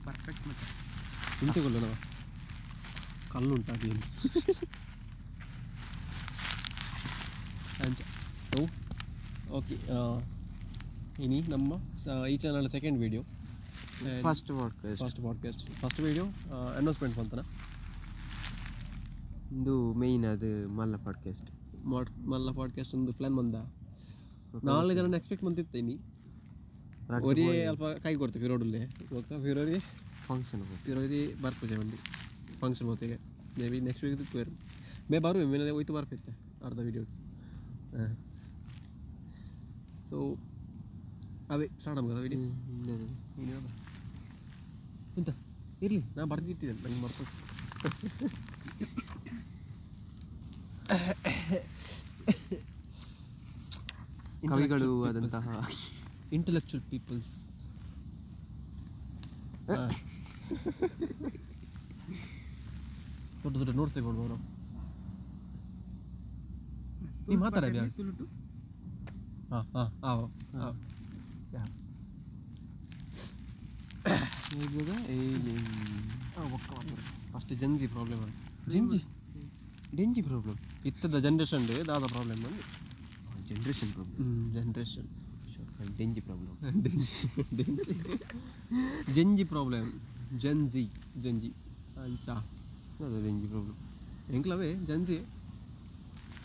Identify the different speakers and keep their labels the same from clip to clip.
Speaker 1: Perfect ಮತ್ತೆ
Speaker 2: ಇಂಚೆಗೊಲ್ಲ ನಾವು ಕಲ್ಲುಂಟು ಅದೇನು ಅಂಚ. ಓಕೆ, ಇನಿ ನಮ್ಮ ಈ channel second video,
Speaker 3: first podcast.
Speaker 2: First podcast, first video announcement ಬಂತನ.
Speaker 3: ಇದು ಮೇಯ್ನ್ ಅದು ಮಲ್ಲ ಪಾಡ್ಕಾಸ್ಟ್.
Speaker 2: ಮಲ್ಲ ಪಾಡ್ಕಾಸ್ಟ್ ಒಂದು ಪ್ಲಾನ್ ಬಂದ ನಾಳೆ ಜನ ಎಕ್ಸ್ಪೆಕ್ಟ್ ಬಂತಿತ್ತು. ಇನಿ ಒರೇ ಅಲ್ಪ ಕೈ ಕೊಡ್ತೀವಿ ಫಿರೋಡಲ್ಲೇ ಗೊತ್ತಾ, ಫಿರೋರಿ
Speaker 3: ಫಂಕ್ಷನ್,
Speaker 2: ಫಿರೋರಿ ಬರ್ಪೂಜೆ ಬಂದು ಫಂಕ್ಷನ್ ಹೊತ್ತಿಗೆ ಮೇ ಬಿ ನೆಕ್ಸ್ಟ್ ವೀಕ್ ಪೇರು ಮೇ ಬರುವೆ ಮೇಲೆ ಹೋಯ್ತು ಬರ್ಪಿತ್ತೆ ಅರ್ಧ ವೀಡಿಯೋ. ಹಾಂ, ಸೊ ಅವೇ ಸ್ಟಾರ್ಟ್ ಆಗೋದ ವೀಡಿಯೋ ಎಂತ ಇರಲಿ, ನಾನು ಬರ್ದಿಟ್ಟಿದ್ದೇನೆ, ನಂಗೆ ಮರ್ತು.
Speaker 3: ಕವಿಗಳು ಆದಂತಹ
Speaker 2: ಇಂಟೆಲೆಕ್ಚುಯಲ್ ಪೀಪಲ್ಸ್. ದೊಡ್ಡ ದೊಡ್ಡ ನೋಟ್ಸ್ ತಗೊಂಡು ನೀ ಮಾತಾಡ. ಹಾಂ ಹಾಂ ಹಾಂ ಹಾಂ ಫಸ್ಟ್ ಜನ್ಜಿ ಪ್ರಾಬ್ಲಮ್,
Speaker 3: ಜಿಂಜಿ ಡೆಂಜಿ ಪ್ರಾಬ್ಲಮ್
Speaker 2: ಇತ್ತದ ಜನ್ರೇಷನ್ ದಾದ ಪ್ರಾಬ್ಲಮ್ ಬಂದು
Speaker 3: ಜನರೇಷನ್ ಪ್ರಾಬ್ಲಮ್,
Speaker 2: ಜನರೇಷನ್
Speaker 3: ಡೆಂಜಿ problem,
Speaker 2: Gen Z problem, Gen Z Gen Z ಅಂಚ
Speaker 3: ಅದು ಡೆಂಜಿ ಪ್ರಾಬ್ಲಮ್
Speaker 2: ಎಂಕ್ಲವೇ ಜನ್ಜಿ.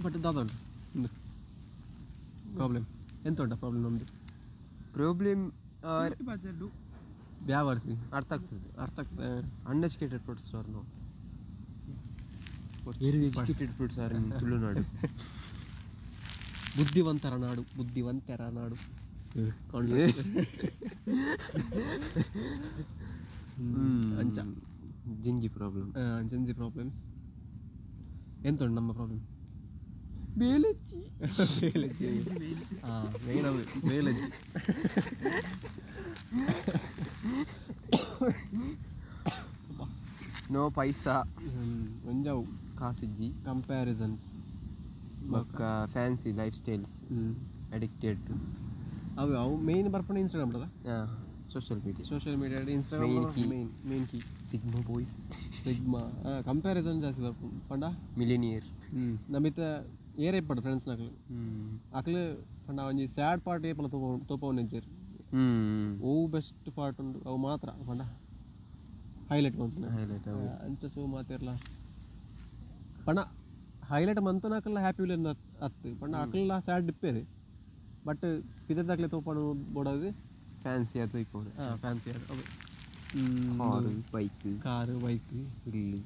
Speaker 2: ಬಟ್ ದಾದ ಉಂಟು ಪ್ರಾಬ್ಲಮ್, ಎಂತ ಉಂಟಾ ಪ್ರಾಬ್ಲಮ್ ನಮ್ಮದು?
Speaker 3: ಪ್ರಾಬ್ಲಮ್ ಆರ್
Speaker 2: ಬ್ಯಾವರ್ಸಿ
Speaker 3: ಅರ್ಥ ಆಗ್ತದೆ,
Speaker 2: ಅರ್ಥ ಆಗ್ತದೆ.
Speaker 3: Uneducated person or no, very educated person or ಇನ್ ತುಳುನಾಡು.
Speaker 2: ಬುದ್ಧಿವಂತರ ನಾಡು, ಬುದ್ಧಿವಂತರ ನಾಡು. ಅಂಚ
Speaker 3: ಜಿಂಜಿ ಪ್ರಾಬ್ಲಮ್,
Speaker 2: ಜಂಜಿ ಪ್ರಾಬ್ಲಮ್ಸ್ ಎಂತ ಉಂಟು ನಮ್ಮ ಪ್ರಾಬ್ಲಮ್?
Speaker 3: ಬೇಲಜ್ಜಿ,
Speaker 2: ಬೇಲಜ್ಜಿ, ಹಾಂ ಮೇನ್ ಅದು ಬೇಲಜ್ಜಿ.
Speaker 3: ನೋ ಪೈಸಾ,
Speaker 2: ಒಂಜಾವು
Speaker 3: ಕಾಸಿಜ್ಜಿ,
Speaker 2: ಕಂಪ್ಯಾರಿಸನ್ಸ್,
Speaker 3: ಬೊಕ್ಕ ಫ್ಯಾನ್ಸಿ ಲೈಫ್ ಸ್ಟೈಲ್ಸ್, ಅಡಿಕ್ಟೆಡ್ ಟು
Speaker 2: ಅವು ಅವು ಮೇನ್ ಬರ್ಪಣ ಇನ್ಸ್ಟಾಗ್ರಾಮ್ ಅಲ್ಲ,
Speaker 3: social media,
Speaker 2: social media Instagram main main key,
Speaker 3: sigma boys,
Speaker 2: sigma comparison ಜಾಸ್ತಿ ಬರ್ಪುಂಡು ಪಂಡ
Speaker 3: ಮಿಲಿನಿಯರ್.
Speaker 2: ನಮಿತ ಏರೇ ಪಡ ಫ್ರೆಂಡ್ಸ್ ನಕಲು ಅಕ್ಲು ಪಂಡ ಒಂಜಿ ಸ್ಯಾಡ್ ಪಾರ್ಟ್ ಏಪಲ ತೋಪವನೆಜ್ಜೆರ್, ಅವು ಬೆಸ್ಟ್ ಪಾರ್ಟ್ ಉಂಡು ಅವು ಮಾತ್ರ ಪಂಡ ಹೈಲೈಟ್ ಮಂತುನ,
Speaker 3: ಹೈಲೈಟ್
Speaker 2: ಅಂಚ. ಸೊ ಮಾತಿರ್ಲ ಪಂಡ ಹೈಲೈಟ್ ಮಂತುನ ಅಕಲ್ಲ ಹ್ಯಾಪಿ ಉಲ್ಲೆರ್ ಅತ್ತು ಪಂಡ ಅಕಲ್ಲ ಸ್ಯಾಡ್ ಡಿಪ್ಪೇರು, ಬಟ್ ಪಿದದಾಕ್ಲೆ ತೋಪಣ ಬೋಡದು
Speaker 3: ಫ್ಯಾನ್ಸಿ ಅದು ಇಪ್ಪುಂಡು.
Speaker 2: ಹಾಂ ಫ್ಯಾನ್ಸಿ ಅದು ಅವು
Speaker 3: ಕಾರು ಬೈಕ್,
Speaker 2: ಕಾರು ಬೈಕ್
Speaker 3: ಇಲ್ಲಿ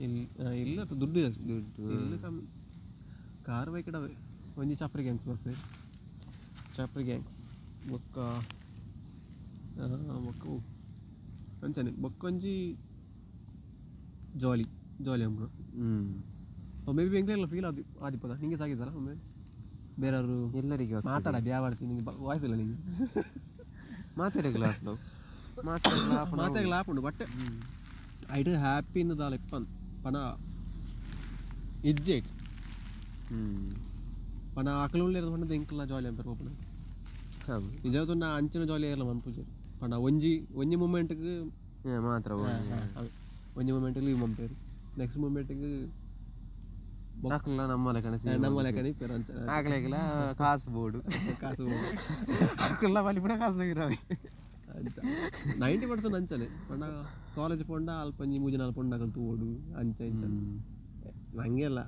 Speaker 2: ಇಲ್ಲಿ ಇಲ್ಲ ಅದು ದುಡ್ಡು ಜಾಸ್ತಿ, ದುಡ್ಡು ಇಲ್ಲ ಕಮ್ಮಿ. ಕಾರ್ ಬೈಕ್ ಇಡವೆ ಒಂಜಿ ಚಾಪ್ರಿ ಗ್ಯಾಂಗ್ಸ್ ಬರ್ಪೇರು, ಚಾಪ್ರಿ ಗ್ಯಾಂಗ್ಸ್ ಬೊಕ್ಕ ಬೊಕ್ಕ ಅಂಚನೆ ಬೊಕ್ಕ ಒಂಜಿ ಜಾಲಿ ಜಾಲಿ ಅಂಬುಡು. ಮೇ ಬಿ ಎಂಕ್ಲೆಲ್ಲ ಫೀಲ್ ಅದು ಆದಿಪ್ಪದ ನಿಂಗೆ ಸಾಗಿದ್ದಲ್ಲ ಒಮ್ಮೆ ಬೇರೆಯವರು
Speaker 3: ಎಲ್ಲರಿಗೂ
Speaker 2: ಮಾತಾಡ ಬ್ಯಾವರ್ಸಿ ನಿಂಗೆ ವಾಯ್ಸ್ ಇಲ್ಲ, ನಿಂಗೆ
Speaker 3: ಮಾತಾಡಗ್ಲ
Speaker 2: ಮಾತಾಡಗ್ಲ ಆಪುಂಡು. ಬಟ್ ಐಟ್ ಹ್ಯಾಪಿ ಇಂದ ದಾಲ ಇಪ್ಪನ್ ಪಣ ಇಜ್ಜೆ ಐಟ್ ಪಣ ಅಕಲು ಪಂಡ ಎಂಕ್ಲ ಜಾಲಿ ಅಂಪೇರು ಪೋಪುನ ನಿಜ ನಾ ಅಂಚಿನ ಜಾಲಿ ಇರಲ್ಲ ಮನ್ಪುಜೆ ಪಂಡ ಒಂಜಿ ಒಂಜಿ ಮೂಮೆಂಟ್ಗೆ
Speaker 3: ಮಾತ್ರ,
Speaker 2: ಒಂಜಿ ಮೂಮೆಂಟ್ಗೆ ಲೀವ್ ಮಂಪೇರು, ನೆಕ್ಸ್ಟ್ ಮೂಮೆಂಟ್ಗೆ
Speaker 3: ನಮ್ಮ ಲೆಕ್ಕನೆ
Speaker 2: ನಮ್ಮ ಲೆಕ್ಕನೆ ಇಪ್ಪೇರು ಅಂಚ
Speaker 3: ಆಕಲೆಗ್ಲ ಕಾಸು ಬೋರ್ಡು,
Speaker 2: ಕಾಸು ಬೋರ್ಡು
Speaker 3: ಅಕ್ಕಲ್ಲ ಬಲಿಪುಣ ಕಾಸು ತೆಗಿರವೆ
Speaker 2: ಅಂಚ 90% ಅಂಚನೆ. ಪಂಡ ಕಾಲೇಜ್ ಪೋಂಡ ಅಲ್ಪ ಒಂಜಿ ಮೂಜಿ ನಾಲ್ಕು ಪೊಂಡ ಅಕಲ್ ತೂವೊಡು ಅಂಚ ಇಂಚ ನಂಗೆ ಅಲ್ಲ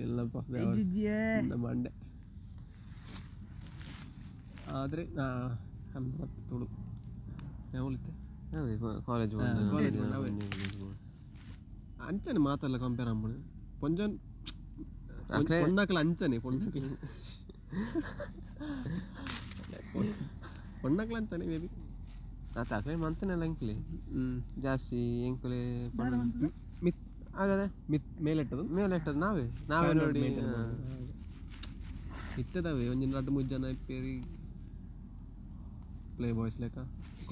Speaker 2: ಇಲ್ಲಪ್ಪ ನಮ್ಮ ಅಂಡೆ ಆದರೆ ಕನ್ನಡ ತುಳು ಯಾವಲಿತ್ತೆ
Speaker 3: ಕಾಲೇಜ್
Speaker 2: ಕಾಲೇಜ್ ಅಂಚನೆ ಮಾತಲ್ಲ ಕಂಪೇರ್ ಅಂಬುಡು ಪೊಂಜನ್ ಪೊಣ್ಣಕ್ಲ ಅಂಚನೆ ಪೊಣ್ಣಕ್ಲ ಪೊಣ್ಣಕ್ಲ ಅಂಚನೆ ಮೇ ಬಿ
Speaker 3: ಆತ ಅಕ್ಲೆ ಮಂತನೆಲ್ಲ ಎಂಕ್ಲೆ ಜಾಸ್ತಿ ಎಂಕ್ಲೆ
Speaker 2: ಮಿತ್
Speaker 3: ಹಾಗಾದ್ರೆ
Speaker 2: ಮಿತ್ ಮೇಲೆಟ್ಟದು
Speaker 3: ಮೇಲೆಟ್ಟದು ನಾವೇ ನಾವೇ ನೋಡಿ
Speaker 2: ಇತ್ತದವೆ ಒಂಜಿನ ರಡ್ಡು ಮೂರು ಜನ ಇಪ್ಪೇರಿ ಪ್ಲೇ ಬಾಯ್ಸ್ ಲೆಕ್ಕ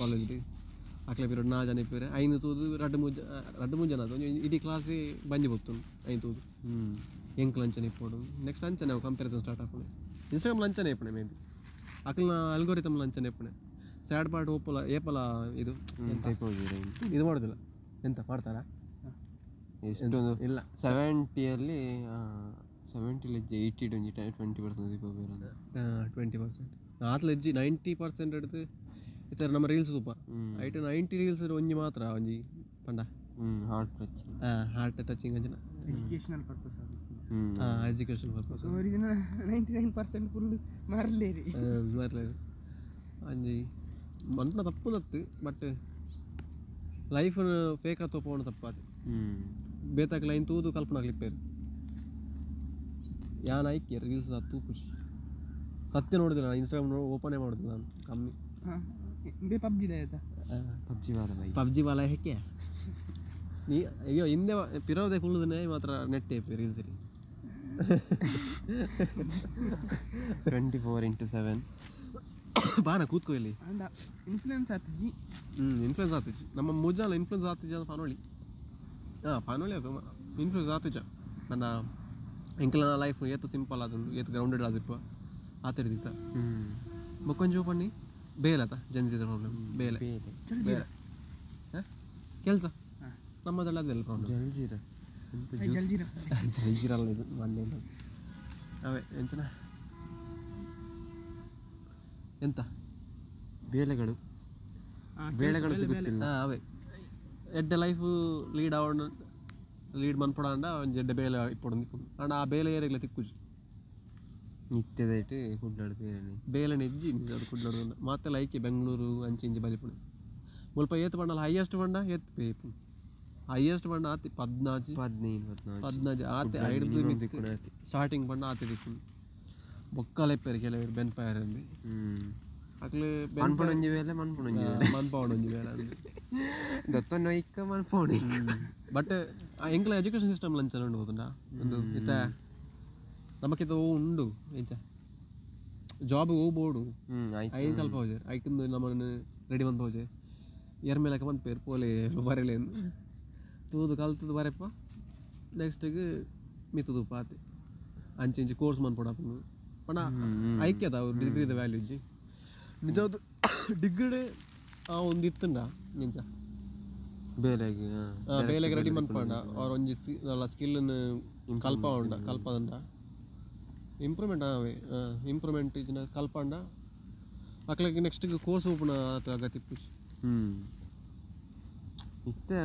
Speaker 2: ಕಾಲೇಜ್ ಅಕ್ಲೆ ಪಿರೋಡ್ ನಾ ಜನ ಇಪ್ಪೇರೆ ಐನು ತೂದು ರಡ್ಡು ಮೂರು ಜನ, ರಡ್ಡು ಮೂರು ಜನ ಅದು ಒಂಜಿ ಇಡೀ ಕ್ಲಾಸೇ ಬಂಜಿ ಬೊತ್ತುಂಡು ಐನು ತೂದು ಎಂಕ್ಲ ಅಂಚನೆ ಇಪ್ಪೊಡು. ನೆಕ್ಸ್ಟ್ ಅಂಚನೆ ಅವು ಕಂಪ್ಯಾರಿಸನ್ ಸ್ಟಾರ್ಟ್ ಆಪುಂಡು ಇನ್ಸ್ಟಾಗ್ರಾಮ್ ಅಂಚನೆ ಇಪ್ಪುಣೆ ಮೇ ಬಿ ಅಕ್ಲ್ನ ಅಲ್ಗೋರಿಥಮ್ ಅಂಚನೆ ಇಪ್ಪುಣೆ. ಸ್ಯಾಡ್ ಪಾರ್ಟ್ ಒಪ್ಪಲ ಏಪಲ ಇದು ಇದು ಮಾಡೋದಿಲ್ಲ ಎಂತ ಮಾಡ್ತಾರಾ
Speaker 3: ಎಷ್ಟೊಂದು
Speaker 2: ಇಲ್ಲ
Speaker 3: 70ಯಲ್ಲಿ 70 80 20%
Speaker 2: 20% ಆತ್ಲ ಹೆಜ್ಜಿ 90% ಹಿಡಿದು ಈ ಥರ ನಮ್ಮ ರೀಲ್ಸ್ ಸೂಪ ಐಟ್ 90 ರೀಲ್ಸ್ ಒಂಜಿ ಮಾತ್ರ ಒಂಜಿ ಪಂಡ
Speaker 3: ಹಾರ್ಟ್ ಟಚಿಂಗ್
Speaker 2: ಹಾರ್ಟ್ ಟಚಿಂಗ್ ಅಂಚಿನ
Speaker 1: ಎಜುಕೇಶನಲ್ ಪರ್ಪಸ್
Speaker 2: ಹಾಂ ಎಜುಕೇಷನಲ್ ಪರ್ಪಸ್
Speaker 1: 99% ಫುಲ್ ಮರಲೇರಿ
Speaker 2: ಮರಲೇರಿ ಒಂಜಿ ಮಂತ್ನ ತಪ್ಪು ನತ್ತು ಬಟ್ ಲೈಫ್ ಫೇಕ್ ತೋಪೋಣ ತಪ್ಪಾತು ಬೇತಾಕ ಲೈನ್ ತೂದು ಕಲ್ಪನ ಕ್ಲಿಪ್ಪೇರು ಯಾನ್ ಆಯ್ಕೆ ರೀಲ್ಸ್ ತೂ ಖುಷಿ ಸತ್ಯ ನೋಡಿದಿಲ್ಲ ನಾನು ಇನ್ಸ್ಟಾಗ್ರಾಮ್ ಓಪನೇ ಮಾಡೋದಿಲ್ಲ ನಾನು ಕಮ್ಮಿ
Speaker 1: ಪಬ್ಜಿ ಆಯ್ತಾ
Speaker 3: ಪಬ್ಜಿ ವಾಲ
Speaker 2: ಪಬ್ಜಿ ವಾಲ ಹೆಕ್ಕೆ ನೀ ಅಯ್ಯೋ ಹಿಂದೆ ಪಿರೋದೆ ಕುಳ್ಳುದನ್ನೇ ಮಾತ್ರ ನೆಟ್ ಏಪಿ ರೀಲ್ಸ್ ರೀ
Speaker 3: 24x7
Speaker 2: ಬಾನ ಕೂತ್ಕೋ ಇಲ್ಲಿ
Speaker 1: ಇನ್ಫ್ಲುಯೆನ್ಸ್ ಆತಿಜಿ
Speaker 2: ಇನ್ಫ್ಲುಯೆನ್ಸ್ ಆತಿಜಿ ನಮ್ಮ ಮುಜಾಲ ಇನ್ಫ್ಲುಯೆನ್ಸ್ ಆತಿಜಿ ಅಂತ ಪಾನೋಳಿ ಹಾಂ ಪಾನೋಳಿ ಅದು ಇನ್ಫ್ಲುಯೆನ್ಸ್ ಆತಿಜ ನನ್ನ ಎಂಕಲ್ನ ಲೈಫ್ ಏತು ಸಿಂಪಲ್ ಆದುಂಡು ಏತು ಗ್ರೌಂಡೆಡ್ ಆದಿಪ್ಪ ಆತಿರ್ದಿತ್ತ ಬೊಕ್ಕೊಂಜು ಪಣ್ಣಿ ಬೇಲತ ಜನ್ಸಿದ ಪ್ರಾಬ್ಲಮ್ ಬೇಲೆ ಬೇಲೆ ಕೆಲಸ ನಮ್ಮದೆಲ್ಲ ಅದೆಲ್ಲ ಪ್ರಾಬ್ಲಮ್
Speaker 3: ಜಲ್ಜೀರ
Speaker 1: ಜಲ್ಜೀರ
Speaker 2: ಜಲ್ಜೀರ ಅಲ್ಲ ಇದು ಮೊನ್ನೆ ಅವೇ ಎಂಚನ ಎಂತ
Speaker 3: ಬೇಲೆಗಳು ಬೇಳೆಗಳು ಸಿಗುತ್ತಿಲ್ಲ
Speaker 2: ಅವೇ ಎಡ್ಡೆ ಲೈಫ್ ಲೀಡ್ ಅವಣ ಲೀಡ್ ಮನ್ಪಡ ಅಂಡ ಒಂಜಿ ಎಡ್ಡೆ ಬೇಲೆ ಇಪ್ಪೊಡು ಅಂಡ ಆ ಬೇಲೆ ಏರಿಗ್ಲ ತಿಕ್ಕುಜಿ
Speaker 3: ನಿತ್ಯದೈಟ್ ಕುಡ್ಲಾಡು ಬೇಲೆನೆ
Speaker 2: ಬೇಲೆನೆ ಇಜ್ಜಿ ಕುಡ್ಲಾಡು ಮಾತೆಲ್ಲ ಐಕೆ ಬೆಂಗಳೂರು ಅಂಚೆ ಇಂಚೆ ಬಲಿಪುಣೆ ಮುಲ್ಪ ಏತ್ ಬಂಡಲ ಹೈಯೆಸ್ಟ್ ಬಂಡ ಏತ್ ಪೇಪು ಹೈಯೆಸ್ಟ್ ಬಂಡ ಆತಿ 14
Speaker 3: 15
Speaker 2: 14 ಆತೆ ಐದು ಸ್ಟಾರ್ಟಿಂಗ್ ಬಂಡ ಆತೆ ದಿಕ್ಕು ಬೊಕ್ಕಲೆಪ್ಪೇರು ಕೆಲವರು ಬೆನ್ಪಾಯರ್ ಅಂದು ಅಕ್ಲು
Speaker 3: ಮನ್ಪೊಣೊಂಜಿ ವೇಲೆ ಮನ್ಪೊಣೊಂಜಿ ವೇಲೆ
Speaker 2: ಮನ್ಪೊಣೊಂಜಿ ವೇಲೆ ಅಂದು
Speaker 3: ದತ್ತೊನ್ನೊಯ್ಕ ಮನ್ಪೊಣಿ
Speaker 2: ಬಟ್ ಎಂಕ್ಲ ಎಜುಕೇಷನ್ ಸಿಸ್ಟಮ್ ಲಂಚನ ಉಂಡು ಗೊತ್ತುಂಡ ಒಂದು ಇತ್ತ ನಮಕಿತ ಓ ಉಂಡು ಎಂಚ ಜಾಬ್ ಓ ಬೋಡು ಐನ್ ಕಲ್ಪ ಹೋಜೆ ಐಕಿಂದು ನಮ್ಮನ್ನು ರೆಡಿ ಮಂತ್ ಹೋಜೆ ಎರ್ಮೇಲಕ ಮನ್ಪೇರು ಪೋಲೆ ಬರಲೇನು ತೂದು ಕಲ್ತದ್ದು ಬರೆಪ್ಪ ನೆಕ್ಸ್ಟಿಗೆ ಮಿತ್ತು ತೂಪ ಆತೆ ಅಂಚೆ ಇಂಚೆ ಕೋರ್ಸ್ ಮನ್ಪೊಡಪ್ಪನು ಪಂಡ ಐಕ್ಯದ ಅವ್ರು ಡಿಗ್ರಿದ ವ್ಯಾಲ್ಯೂ ಇಜ್ಜಿ ನಿಜವಾದ ಡಿಗ್ರಿ ಆ ಒಂದು ಇತ್ತುಂಡ ನಿಂಚ
Speaker 3: ಬೇಲೆಗೆ
Speaker 2: ಬೇಲೆಗೆ ರೆಡಿ ಮನ್ಪಂಡ ಅವ್ರ ಒಂಜಿ ಸ್ಕಿಲ್ಲನ್ನು ಕಲ್ಪ ಉಂಡ ಕಲ್ಪದಂಡ ಇಂಪ್ರೂವ್ಮೆಂಟ್ ಅವೇ ಇಂಪ್ರೂವ್ಮೆಂಟ್ ಇಜ್ಜಿನ ಕಲ್ಪಂಡ ಅಕ್ಲೆಗ್ ನೆಕ್ಸ್ಟ್ ಕೋರ್ಸ್ ಓಪನ್ ಆತ ಅಗತ್ಯ ಪುಷ್
Speaker 3: ಇತ್ತೆ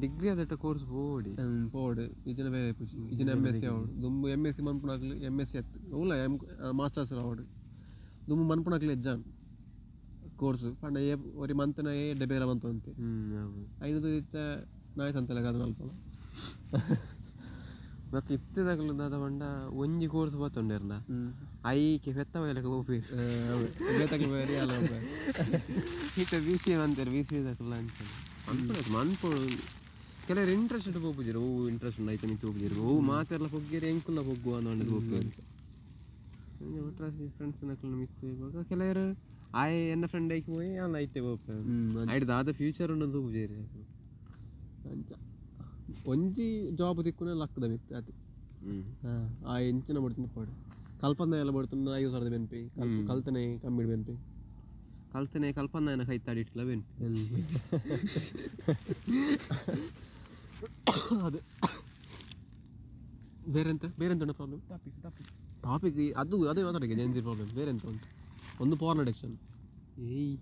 Speaker 3: ಡಿಗ್ರಿ ಅದಟ್ಟ ಕೋರ್ಸ್ ಬೋಡಿ
Speaker 2: ಬೋರ್ಡ್ ಇಜಿನ ಬೇರೆ ಪುಷಿ ಇಜಿನ ಎಮ್ ಎಸ್ ಸಿ ಅವಡು ದುಂಬು ಎಮ್ ಎಸ್ ಸಿ ಮನ್ಪುಣಾಕ್ಲು ಎಮ್ ಎಸ್ ಸಿ ಅತ್ತು ಉಲ್ಲ ಎಮ್ ಮಾಸ್ಟರ್ಸ್ ಅವಡು ದುಂಬು ಮನ್ಪುಣಾಕ್ಲು ಎಕ್ಸಾಮ್ ಕೋರ್ಸ್ ಪಂಡ ಏ ಒರಿ ಮಂತ್ನ ಏ ಡೆಬೇಲ ಮಂತ್ ಅಂತೆ ಐನದು ಇತ್ತ ನಾಯಿ ಸಂತೆಲ ಗಾದ ಮಲ್ಪಲ
Speaker 3: ಬೊಕ್ಕ ಇತ್ತದಕುಲು ದಾದ ಪಂಡ ಒಂಜಿ ಕೋರ್ಸ್ ಬತ್ತೊಂಡೆರ್ನ ಐಕೆ ಪೆತ್ತ ಬಯಲಕ ಪೋಪೆರ್
Speaker 2: ಬೇತಕ್ಕೆ ಬೇರೆ ಅಲ್ಲ
Speaker 3: ಇತ್ತೆ ಬಿ ಸಿ ಎ ಮಂತೆರ್ ಬಿ ಸಿ ಎದಕುಲು ಅಂಚನೆ ಮನ್ಪುಣಕ್ ಮನ್ಪೊಡು ಕೆಲವರು ಇಂಟ್ರೆಸ್ಟ್ ಪೋಪುಜೆರ್ ಒವು ಇಂಟ್ರೆಸ್ಟ್ ಉಂಡು ಐತ ಮಿತ್ತ್ ಪೋಪುಜೆರ್ ಒವು ಮಾತೆರ್ಲ ಪೊಗ್ಗೆರ್ ಎಂಕುಲ್ಲ ಪೊಗ್ಗುವ ಅಂದ್ ಪೋಪೆರ್ ಒಟ್ರಾಸಿ ಫ್ರೆಂಡ್ಸ್ ನಕುಲ್ನ ಮಿತ್ತ್ ಬೊಕ ಕೆಲವರು ಆಯೆ ಎನ್ನ ಫ್ರೆಂಡ್ ಐಕ್ ಪೋಯಿ ಯಾನ್ ಐತೆ ಪೋಪೆ ಐಟ್ ದಾದ ಫ್ಯೂಚರ್ ಉಂಡು ತೂಪುಜೆರ್
Speaker 2: ಅಂಚ ಒಂಜಿ ಜಾಬ್ ತಿಕ್ಕುನ ಲಕ್ಕದ ಮಿತ್ತ್ ಆತೆ ಆ ಎಂಚಿನ ಬಡ್ತಿನ ಪಾಡು ಕಲ್ಪನೆ ಎಲ್ಲ ಬಡ್ತುಂಡ 5000 ಬೆನ್ಪಿ ಕಲ್ತನೆ ಕಮ್ಮಿಡ್ ಬೆನ್ಪಿ
Speaker 3: ಕಲ್ತನೆ ಕಲ್ಪನೆ ಕೈತಾಡಿ ಇಟ್ಲ ಬೆನ್ಪಿ
Speaker 2: ಅದೇ ಬೇರೆ ಎಂತ ಬೇರೆ ಎಂತ ಉಂಟು ಪ್ರಾಬ್ಲಮ್
Speaker 1: ಟಾಪಿಕ್ ಟಾಪಿಕ್
Speaker 2: ಟಾಪಿಕ್ ಅದು ಅದೇ ಮಾತಾಡಿಗೆ ಜೆನ್ಜಿ ಪ್ರಾಬ್ಲಮ್ ಬೇರೆ ಎಂತ ಉಂಟು ಒಂದು ಪೋರ್ನ್ ಅಡಿಕ್ಷನ್
Speaker 3: ಏಯ್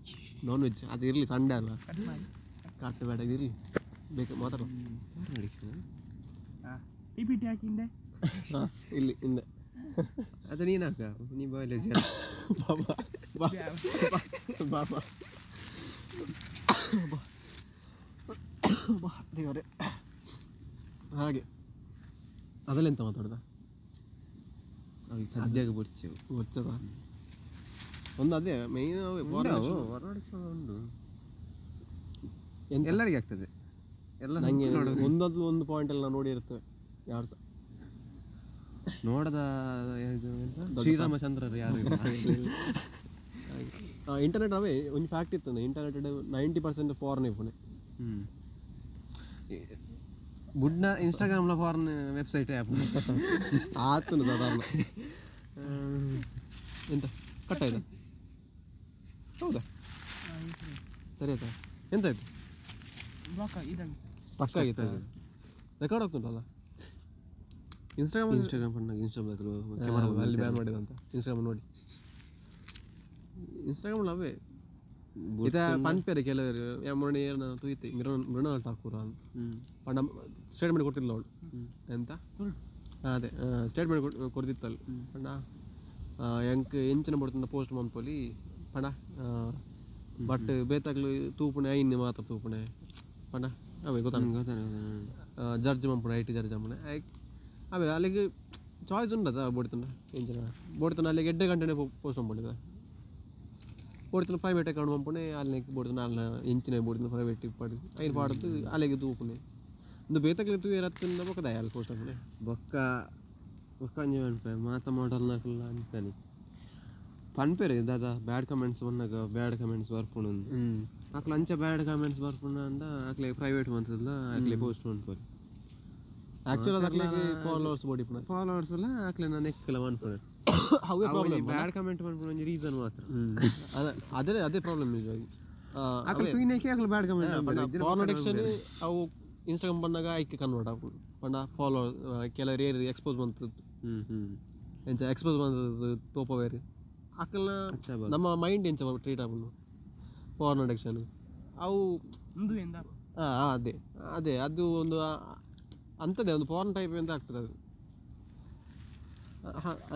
Speaker 2: ನಾನ್ ವೆಜ್ ಅದು ಇರಲಿ ಸಂಡೆ ಅಲ್ಲ
Speaker 1: ಕಟ್ ಮಾಡಿ
Speaker 2: ಕಟ್ ಬೇಡ ಇದು ಇರಲಿ ಬೇಕು ಮಾತಾಡುವ
Speaker 3: ಪೋರ್ನ್ ಅಡಿಕ್ಷನ್
Speaker 1: ಹಾಂ ಪಿ ಪಿ ಟಿ ಹಾಕಿಂದೆ
Speaker 2: ಹಾಂ ಇಲ್ಲಿ ಹಿಂದೆ
Speaker 3: ಅದು ನೀನು ಹಾಕ ನೀ ಬಯಾಲಜಿ
Speaker 2: ಬಾಬಾ ಬಾಬಾ ಬಾಬಾ ದೇವರೇ ಹಾಗೆ ಅದೆಲ್ಲ ಎಂತ ಮಾತಾಡ್ದ
Speaker 3: ಅవి ಸದ್ಯಕ್ಕೆ ಬೊರ್ಚೆವು
Speaker 2: ಬೊರ್ಚದ ಒಂದು ಅದೇ ಮೇಯ್ನ್
Speaker 3: ಉಂಟು ಎಲ್ಲರಿಗೆ ಆಗ್ತದೆ ಎಲ್ಲ
Speaker 2: ನನಗೆ ಒಂದೊಂದು ಒಂದು ಪಾಯಿಂಟ್ ಎಲ್ಲ ನೋಡಿ ಇರ್ತೇವೆ ಯಾರು ಸಹ
Speaker 3: ನೋಡದ ಶ್ರೀರಾಮಚಂದ್ರರು ಯಾರು
Speaker 2: ಇಂಟರ್ನೆಟ್ ಅವೇ ಒಂದು ಫ್ಯಾಕ್ಟ್ ಇತ್ತು ಇಂಟರ್ನೆಟ್ 90% ಫಾರ್ನ್ ಇಪ್ಪುನೆ
Speaker 3: ಗುಡ್ನ ಇನ್ಸ್ಟಾಗ್ರಾಮ್ಲ ಫಾರ್ನ್ ವೆಬ್ಸೈಟ್ ಆ್ಯಪ್
Speaker 2: ಆತನು ಸಾಧಾರಣ ಎಂತ ಕಟ್ ಆಯ್ತಾ ಹೌದಾ ಸರಿ ಆಯ್ತಾ ಎಂತಾಯ್ತು ಸ್ಟಕ್ ಆಗಿತ್ತು ರೆಕಾರ್ಡ್ ಆಗ್ತುಂಟಲ್ಲ ಇನ್ಸ್ಟಾಗ್ರಾಮ್
Speaker 3: ಇನ್ಸ್ಟಾಗ್ರಾಮ್ ಕ್ಯಾಮರಾ
Speaker 2: ಅಲ್ಲಿ ಬ್ಯಾನ್ ಮಾಡಿದಂತ ಇನ್ಸ್ಟಾಗ್ರಾಮ್ ನೋಡಿ ಇನ್ಸ್ಟಾಗ್ರಾಮ್ ಅವೇ ಇದ ಪನ್ಪೇರೆ ಕೆಲವರು ಮೊನ್ನೆ ಏನ ತೂಯ್ತೆ ಮೃಣಾಲ್ ಠಾಕೂರ್ ಅಂತ ಪಂಡ ಸ್ಟೇಟ್ಮೆಂಟ್ ಕೊಟ್ಟಿಲ್ಲ ಅವಳು ಎಂತ ಅದೇ ಸ್ಟೇಟ್ಮೆಂಟ್ ಕೊಡ್ತಿತ್ತಲ್ಲ ಪಂಡ ಎಂಕ್ ಎಂಚಿನ ಬಡ್ತುಂಡ ಪೋಸ್ಟ್ ಮನ್ಪೊಲಿ ಪಂಡ ಬಟ್ ಬೇತಾಗ್ಲು ತೂಪುಣೆ ಐನ್ ಮಾತ್ರ ತೂಪುಣೆ ಪಂಡ ಅವೇ ಗೊತ್ತಾಗ ಜಡ್ಜ್ ಮನ್ಪುಣೆ I T judge ಮನ್ಪುಣೆ ಅವೇ ಅಲ್ಲಿಗೆ ಚಾಯ್ಸ್ ಉಂಡದ ಬೋಡ್ತುಂಡ ಎಂಚಿನ ಬೋಡ್ತುಂಡ ಅಲ್ಲಿಗೆ ಎಡ್ಡೆ ಗಂಟೆನೆ ಪೋಸ್ಟ್ ಮನ್ಪೊಲಿದ ಬೋಡ್ತುಂಡ ಪ್ರೈವೇಟ್ ಅಕೌಂಟ್ ಮನ್ಪುಣೆ ಅಲ್ಲಿಗೆ ಬೋಡ್ತುಂಡ ಅಲ್ಲ ಎಂಚಿನ ಬೋಡ್ತುಂಡ ಪ್ರೈವೇಟ್ ಇಪ್ಪಡು ಐನ್ ಪಾಡದ್ದು ಅಲ್ಲಿಗೆ ತೂಪುಣೆ ಒಂದು ಬೇತಾಗ್ಲು ತೂಯೆ ರತ್ತುಂಡ ಬೊಕ್ಕದಾಯ ಅಲ್ಲಿ ಪೋಸ್ಟ್ ಮನ್ಪುಣೆ
Speaker 3: ಬೊಕ್ಕ ಬೊಕ್ಕ ಅಂಜಿ ಪನ್ಪೆ ಮಾತ ಮಾಡಲ್ ನಕಲ್ಲ ಅಂತಾನೆ ಪನ್ಪೆರೆ ದಾದಾ ಬ್ಯಾಡ್ ಕಮೆಂಟ್ಸ್ ಬಂದಾಗ ಬ್ಯಾಡ್ ಕಮೆಂಟ್ಸ್ ಬರ್ಪುಂಡು ಅಕ್ಲೆ ಅಂಚ ಬ್ಯಾಡ್ ಕಮೆಂಟ್ಸ್ ಬರ್ಪುಂಡು ಅಂದ ಅಕ್ಲೆ ಪ್ರೈವೇಟ್ ಮಂತದಲ್ಲ ಅಕ್ಲೆ ಪೋಸ್ಟ್ ಮನ್ಪೊಲಿ
Speaker 2: ಆಕ್ಚುಲಿ ಅಕ್ಲೆ ಫಾಲೋವರ್ಸ್ ಬೋಡಿ
Speaker 3: ಫಾಲೋವರ್ಸ್ ಎಲ್ಲ ಅಕ್ಲೆ ನಾನು ಎಕ್ಕಲ ಮನ್ಪುಣೆ
Speaker 2: ಅವೇ ಪ್ರಾಬ್ಲಮ್
Speaker 3: ಬ್ಯಾಡ್ ಕಮೆಂಟ್ ಮನ್ಪುಣ ಒಂಜಿ ರೀಸನ್ ಮಾತ್ರ
Speaker 2: ಅದೇ ಅದೇ ಪ್ರಾಬ್ಲಮ್ ನಿಜವಾಗಿ
Speaker 3: ಅಕ್ಲೆ ತೂಯಿನಕ್ಕೆ ಅಕ್ಲೆ ಬ್ಯಾಡ್ ಕಮೆಂಟ್
Speaker 2: ಫಾರ್ನ್ ಅಡಿಕ್ಷನ್ ಅವು ಇನ್ಸ್ಟಾಗ್ರಾಮ್ ಬಂದಾಗ ಐಕೆ ಕನ್ವರ್ಟ್ ಆಪುಂಡು ಪಂಡ ಫಾಲೋ ಕೆಲವರು ಏರು ಎಕ್ಸ್ಪೋಸ್ ಬಂತದ್ದು ಎಂಚ ಎಕ್ಸ್ಪೋಸ್ ಬಂದದ್ದು ತೋಪವೇರು ಅಕ್ಕಲ್ನ ನಮ್ಮ ಮೈಂಡ್ ಎಂಚ ಟ್ರೀಟ್ ಆಪುಂಡು ಫಾರ್ನ್ ಅಡಿಕ್ಷನ್ ಅವು ಹಾಂ ಅದೇ ಅದೇ ಅದು ಒಂದು ಅಂಥದ್ದೇ ಒಂದು ಫಾರ್ನ್ ಟೈಪ್ ಅಂತ ಆಗ್ತದೆ ಅದು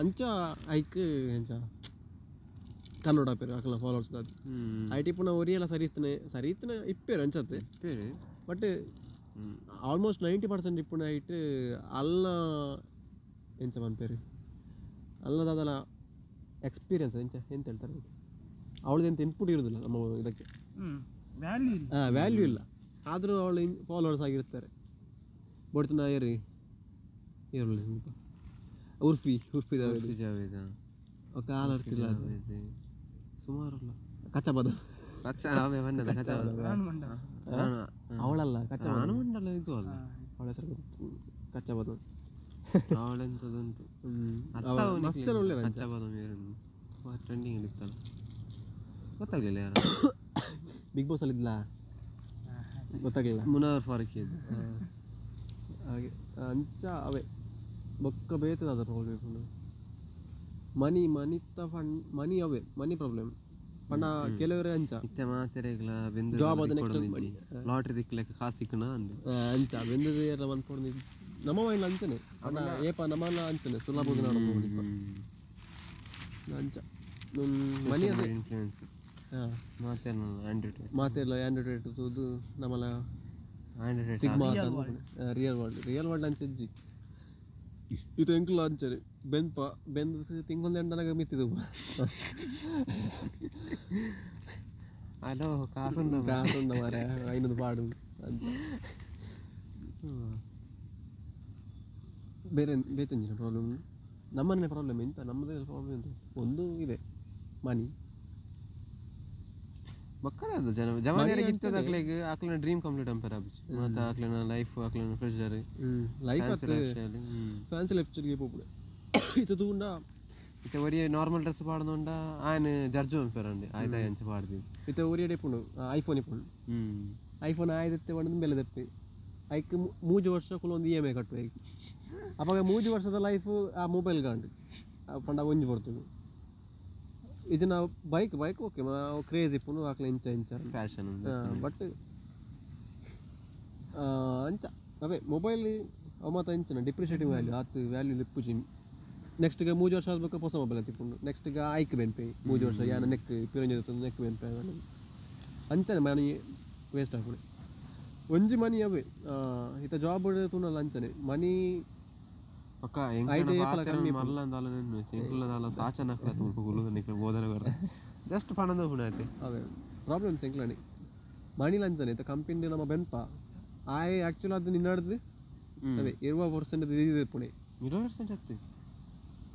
Speaker 2: ಅಂಚ ಐಕ್ ಎಂಚ ಕನ್ನಡ ಆಪೇರು ಅಕ್ಕಲ್ನ ಫಾಲೋವರ್ಸ್ ಅದು I T ಪುನಃ ಒರಿಯೆಲ್ಲ ಸರಿ ಇತ್ತನೆ ಸರಿ ಇತ್ತನೆ ಇಪ್ಪೇರು ಅಂಚತ್ತೆ ಬಟ್ ಆಲ್ಮೋಸ್ಟ್ 90% ಇಪ್ಪುನ ಐಟ್ ಅಲ್ಲ ಎಂಚ ಮನ್ಪೇರು ಅಲ್ಲದಾದಲ್ಲ ಎಕ್ಸ್ಪೀರಿಯನ್ಸ್ ಎಂಚ ಎಂತ ಹೇಳ್ತಾರೆ ಅದಕ್ಕೆ ಅವಳದ್ದು ಎಂತ ಇನ್ಪುಟ್ ಇರೋದಿಲ್ಲ ನಮ್ಮ ಇದಕ್ಕೆ ಹಾಂ ವ್ಯಾಲ್ಯೂ ಇಲ್ಲ ಆದರೂ ಅವಳು ಫಾಲೋವರ್ಸ್ ಆಗಿರ್ತಾರೆ ಬಡ್ತನ ಏರಿ ಏರಲ್ಲ ಉರ್ಫಿ ಉರ್ಫಿ
Speaker 3: ಜಾವೇದ
Speaker 2: ಕಾಲ ಅರ್ತಿಲ್ಲ
Speaker 3: ಸುಮಾರಲ್ಲ
Speaker 2: ಕಚ್ಚಬದ ಅವಳಲ್ಲ
Speaker 3: ಕಚ್ಚ ಇದು ಅಲ್ಲ
Speaker 2: ಅವಳ ಹೆಸರು ಕಚ್ಚಬದ
Speaker 3: ಅವಳೆಂತದುಂಟು ಟ್ರೆಂಡಿಂಗ್ ಇತ್ತಲ್ಲ ಗೊತ್ತಾಗ್ಲಿಲ್ಲ ಯಾರು
Speaker 2: ಬಿಗ್ ಬಾಸ್ ಅಲ್ಲಿ ಇದ್ಲಾ ಗೊತ್ತಾಗ್ಲಿಲ್ಲ
Speaker 3: ಮುನವರ್ ಫಾರೂಕ್ ಇದ್ದು
Speaker 2: ಹಾಗೆ ಅಂಚ ಅವೇ ಬೊಕ್ಕ ಬೇತದ ಪ್ರಾಬ್ಲಮ್ ಮನಿ ಮನಿತ ಫಂಡ್ ಮನಿ ಅವೇ ಮನಿ ಪ್ರಾಬ್ಲಮ್ ಪಂಡ ಕೆಲವರು ಅಂಚ
Speaker 3: ಇತ್ತೆ ಮಾತೆರೆಗ್ಲ ಬೆಂದು
Speaker 2: ಜಾಬ್ ಅದ ನೆಕ್ಸ್ಟ್
Speaker 3: ಲಾಟ್ರಿ ದಿಕ್ಲೆಕ್ಕ ಕಾಸು ಸಿಕ್ಕಣ ಅಂದೆ
Speaker 2: ಅಂಚ ಬೆಂದದ ಏರ್ಲ ಮನ್ಪೊಡು ನಮ್ಮ ಮೈಂಡ್ ಅಂಚನೆ ಪಂಡ ಏಪ ನಮ್ಮನ ಅಂಚನೆ ಸುಲಭ ಅಂಚ ಮನಿ ಅದೇ
Speaker 3: ಇನ್ಫ್ಲೂಯೆನ್ಸ್
Speaker 2: ಹಾಂ
Speaker 3: ಮಾತೆರ್ನ ಆಂಡ್ರಾಯ್ಡ್
Speaker 2: ಮಾತೆರ್ಲ ಆಂಡ್ರಾಯ್ಡ್ ತೂದು ನಮ್ಮಲ
Speaker 3: Android
Speaker 2: sigma real world real world ಅಂಚೆಜ್ಜಿ ಇದು ಎಂಕ್ಲ ಅಂಚನೆ ಬೆನ್ಪ ಬೆಂದು ತಿಂಗೊಂದು ಎಂಟನಾಗ ಮಿತ್ತಿದು
Speaker 3: ಹಲೋ ಕಾಸುಂಡ
Speaker 2: ಕಾಸುಂಡ ಮಾರೆ ಐನದು ಪಾಡು ಅಂತ ಬೇರೆ ಬೇತಂಜಿನ ಪ್ರಾಬ್ಲಮ್ ನಮ್ಮನೆ ಪ್ರಾಬ್ಲಮ್ ಎಂತ ನಮ್ಮದೇ ಪ್ರಾಬ್ಲಮ್ ಎಂತ ಒಂದು ಇದೆ ಮನಿ
Speaker 3: ಬಕ್ಕದ ಜನ ಜವಾನಿಯರಿಗೆ ಇತ್ತದ ಅಕ್ಲೆನ ಡ್ರೀಮ್ ಕಂಪ್ಲೀಟ್ ಅಂಪೇರ್ ಆಪುಜಿ ಮತ್ತೆ ಅಕ್ಲೆನ ಲೈಫ್ ಅಕ್ಲೆನ ಪ್ರೆಷರ್
Speaker 2: ಲೈಫ್ ಫ್ಯಾನ್ಸಿ ಲೈಫ್ ಸ್ಟೈಲ್ಗೆ ಪೋಪುಡೆ ಇತ್ತು ತೂಂಡ
Speaker 3: ಇತ್ತೆ ಒರಿಯೆ ನಾರ್ಮಲ್ ಡ್ರೆಸ್ ಪಾಡ್ದೊಂಡ ಆಯನ ಜಡ್ಜ್ ಅಂಪೇರ್ ಅಂడి ಆಯ್ತಾ ಅಂಚ ಪಾಡ್ದಿ
Speaker 2: ಇತ್ತೆ ಒರಿಯಡೆ ಇಪ್ಪುಂಡು ಐಫೋನ್ ಇಪ್ಪುಂಡು ಐಫೋನ್ ಆಯ್ದತ್ತೆ ಪಂಡ ಬೆಲೆ ದಪ್ಪಿ ಐಕ್ ಮೂಜು ವರ್ಷ ಕುಲೊಂದು ಇ ಎಮ್ I ಕಟ್ಟುವೆ ಅವಾಗ ಮೂಜು ವರ್ಷದ ಲೈಫ್ ಆ ಮೊಬೈಲ್ ಗಾಂಡು ಪಂಡ ಒಂಜಿ ಬರ್ತುಂಡು ಇದನ್ನ ಬೈಕ್ ಬೈಕ್ ಓಕೆ ಕ್ರೇಜ್ ಇಪ್ಪುಂಡು ಆಕ್ಲೆ ಇಂಚ ಇಂಚ
Speaker 3: ಫ್ಯಾಷನ್
Speaker 2: ಬಟ್ ಅಂಚ ಅವೇ ಮೊಬೈಲ್ ಅವು ಮಾತ್ರ ಇಂಚನ ಡಿಪ್ರಿಷಿಯೇಟಿಂಗ್ ವ್ಯಾಲ್ಯೂ ಆತು ವ್ಯಾಲ್ಯೂ ಲಿಪ್ಪುಜಿ ನೆಕ್ಸ್ಟ್ಗೆ ಮೂಜು ವರ್ಷ ಆದ್ಬೇಕು ಹೊಸ ಮೊಬೈಲ್ ಅಂತ ಇಪ್ಪುಂಡು ನೆಕ್ಸ್ಟ್ಗೆ ಐಕ್ ಬೆನ್ಪೆ ಮೂಜು ವರ್ಷ ಯಾನ ನೆಕ್ ಪಿರಂಜಿ ನೆಕ್ ಬೆನ್ಪೆ ಅಂಚನೆ ಮನಿ ವೇಸ್ಟ್ ಆಪುಂಡು ಒಂಜಿ ಮನಿ ಅವೇ ಇತ್ತ ಜಾಬ್ ತೂನಲ್ಲ ಅಂಚನೆ ಮನಿ
Speaker 3: ಪಕ್ಕ ಮಲ್ಲ ಅಂದಾಲ ಎಂಕುಲ ಸಾಚನ ಜಸ್ಟ್ ಪಣದ ಆಯ್ತು
Speaker 2: ಅವೇ ಪ್ರಾಬ್ಲಮ್ಸ್ ಎಂಕ್ಲನಿ ಮನಿ ಲಂಚನೆ ಇತ್ತ ಕಂಪನಿ ನಮ್ಮ ಬೆನ್ಪ ಆಯ್ ಆ್ಯಕ್ಚುಲಿ ಅದು ನಿನ್ನಡ್ದು ಅವೇ 20% ಇದು ಪುಣೆ
Speaker 3: 20% ಹತ್ತು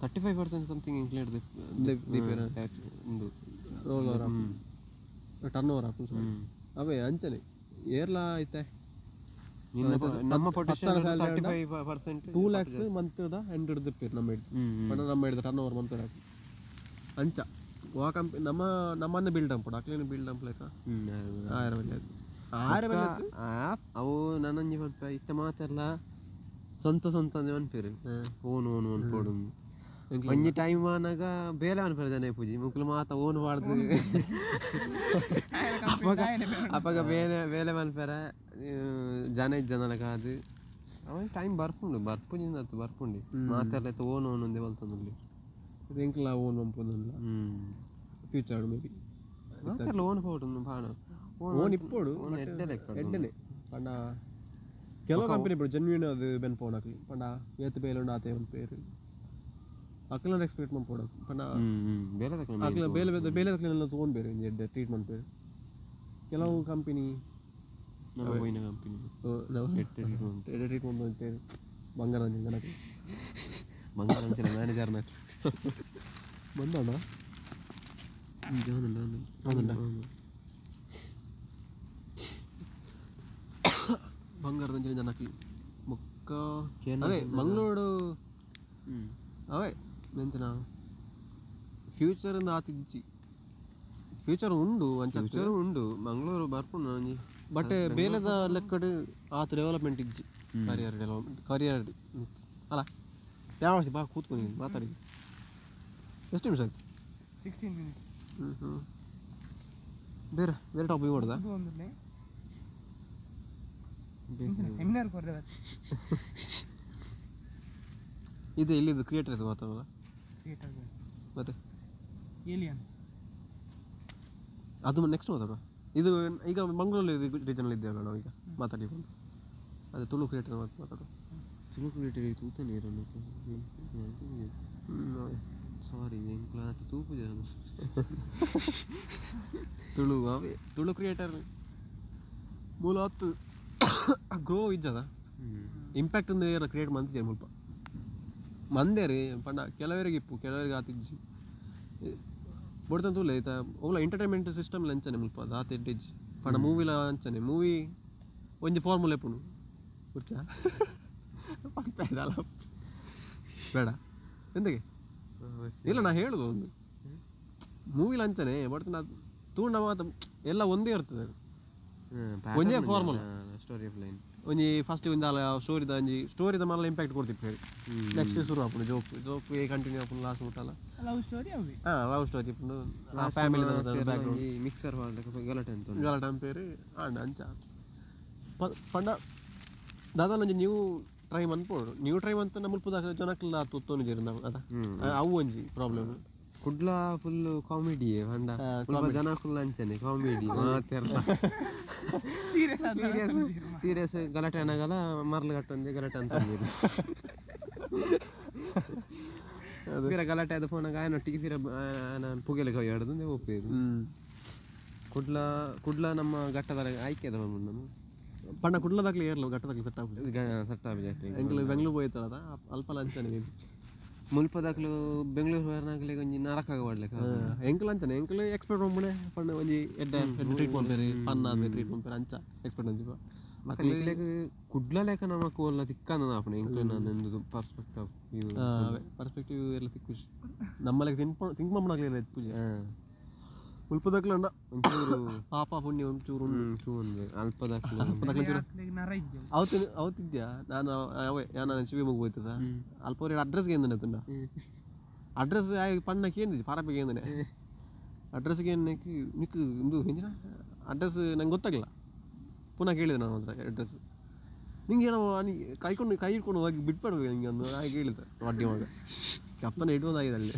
Speaker 3: 35% something include
Speaker 2: roll over turn over ಆಪುಂಡು ಅವೇ ಅಂಚನೆ ಏರ್ಲ ಐತೆ
Speaker 3: ನಮ್ಮ ಪೊಟೆನ್ಷಿಯಲ್ 35%
Speaker 2: 2 lakhs month the 100 ದುಪ್ಪೇರು ನಮ್ಮ ಹಿಡ್ದು ಬಟ್ ನಮ್ಮ ಹಿಡ್ದು ಟರ್ನ್ ಓವರ್ ಮಂತ್ ಅಂಚ ವಾ ಕಂಪನಿ ನಮ್ಮ ನಮ್ಮನ್ನ ಬಿಲ್ಡ್ ಅಂಪುಡು ಅಕ್ಲೇನು ಬಿಲ್ಡ್ ಅಂಪ್ ಲೆಕ್ಕ ಆಯರ ಬಲ್ಲಿ ಆಯರ ಬಲ್ಲಿ
Speaker 3: ಅವು ನಾನೊಂಜಿ ಪನ್ಪ ಇತ್ತ ಮಾತೆರ್ಲ ಸ್ವಂತ ಸ್ವಂತ ಅಂದೆ ಪನ್ಪೆರ್ ಓನ್ ಓನ್ ಓನ್ ಪೋಡು ಒಂಜಿ ಟೈಮ್ ಆನಾಗ ಬೇಲೆ ಅನ್ಪೆರ್ ಜನ ಪೂಜಿ ಮುಕ್ಲು ಮಾತ ಓನ್ ಪಾಡ್ದು ಅಪಗ ಅಪಗ ಬೇಲೆ ಬೇಲೆ ಮನ್ಪೆರ ಜನ ಇಜ್ಜನಲಕ ಅದು ಅವ ಟೈಮ್ ಬರ್ಪುಂಡು ಬರ್ಪುಂಡು ಅತ್ತು ಬರ್ಪುಂಡು ಮಾತೆರ್ಲ ಇತ್ತ ಓನ್ ಓನ್ ಒಂದೇ ಬಲ್ತೊಂದುಲ್ಲೆ
Speaker 2: ಎಂಕ್ಲ ಓನ್ ಪಂಪೊಂದುಲ್ಲ ಫ್ಯೂಚರ್ ಮೇ ಬಿ
Speaker 3: ಮಾತೆರ್ಲ ಓನ್ ಪೋಡು ಪಾಡ
Speaker 2: ಓನ್ ಇಪ್ಪೋಡು
Speaker 3: ಓನ್ ಎಡ್ಡೆ ಲೆಕ್ಕ
Speaker 2: ಎಡ್ಡೆನೆ ಪಂಡ ಕೆಲವು ಕಂಪನಿ ಇಪ್ಪಡು ಜೆನ್ಯೂನ್ ಅದು ಬೆನ್ಪೋನ್ ಅಕ್ಲಿ ಪಂಡ ಏತ್ ಬೇಲೆ ಉಂಡು ಆತೆ ಪೇರು ಅಕ್ಲನ ಎಕ್ಸ್ಪೆಕ್ಟ್ ಮನ್ಪೋಡು ಪಂಡ
Speaker 3: ಬೇಲೆ
Speaker 2: ಅಕ್ಲ ಬೇಲೆ ಬೇಲೆ ತಕ್ಲೆಲ್ಲ ತೊಗೊಂಡು ಬೇರೆ ಎಡ್ಡೆ ಟ್ರೀಟ್ಮೆಂಟ್ ಬೇರೆ ಕೆಲವು ಕಂಪನಿ
Speaker 3: ನಮ್ಮ ಪೋಯಿನ ಕಂಪನಿ
Speaker 2: ಎಡ್ಡೆ ಟ್ರೀಟ್ಮೆಂಟ್ ಅಂತೇಳಿ ಬಂಗಾರ ಅಂಚಿನ
Speaker 3: ಬಂಗಾರ ಅಂಚಿನ ಮ್ಯಾನೇಜರ್ನ
Speaker 2: ಬಂದಣ ಬಂಗಾರದಂಚಿನ ಜನಕ್ಕೆ ಬೊಕ್ಕ ಅದೇ ಮಂಗಳೂರು ಅವೇ ನೆಂಚಿನ ಫ್ಯೂಚರ್ ಆತಿಜ್ಜಿ ಫ್ಯೂಚರ್ ಉಂಡು ಅಂಚ
Speaker 3: ಫ್ಯೂಚರ್ ಉಂಡು ಮಂಗಳೂರು ಬರ್ಪುಂಡು ಒಂಜಿ
Speaker 2: ಬಟ್ ಬೇಲೆದ ಲೆಕ್ಕಡ್ ಆತ ಡೆವಲಪ್ಮೆಂಟ್ ಇಜ್ಜಿ ಕರಿಯರ್ ಡೆವಲಪ್ಮೆಂಟ್ ಕರಿಯರ್ ಅಲ್ಲ ಯಾವ ವರ್ಷ ಬಾ ಕೂತ್ಕೊಂಡಿದ್ದೀನಿ ಮಾತಾಡಿ ಎಷ್ಟು ನಿಮಿಷ ಆಯ್ತು
Speaker 1: 16 ಮಿನಿಟ್ಸ್.
Speaker 2: ಹ್ಞೂ ಬೇರೆ ಬೇರೆ ಟಾಪಿಕ್ ಹೊಡೆದ
Speaker 1: ಸೆಮಿನಾರ್ ಕೊರ್ರೆ
Speaker 2: ಇದು ಇಲ್ಲಿದ್ದು ಕ್ರಿಯೇಟರ್ಸ್ ಮಾತಾಡಲ್ಲ
Speaker 1: ಕ್ರಿಯೇಟರ್
Speaker 2: ಮತ್ತೆ
Speaker 1: ಏಲಿಯನ್ಸ್
Speaker 2: ಅದು ನೆಕ್ಸ್ಟ್ ಮಾತಾಡುವ. ಇದು ಈಗ ಮಂಗಳೂರು ರೀಜನಲ್ಲಿ ಇದ್ದೇವಲ್ಲ ನಾವು ಈಗ ಮಾತಾಡಿಕೊಂಡು ಅದೇ ತುಳು ಕ್ರಿಯೇಟರ್ ಮಾತಾಡುವ.
Speaker 3: ತುಳು ಕ್ರಿಯೇಟರ್ ತೂತನೇ ಇರೋಣ ಸಾರಿ ಎಂಕ್ಲ ತೂಪು ಜನ
Speaker 2: ತುಳು ಅವೇ ತುಳು ಕ್ರಿಯೇಟರ್ ಮೂಲ ಹತ್ತು ಗ್ರೋ ಇಜ್ಜದ ಇಂಪ್ಯಾಕ್ಟ್ ಒಂದು ಏರ ಕ್ರಿಯೇಟ್ ಮಂತಿದ್ದಾರೆ ಮುಲ್ಪ ಮಂದೇರಿ ಪಂಡ ಕೆಲವರಿಗೆ ಇಪ್ಪು ಕೆಲವರಿಗೆ ಆತಿಜ್ಜಿ ಬೊಡ್ತಂತ ತೂಲೆ ಈತ ಓಲ ಎಂಟರ್ಟೈನ್ಮೆಂಟ್ ಸಿಸ್ಟಮ್ ಅಂಚನೆ ಮುಲ್ಪ ಅದು ಆತ ಎಡ್ಡಿಜ್ಜಿ ಪಂಡ ಮೂವಿಲ ಅಂಚನೆ ಮೂವಿ ಒಂಜಿ ಫಾರ್ಮುಲ ಇಪ್ಪುಂಡು ಗುರ್ಚಾ ಪಂಪ ಬೇಡ ಎಂತಗೆ ಇಲ್ಲ ನಾ ಹೇಳುದು ಒಂದು ಮೂವಿಲ ಅಂಚನೆ ಬಟ್ ನಾ ತೂಂಡ ಮಾತ ಎಲ್ಲ ಒಂದೇ ಇರ್ತದೆ ಅದು ಒಂಜೇ ಫಾರ್ಮುಲಾ
Speaker 3: ಸ್ಟೋರಿ ಆಫ್ ಲೈನ್
Speaker 2: ಒಂಜಿ ಫಸ್ಟ್ ಒಂಜಿ ಅಲ್ಲ ಸ್ಟೋರಿದ ಒಂಜಿ ಸ್ಟೋರಿದ ಮಲ್ಲ ಇಂಪ್ಯಾಕ್ಟ್ ಕೊಡ್ತಿತ್ತು ನೆಕ್ಸ್ಟ್ ಶುರು ಆಪುಂಡು ಜೋಕ್ ಜೋಕ್ ಕಂಟಿನ್ಯೂ ಆಪುಂಡು ಲಾಸ್ಟ್ ಮುಟ್ಟಲ್ಲ
Speaker 1: ಲವ್ ಸ್ಟೋರಿ ಅವೆ
Speaker 2: ಹಾಂ ಲವ್ ಸ್ಟೋರಿ ಇಪ್ಪುಂಡು ಫ್ಯಾಮಿಲಿ ಬ್ಯಾಕ್ಗ್ರೌಂಡ್
Speaker 3: ಮಿಕ್ಸರ್ ಗಲಾಟೆ ಅಂತ
Speaker 2: ಗಲಾಟೆ ಅಂಪೇರು ಆಂಡ ಅಂಚ ಪಂಡ ದಾದಾ ಒಂಜಿ ನೀವು ಟ್ರೈ ಮನ್ಪೋಡು ನೀವು ಟ್ರೈ ಮಂತ ಮುಲ್ಪದ ಜನಕ್ಲ ತುತ್ತೋನು ಜೇರು ಅದ ಅವು ಒಂಜಿ ಪ್ರಾಬ್ಲಮ್.
Speaker 3: ಕುಡ್ಲ ಫುಲ್ ಕಾಮಿಡಿ ಪಂಡ ಜನ ಫುಲ್ ಅಂಚನೆ ಕಾಮಿಡಿ ಮಾತೆರ್ಲ
Speaker 1: ಸೀರಿಯಸ್
Speaker 3: ಸೀರಿಯಸ್ ಸೀರಿಯಸ್ ಗಲಾಟೆ ಅನಾಗಲ್ಲ ಮರ್ಲು ಕಟ್ಟೊಂದು ಗಲಾಟೆ ಅಂತ ಫಿರ ಗಲಾಟೆ ಅದು ಫೋನಾಗ ಆಯನೊಟ್ಟಿಗೆ ಫಿರ ಪುಗೆಲೆ ಕೈ ಆಡೋದು ಒಪ್ಪೇರು. ಕುಡ್ಲ ಕುಡ್ಲ ನಮ್ಮ ಘಟ್ಟದ ಆಯ್ಕೆ ಅದ ನಮ್ಮ
Speaker 2: ಪಂಡ ಕುಡ್ಲದಾಗ್ಲಿ ಏರ್ಲ ಘಟ್ಟದಾಗ್ಲಿ ಸೆಟ್ ಆಗುದು
Speaker 3: ಸೆಟ್ ಆಗುದು
Speaker 2: ಎಂಕ್ಲು ಬೆಂಗಳೂರು ಹೋಯ್ತಾರದ ಅಲ್ಪ ಅಂಚನೆ
Speaker 3: ಮುಲ್ಪದಾಕ್ಲು ಬೆಂಗಳೂರು ಹೋರ್ನಾಗ್ಲಿ ಒಂಜಿ ನರಕಾಗ ವಾಡ್ಲೆಕ
Speaker 2: ಎಂಕ್ಲು ಅಂಚನೆ ಎಂಕ್ಲು ಎಕ್ಸ್ಪರ್ಟ್ ಮಂಪುಣೆ ಪಂಡ ಒಂಜಿ ಎಡ್ಡೆ ಎಡ್ಡೆ ಟ್ರೀಟ್ ಮನ್ಪೇರು ಪನ್ನ ಟ್ರೀಟ್ ಮನ್ಪೇರು ಅಂಚ ಎಕ್ಸ್ಪರ್ಟ್ ಅಂಚ
Speaker 3: ಮಕ್ಕಳಿಗೆ ಕುಡ್ಲ ಲೆಕ್ಕ ನಮಕ್ ಓಲ್ಲ ತಿಕ್ಕಂದ ಆಪುಂಡು ಎಂಕ್ಲು ನಂದು ಪರ್ಸ್ಪೆಕ್ಟಿವ್ ವ್ಯೂ
Speaker 2: ಪರ್ಸ್ಪೆಕ್ಟಿವ್ ಎಲ್ಲ ತಿಕ್ಕುಜಿ ನಮ್ಮಲೆಗ್ ತಿಂಕ್ ಮಂಪುಣಾಗ್ಲಿ ಪೂಜೆ ಮುಲ್ಪದಾಕ್ಲು ಅಂಡ
Speaker 3: ಒಂಚೂರು
Speaker 2: ಪಾಪ ಪುಣ್ಯ ಒಂಚೂರು
Speaker 3: ಚೂರು ಅಲ್ಪದಾಕ್ಲು
Speaker 2: ಅವತ್ತು ಅವತ್ತಿದ್ಯಾ ನಾನು ಅವೇ ನಾನು ಶಿವಮೊಗ್ಗ ಹೋಯ್ತದ ಅಲ್ಪ ಅಡ್ರೆಸ್ಗೆ ఏందనే ತುಂಡ ಅಡ್ರೆಸ್ ಪಣ್ಣ ಕೇಂದಿಜಿ ಪಾರಪಿಗೆ ఏందನೆ ಅಡ್ರೆಸ್ಗೆ ಏನಕ್ಕೆ ನಿಕ್ಕು ಇಂದು ಎಂಜಿನ ಅಡ್ರೆಸ್ ನಂಗೆ ಗೊತ್ತಾಗಿಲ್ಲ ಪುನಃ ಕೇಳಿದೆ ನಾನು ಹತ್ರ ಅಡ್ರೆಸ್ ನಿಂಗೆ ಏನೋ ಕೈಕೊಂಡು ಕೈ ಹಿಡ್ಕೊಂಡು ಹೋಗಿ ಬಿಟ್ಬಿಡ್ಬೇಕು ನಿಂಗೆ ಒಂದು ಹಾಗೆ ಕೇಳಿದೆ ವಡ್ಡಿ ಮಗ ಕಪ್ಪನ ಇಡುವುದಾಗಿದೆ ಅಲ್ಲಿ.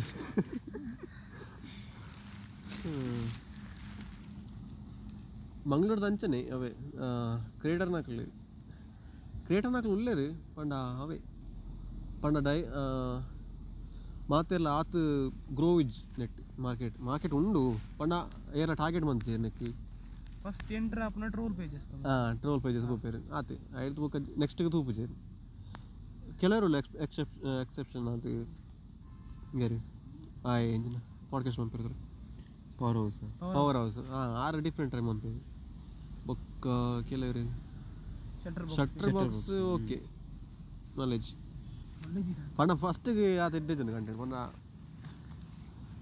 Speaker 2: ಮಂಗಳೂರ್ದ ಅಂಚನೆ ಅವೇ ಕ್ರಿಯೇಟರ್ನಾಕ್ಲು ಕ್ರಿಯೇಟರ್ನಾಕ್ಲು ಉಲ್ಲೇರು ಪಂಡ ಅವೇ ಪಂಡ ಡೈ ಮಾತೆಲ್ಲ ಆತು ಗ್ರೋವಿಜ್ ನೆಟ್ ಮಾರ್ಕೆಟ್ ಮಾರ್ಕೆಟ್ ಉಂಡು ಪಂಡ ಏರ ಟಾರ್ಗೆಟ್ ಮಂತ್ ನೆಕ್
Speaker 1: ಫಸ್ಟ್ ಎಂಟರ್ ಆಪುನ ಟ್ರೋಲ್ ಪೇಜಸ್
Speaker 2: ಹಾಂ ಟ್ರೋಲ್ ಪೇಜಸ್ ಪೋಪೇರು ಆತೆ ಐದು ಬೊಕ್ಕ ನೆಕ್ಸ್ಟ್ಗೆ ತೂಪುಜೇರು ಕೆಲವರು ಎಕ್ಸೆಪ್ಷನ್ ಅದು ಗರಿ ಆಯ್ ಎಂಜಿನ ಪಾಡ್ಕಾಸ್ಟ್ ಮನ್ಪೇರು
Speaker 3: ಪವರ್ ಹೌಸ್
Speaker 2: ಪವರ್ ಹೌಸ್ ಹಾಂ ಆರು ಡಿಫ್ರೆಂಟ್ ಟ್ರೈ ಮನ್ಪೇರು ಬೊಕ್ಕ ಕೆಲವರು ಶಟರ್ ಬಾಕ್ಸ್ ಓಕೆ ನಾಲೆಜ್ ಪಂಡ ಫಸ್ಟಿಗೆ ಆತ ಎಡ್ಡೆ ಜನ ಕಂಟೆಂಟ್ ಪಂಡ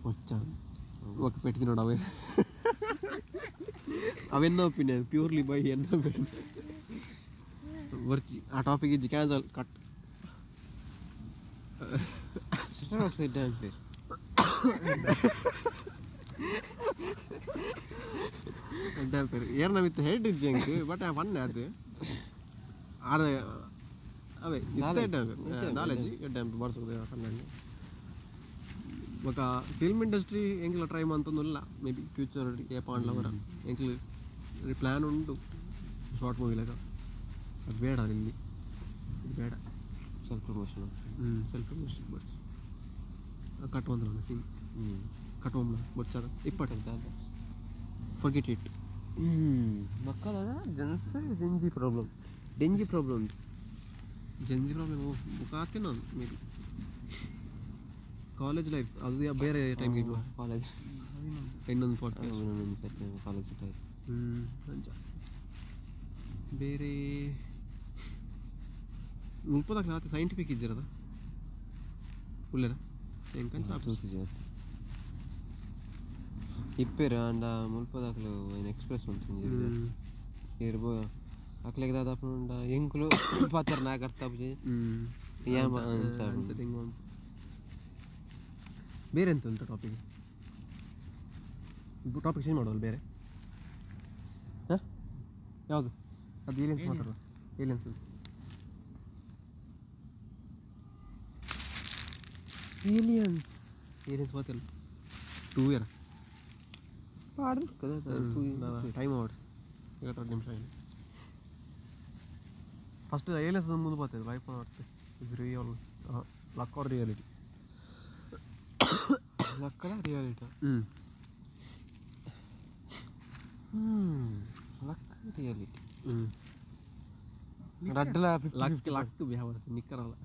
Speaker 2: ಒಚ್ಚ ಓಕೆ ಪೆಟ್ಟಿದ್ದು ನೋಡು ಅವೇ ಅವೆನ್ನ ಒಪಿನಿಯನ್ ಪ್ಯೂರ್ಲಿ ಬೈ ಎನ್ನ ಒಪಿನಿಯನ್ ವರ್ಚಿ ಆ ಟಾಪಿಕ್ ಇಜ್ಜಿ cancel cut
Speaker 3: shutter off side dance
Speaker 2: ಏರ್ನ ಮಿತ್ತ ಹೆಡ್ ಇಜ್ಜಿ ಅಂಕ್ ಬಟ್ ಫನ್ ಅದು ಆರೆ ಅವೇ ಇತ್ತ ನಾಲೆಜ್ ಡ್ಯಾಂಪ್ ಬರ್ಸೋದು ಫನ್ ಬೊಕ ಫಿಲ್ಮ್ ಇಂಡಸ್ಟ್ರಿ ಎಂಕ್ಲ ಟ್ರೈ ಮಂತೊಂದುಲ್ಲ ಮೇ ಬಿ ಫ್ಯೂಚರ್ ಏಪಾಂಡ್ಲ ಬರ ಎಂಕ್ಲ ಪ್ಲ್ಯಾನ್ ಉಂಟು ಶಾರ್ಟ್ ಮೂವಿ ಲೆಕ್ಕ ಅದು ಬೇಡ ಇಲ್ಲಿ ಇದು ಬೇಡ
Speaker 3: ಸೆಲ್ಫ್ ಪ್ರಮೋಷನ್
Speaker 2: ಸೆಲ್ಫ್ ಪ್ರಮೋಷನ್ ಬರ್ಚ್ ಕಟ್ ಒಂದಲ್ಲ ಸೀನ್ ಕಟ್ ಒಂಬ ಬರ್ಚಾರ ಇಪ್ಪಟ್ಟು ಫರ್ಗೆಟ್ it
Speaker 3: ಮಕ್ಕಳ ಜನ್ಸ್ Gen Z problem Gen Z problems
Speaker 2: Gen Z problem book ನಾನು ಮೇ ಬಿ ಕಾಲೇಜ್ ಲೈಫ್ ಅದು ಬೇರೆ ಟೈಮ್ಗೆ
Speaker 3: ಕಾಲೇಜ್
Speaker 2: ಇನ್ನೊಂದು ಪಾಡ್ಕಾಸ್ಟ್
Speaker 3: ಕಾಲೇಜ್ ಲೈಫ್
Speaker 2: ಅಂಚ ಬೇರೆ ಮುಲ್ಪದ ಆತ ಸೈಂಟಿಫಿಕ್ ಇಜ್ಜಿರದ ಉಲ್ಲೇರ ಎಂಕಂಚ
Speaker 3: ಇಪ್ಪೇರು ಅಂಡ ಮುಲ್ಪದಾಕ್ಲು ಏನು ಎಕ್ಸ್ಪ್ರೆಸ್ ಮಂತುಂಜೆರ್ ಜಾಸ್ತಿ ಇರ್ಬೋ ಅಕ್ಲೆಗ್ ದಾದ ಪಂಡ ಎಂಕುಲು ಪಾತೆರ್ ನಾಕ್ ಅರ್ಥ ಆಪುಜಿ ಯಾಮ ಅಂಚ
Speaker 2: ಬೇರೆ ಎಂತ ಉಂಟು ಟಾಪಿಕ್ ಟಾಪಿಕ್ ಚೇಂಜ್ ಮಾಡೋದಲ್ಲ ಬೇರೆ ಹಾಂ ಯಾವುದು ಅದು ಏಲಿಯನ್ಸ್ ಮಾತಾಡುವ ಏಲಿಯನ್ಸ್
Speaker 3: ಏಲಿಯನ್ಸ್
Speaker 2: ಏಲಿಯನ್ಸ್ ಮಾತಾಡಲ್ಲ 2 ಇಯರ್ ಟೈಮ್ ಔಟ್ 22 ನಿಮಿಷ ಆಗಿದೆ ಫಸ್ಟ್ ಏಲಿಯನ್ಸ್ ಮುಂದೆ ಬರ್ತದೆ ಲೈಫ್ ಮಾಡ್ತದೆ is real luck or reality
Speaker 3: ಲಕ್ಕಲ reality luck reality ರಡ್ಡಲ
Speaker 2: luck luck ಬಿಹಾವರ್ಸ್ ನಿಕ್ಕರಲ್ಲ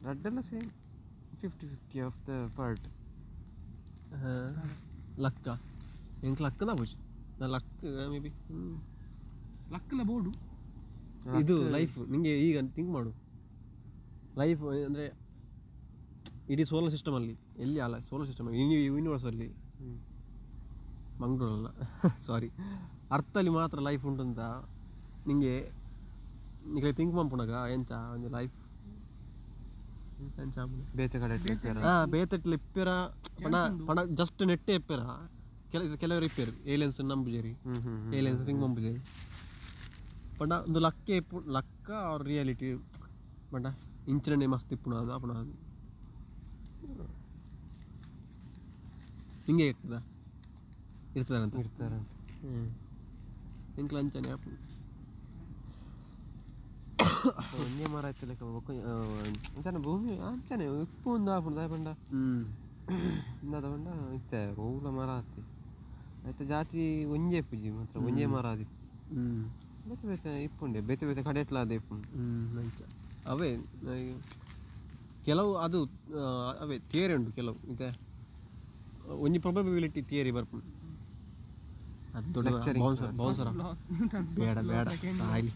Speaker 3: ರಡ್ಡಲ same 50-50 of the part
Speaker 2: ಲಕ್ಕ ಎಂಕ್ ಲಕ್ಕದ ಪುಜ್ ನಾ ಲಕ್ ಮೇ ಬಿ
Speaker 1: ಲಕ್ಕಲ ಬೋರ್ಡು
Speaker 2: ಇದು ಲೈಫ್ ನಿಮಗೆ ಈಗ ಥಿಂಕ್ ಮಾಡು ಲೈಫ್ ಅಂದರೆ ಇಡೀ ಸೋಲಾರ್ ಸಿಸ್ಟಮಲ್ಲಿ ಎಲ್ಲಿ ಅಲ್ಲ ಸೋಲಾರ್ ಸಿಸ್ಟಮ್ ಯೂನಿವರ್ಸಲ್ಲಿ ಮಂಗಳೂರಲ್ಲ ಸಾರಿ ಅರ್ಥಲ್ಲಿ ಮಾತ್ರ ಲೈಫ್ ಉಂಟು ಅಂತ ನಿಮಗೆ ನಿಮಗೆ ಥಿಂಕ್ ಮಾಡ್ಪುಣಗ ಎಂಚ ಒಂದು ಲೈಫ್ ಎಂಚ
Speaker 3: ಬೇತೆ ಕಡೆ
Speaker 2: ಹಾಂ ಬೇತೆಟ್ಲ ಇಪ್ಪೆರ ಪಣ ಪಣ ಜಸ್ಟ್ ನೆಟ್ಟೆ ಇಪ್ಪೆರ ಕೆಲವರು ಇಪ್ಪೇರು ಏಲಿಯನ್ಸ್ ನಂಬುಜೇರಿ ಏಲಿಯನ್ಸ್ ಥಿಂಕ್ ಮಂಬುಜೇರಿ ಪಂಡ ಒಂದು ಲಕ್ಕೆ ಇಪ್ಪು ಲಕ್ಕ ಅವ್ರ ರಿಯಾಲಿಟಿ ಪಂಡ ಇಂಚಿನ ಮಸ್ತ್ ಇಪ್ಪುಣ ಅದು ಅಪುಣ ಅದು ಹಿಂಗೆ ಇರ್ತದ ಇರ್ತದಾರಂತ
Speaker 3: ಇರ್ತಾರಂತ
Speaker 2: ಹ್ಞೂ ಎಂಕ್ಲ ಅಂಚನೆ ಅಪ್ಪು
Speaker 3: ಒಂದೇ ಮರ ಆಯ್ತು ಲೆಕ್ಕ ಅಂಚನೆ ಭೂಮಿ ಅಂಚನೆ ಉಪ್ಪು ಒಂದು ಆಪುಂಡು ದಾಯ ಪಂಡ ಇಂದಾದ ಪಂಡ ಇತ್ತೆ ಹೂಲ ಮರ ಆತಿ ಆಯ್ತು ಜಾತಿ ಒಂಜೇ ಇಪ್ಪುಜಿ ಮಾತ್ರ ಒಂಜೇ ಮರ ಆದಿಪ್ಪು ಬೇತೆ ಬೇತೆ ಇಪ್ಪುಂಡೆ ಬೇತೆ ಬೇತೆ ಕಡೆ ಎಟ್ಲ ಅದೇ ಇಪ್ಪುಂಡು
Speaker 2: ಅಂಚ ಅವೇ ಕೆಲವು ಅದು ಅವೇ ಥಿಯರಿ ಉಂಟು ಕೆಲವು ಇದೆ ಒಂಜಿ ಪ್ರೊಬಬಿಲಿಟಿ ಥಿಯರಿ ಬರ್ಪುಂಡು ಅದು ದೊಡ್ಡ ಬೌನ್ಸರ್ ಬೌನ್ಸರ್ ಬೇಡ ಬೇಡ ಆಗಲಿ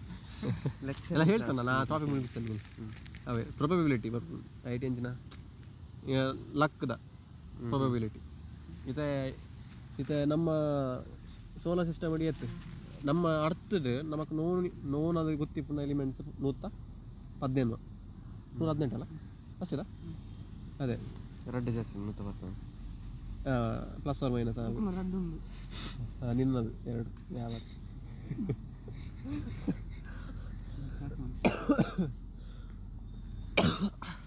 Speaker 2: ಎಲ್ಲ ಹೇಳ್ತಾನೆ ನಾ ಟಾಪಿಕ್ ಮುಗಿಸ್ತೇನೆ ಅವೇ ಪ್ರೊಬಬಿಲಿಟಿ ಬರ್ಪುಂಡು IT ಅಂಚಿನ ಲಕ್ದ ಪ್ರೊಬಬಿಲಿಟಿ ಇತ್ತೆ ಇತ್ತೆ ನಮ್ಮ ಸೋಲಾರ್ ಸಿಸ್ಟಮ್ ಅಡಿ ಎತ್ತು ನಮ್ಮ ಅರ್ಥದ ನಮಕ್ ನೋನ್ ನೋನ್ ಅದು ಗೊತ್ತಿಪ್ಪುನ ಎಲಿಮೆಂಟ್ಸ್ 118 118 ಅಲ್ಲ ಅಷ್ಟೇನಾ ಅದೇ
Speaker 3: ರಡ್ಡು ಜಾಸ್ತಿ 110
Speaker 2: ಪ್ಲಸ್ ಆರ್ ಮೈನಸ್ ನಿನ್ನದು ಎರಡು ಯಾವ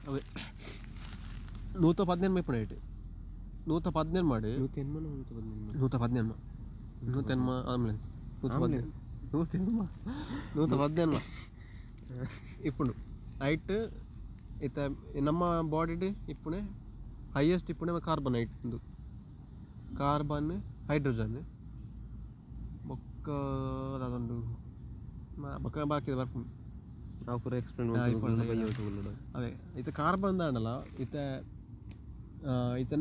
Speaker 2: ಅವೇ 118 ಇಪ್ಪುನ ಏಟ್ 118 ಮಾಡಿ
Speaker 3: 118
Speaker 2: 118 118 ಆಂಬುಲೆನ್ಸ್ 118 118 ಇಪ್ಪುಂಡು ಹೈಟ್ ಇತ್ತ ನಮ್ಮ ಬಾಡಿಡ್ ಇಪ್ಪುನೆ ಹೈಯೆಸ್ಟ್ ಇಪ್ಪುನೆ ಕಾರ್ಬನ್ ಹೈಟ್ ಉಂದು ಕಾರ್ಬನ್ ಹೈಡ್ರೋಜನ್ ಬೊಕ್ಕ ಅದೊಂದು ಬೊಕ್ಕ ಬಾಕಿ ಬರ್ಪುಂಡು
Speaker 3: ನಾವು ಪೂರ ಎಕ್ಸ್ಪ್ಲೇನ್
Speaker 2: ಅದೇ ಇತ್ತ ಕಾರ್ಬನ್ ದಾಂಡಲ ಇತ್ತ ಇತ್ತ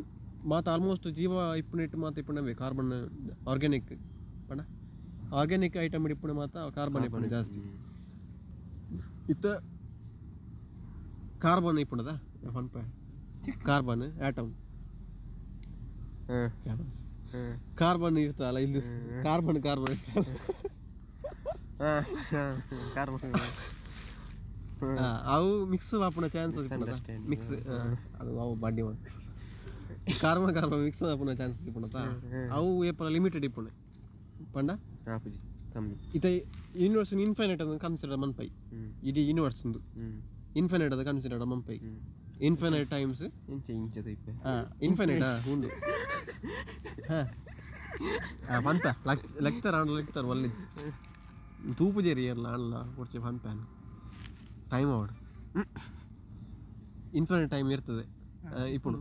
Speaker 2: ಮಾತ ಆಲ್ಮೋಸ್ಟ್ ಜೀವ ಇಪ್ಪುನೆಟ್ ಮಾತ ಇಪ್ಪುನವೇ ಕಾರ್ಬನ್ ಆರ್ಗ್ಯಾನಿಕ್ ಪಂಡ ಆರ್ಗ್ಯಾನಿಕ್ ಐಟಮ್ ಇಪ್ಪುನೆ ಮಾತ ಕಾರ್ಬನ್ ಇಪ್ಪುನೆ ಜಾಸ್ತಿ ಇತ್ತ ಕಾರ್ಬನ್ ಇಪ್ಪುನದ ಪನ್ಪ ಕಾರ್ಬನ್ ಆಟಮ್ ಫೇಮಸ್ ಕಾರ್ಬನ್ ಇರ್ತಲ್ಲ ಇಲ್ಲಿ ಕಾರ್ಬನ್ ಕಾರ್ಬನ್ ಇರ್ತಲ್ಲ
Speaker 3: ಕಾರ್ಬನ್
Speaker 2: ಅವು ಮಿಕ್ಸ್ ಆಪುನ ಚಾನ್ಸಸ್ ಮಿಕ್ಸ್ ಅದು ಅವು ಬಾಡಿ ಕಾರ್ಬನ್ ಕಾರ್ಬನ್ ಮಿಕ್ಸ್ ಆಪುನ ಚಾನ್ಸಸ್ ಇಪ್ಪುನತ ಅವು ಏಪಲ ಲಿಮಿಟೆಡ್ ಇಪ್ಪುನೆ ಪಂಡ
Speaker 3: ಆಪುಜಿ ಕಮ್ಮಿ
Speaker 2: ಇತ್ತೆ ಯೂನಿವರ್ಸ್ ಇನ್ಫೈನೈಟ್ ಅಂತ ಕನ್ಸಿಡರ್ ಮನ್ಪೈ ಇಡೀ ಯೂನಿವರ್ಸ್ ಉಂದು ಇನ್ಫೈನೈಟ್ ಅದ ಕನ್ಸಿಡರ್ ಮನ್ಪೈ ಇನ್ಫೈನೈಟ್ ಟೈಮ್ಸ್
Speaker 3: ಇಂಚ ಇಂಚ ತೈಪೆ
Speaker 2: ಇನ್ಫೈನೈಟ್ ಉಂಡು ಹಾಂ ಪನ್ಪ ಲೆಕ್ಚರ್ ಆಂಡ ಲೆಕ್ಚರ್ ಒಲ್ಲೆ ತೂಪುಜೇರಿ ಇರಲ್ಲ ಆಂಡಲ ಕೊಡ್ಚೆ ಪನ್ಪ ಟೈಮ್ ಅವಡು ಇನ್ಫೈನೈಟ್ ಟೈಮ್ ಇರ್ತದೆ ಇಪ್ಪುಂಡು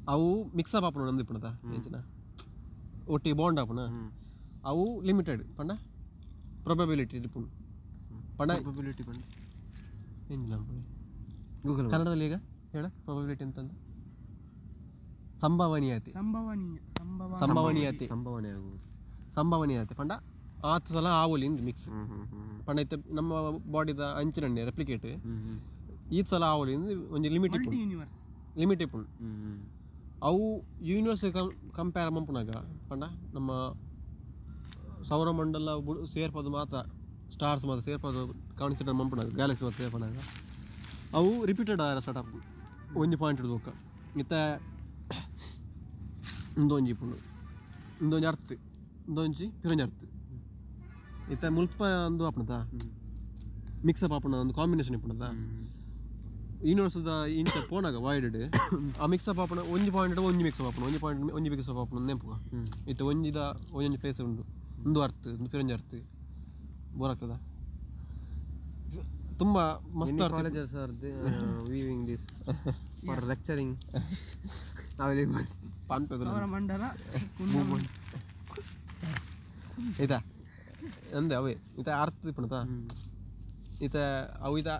Speaker 2: ಅವು ಮಿಕ್ಸಪ್ ಆಪುಂಡು ನಂದು ಇಪ್ಪುಣದ ಎಂಚಿನ ಒಟ್ಟಿಗೆ ಬಾಂಡ್ ಆಪುನ ಅವು ಲಿಮಿಟೆಡ್ ಪಂಡ ಪ್ರೊಬಬಿಲಿಟಿ ಇಪ್ಪುಂಡು ಪಂಡ
Speaker 3: ಪ್ರೊಬಬಿಲಿಟಿ ಪಂಡ
Speaker 2: ಎಂಚಿನ
Speaker 3: ಗೂಗಲ್
Speaker 2: ಕನ್ನಡದಲ್ಲಿ ಈಗ ಹೇಳ ಪ್ರೊಬಬಿಲಿಟಿ ಅಂತಂದು ಸಂಭವನೀಯತೆ ಸಂಭವನೀಯತೆ
Speaker 3: ಸಂಭವನೆ ಆಗುವುದು
Speaker 2: ಸಂಭವನೀಯತೆ ಪಂಡ ಆತು ಸಲ ಆವೊಲಿ ಇಂದು ಮಿಕ್ಸ್ ಪಂಡ ಇತ್ತೆ ನಮ್ಮ ಬಾಡಿದ ಅಂಚಿನಣ್ಣೆ ರೆಪ್ಲಿಕೇಟ್ ಈ ಸಲ ಆವೊಲಿ ಇಂದು ಒಂಜಿ ಲಿಮಿಟ್ ಇಪ್ಪುಂಡು ಲಿಮಿಟ್ ಇಪ್ಪುಂಡು ಅವು ಯೂನಿವರ್ಸ್ ಕಂಪೇರ್ ಮನ್ಪುನಾಗ ಪಂಡ ನಮ್ಮ ಸೌರಮಂಡಲ ಸೇರ್ಪದು ಮಾತ್ರ ಸ್ಟಾರ್ಸ್ ಮಾತ್ರ ಸೇರ್ಪದು ಕನ್ಸಿಡರ್ ಮನ್ಪುನಾಗ ಗ್ಯಾಲಕ್ಸಿ ಮಾತ್ರ ಸೇರ್ಪನಾಗ ಅವು ರಿಪೀಟೆಡ್ ಆರ ಸ್ಟಾರ್ಟ್ ಆಪುಂಡು ಒಂಜಿ ಪಾಯಿಂಟ್ ಹಿಡ್ದು ಇತ್ತೆ ಇಂದೊಂಜಿ ಇಪ್ಪುಂಡು ಇಂದೊಂಜಿ ಅರ್ತ್ ಇಂದೊಂಜಿ ಪಿರೊಂಜಿ ಅರ್ತ್ ಇತ್ತೆ ಮುಲ್ಪ ಒಂದು ಆಪುಣತ ಮಿಕ್ಸಪ್ ಆಪುಣ ಒಂದು ಕಾಂಬಿನೇಷನ್ ಇಪ್ಪುಣತ ಯೂನಿವರ್ಸ್ದ ಇಂಚ ಪೋನಾಗ ವೈಡ್ ಆ ಮಿಕ್ಸಪ್ ಆಪುಣ ಒಂಜಿ ಪಾಯಿಂಟ್ ಒಂಜಿ ಮಿಕ್ಸಪ್ ಆಪುಣ ಒಂಜಿ ಪಾಯಿಂಟ್ ಒಂಜಿ ಮಿಕ್ಸಪ್ ಆಪುಣ ನೆಂಪುಗ ಇತ್ತೆ ಒಂಜಿದ ಒಂಜೊಂಜಿ ಪ್ಲೇಸ್ ಉಂಡು ಒಂದು ಅರ್ತ್ ಒಂದು ಪಿರೊಂಜಿ ಅರ್ತ್ ಬೋರ್ ಆಗ್ತದ ತುಂಬ ಮಸ್ತ್ ಅರ್ಥ
Speaker 3: colleges are weaving this for lecturing available
Speaker 2: ಪನ್ಪೆದ
Speaker 1: ಸೌರಮಂಡಲ
Speaker 2: ಆಯ್ತಾ ಅಂದೆ ಅವೇ ಇತ್ತ ಅರ್ಥ ಇಪ್ಪುಣತ ಇತ್ತ ಅವು ಇತ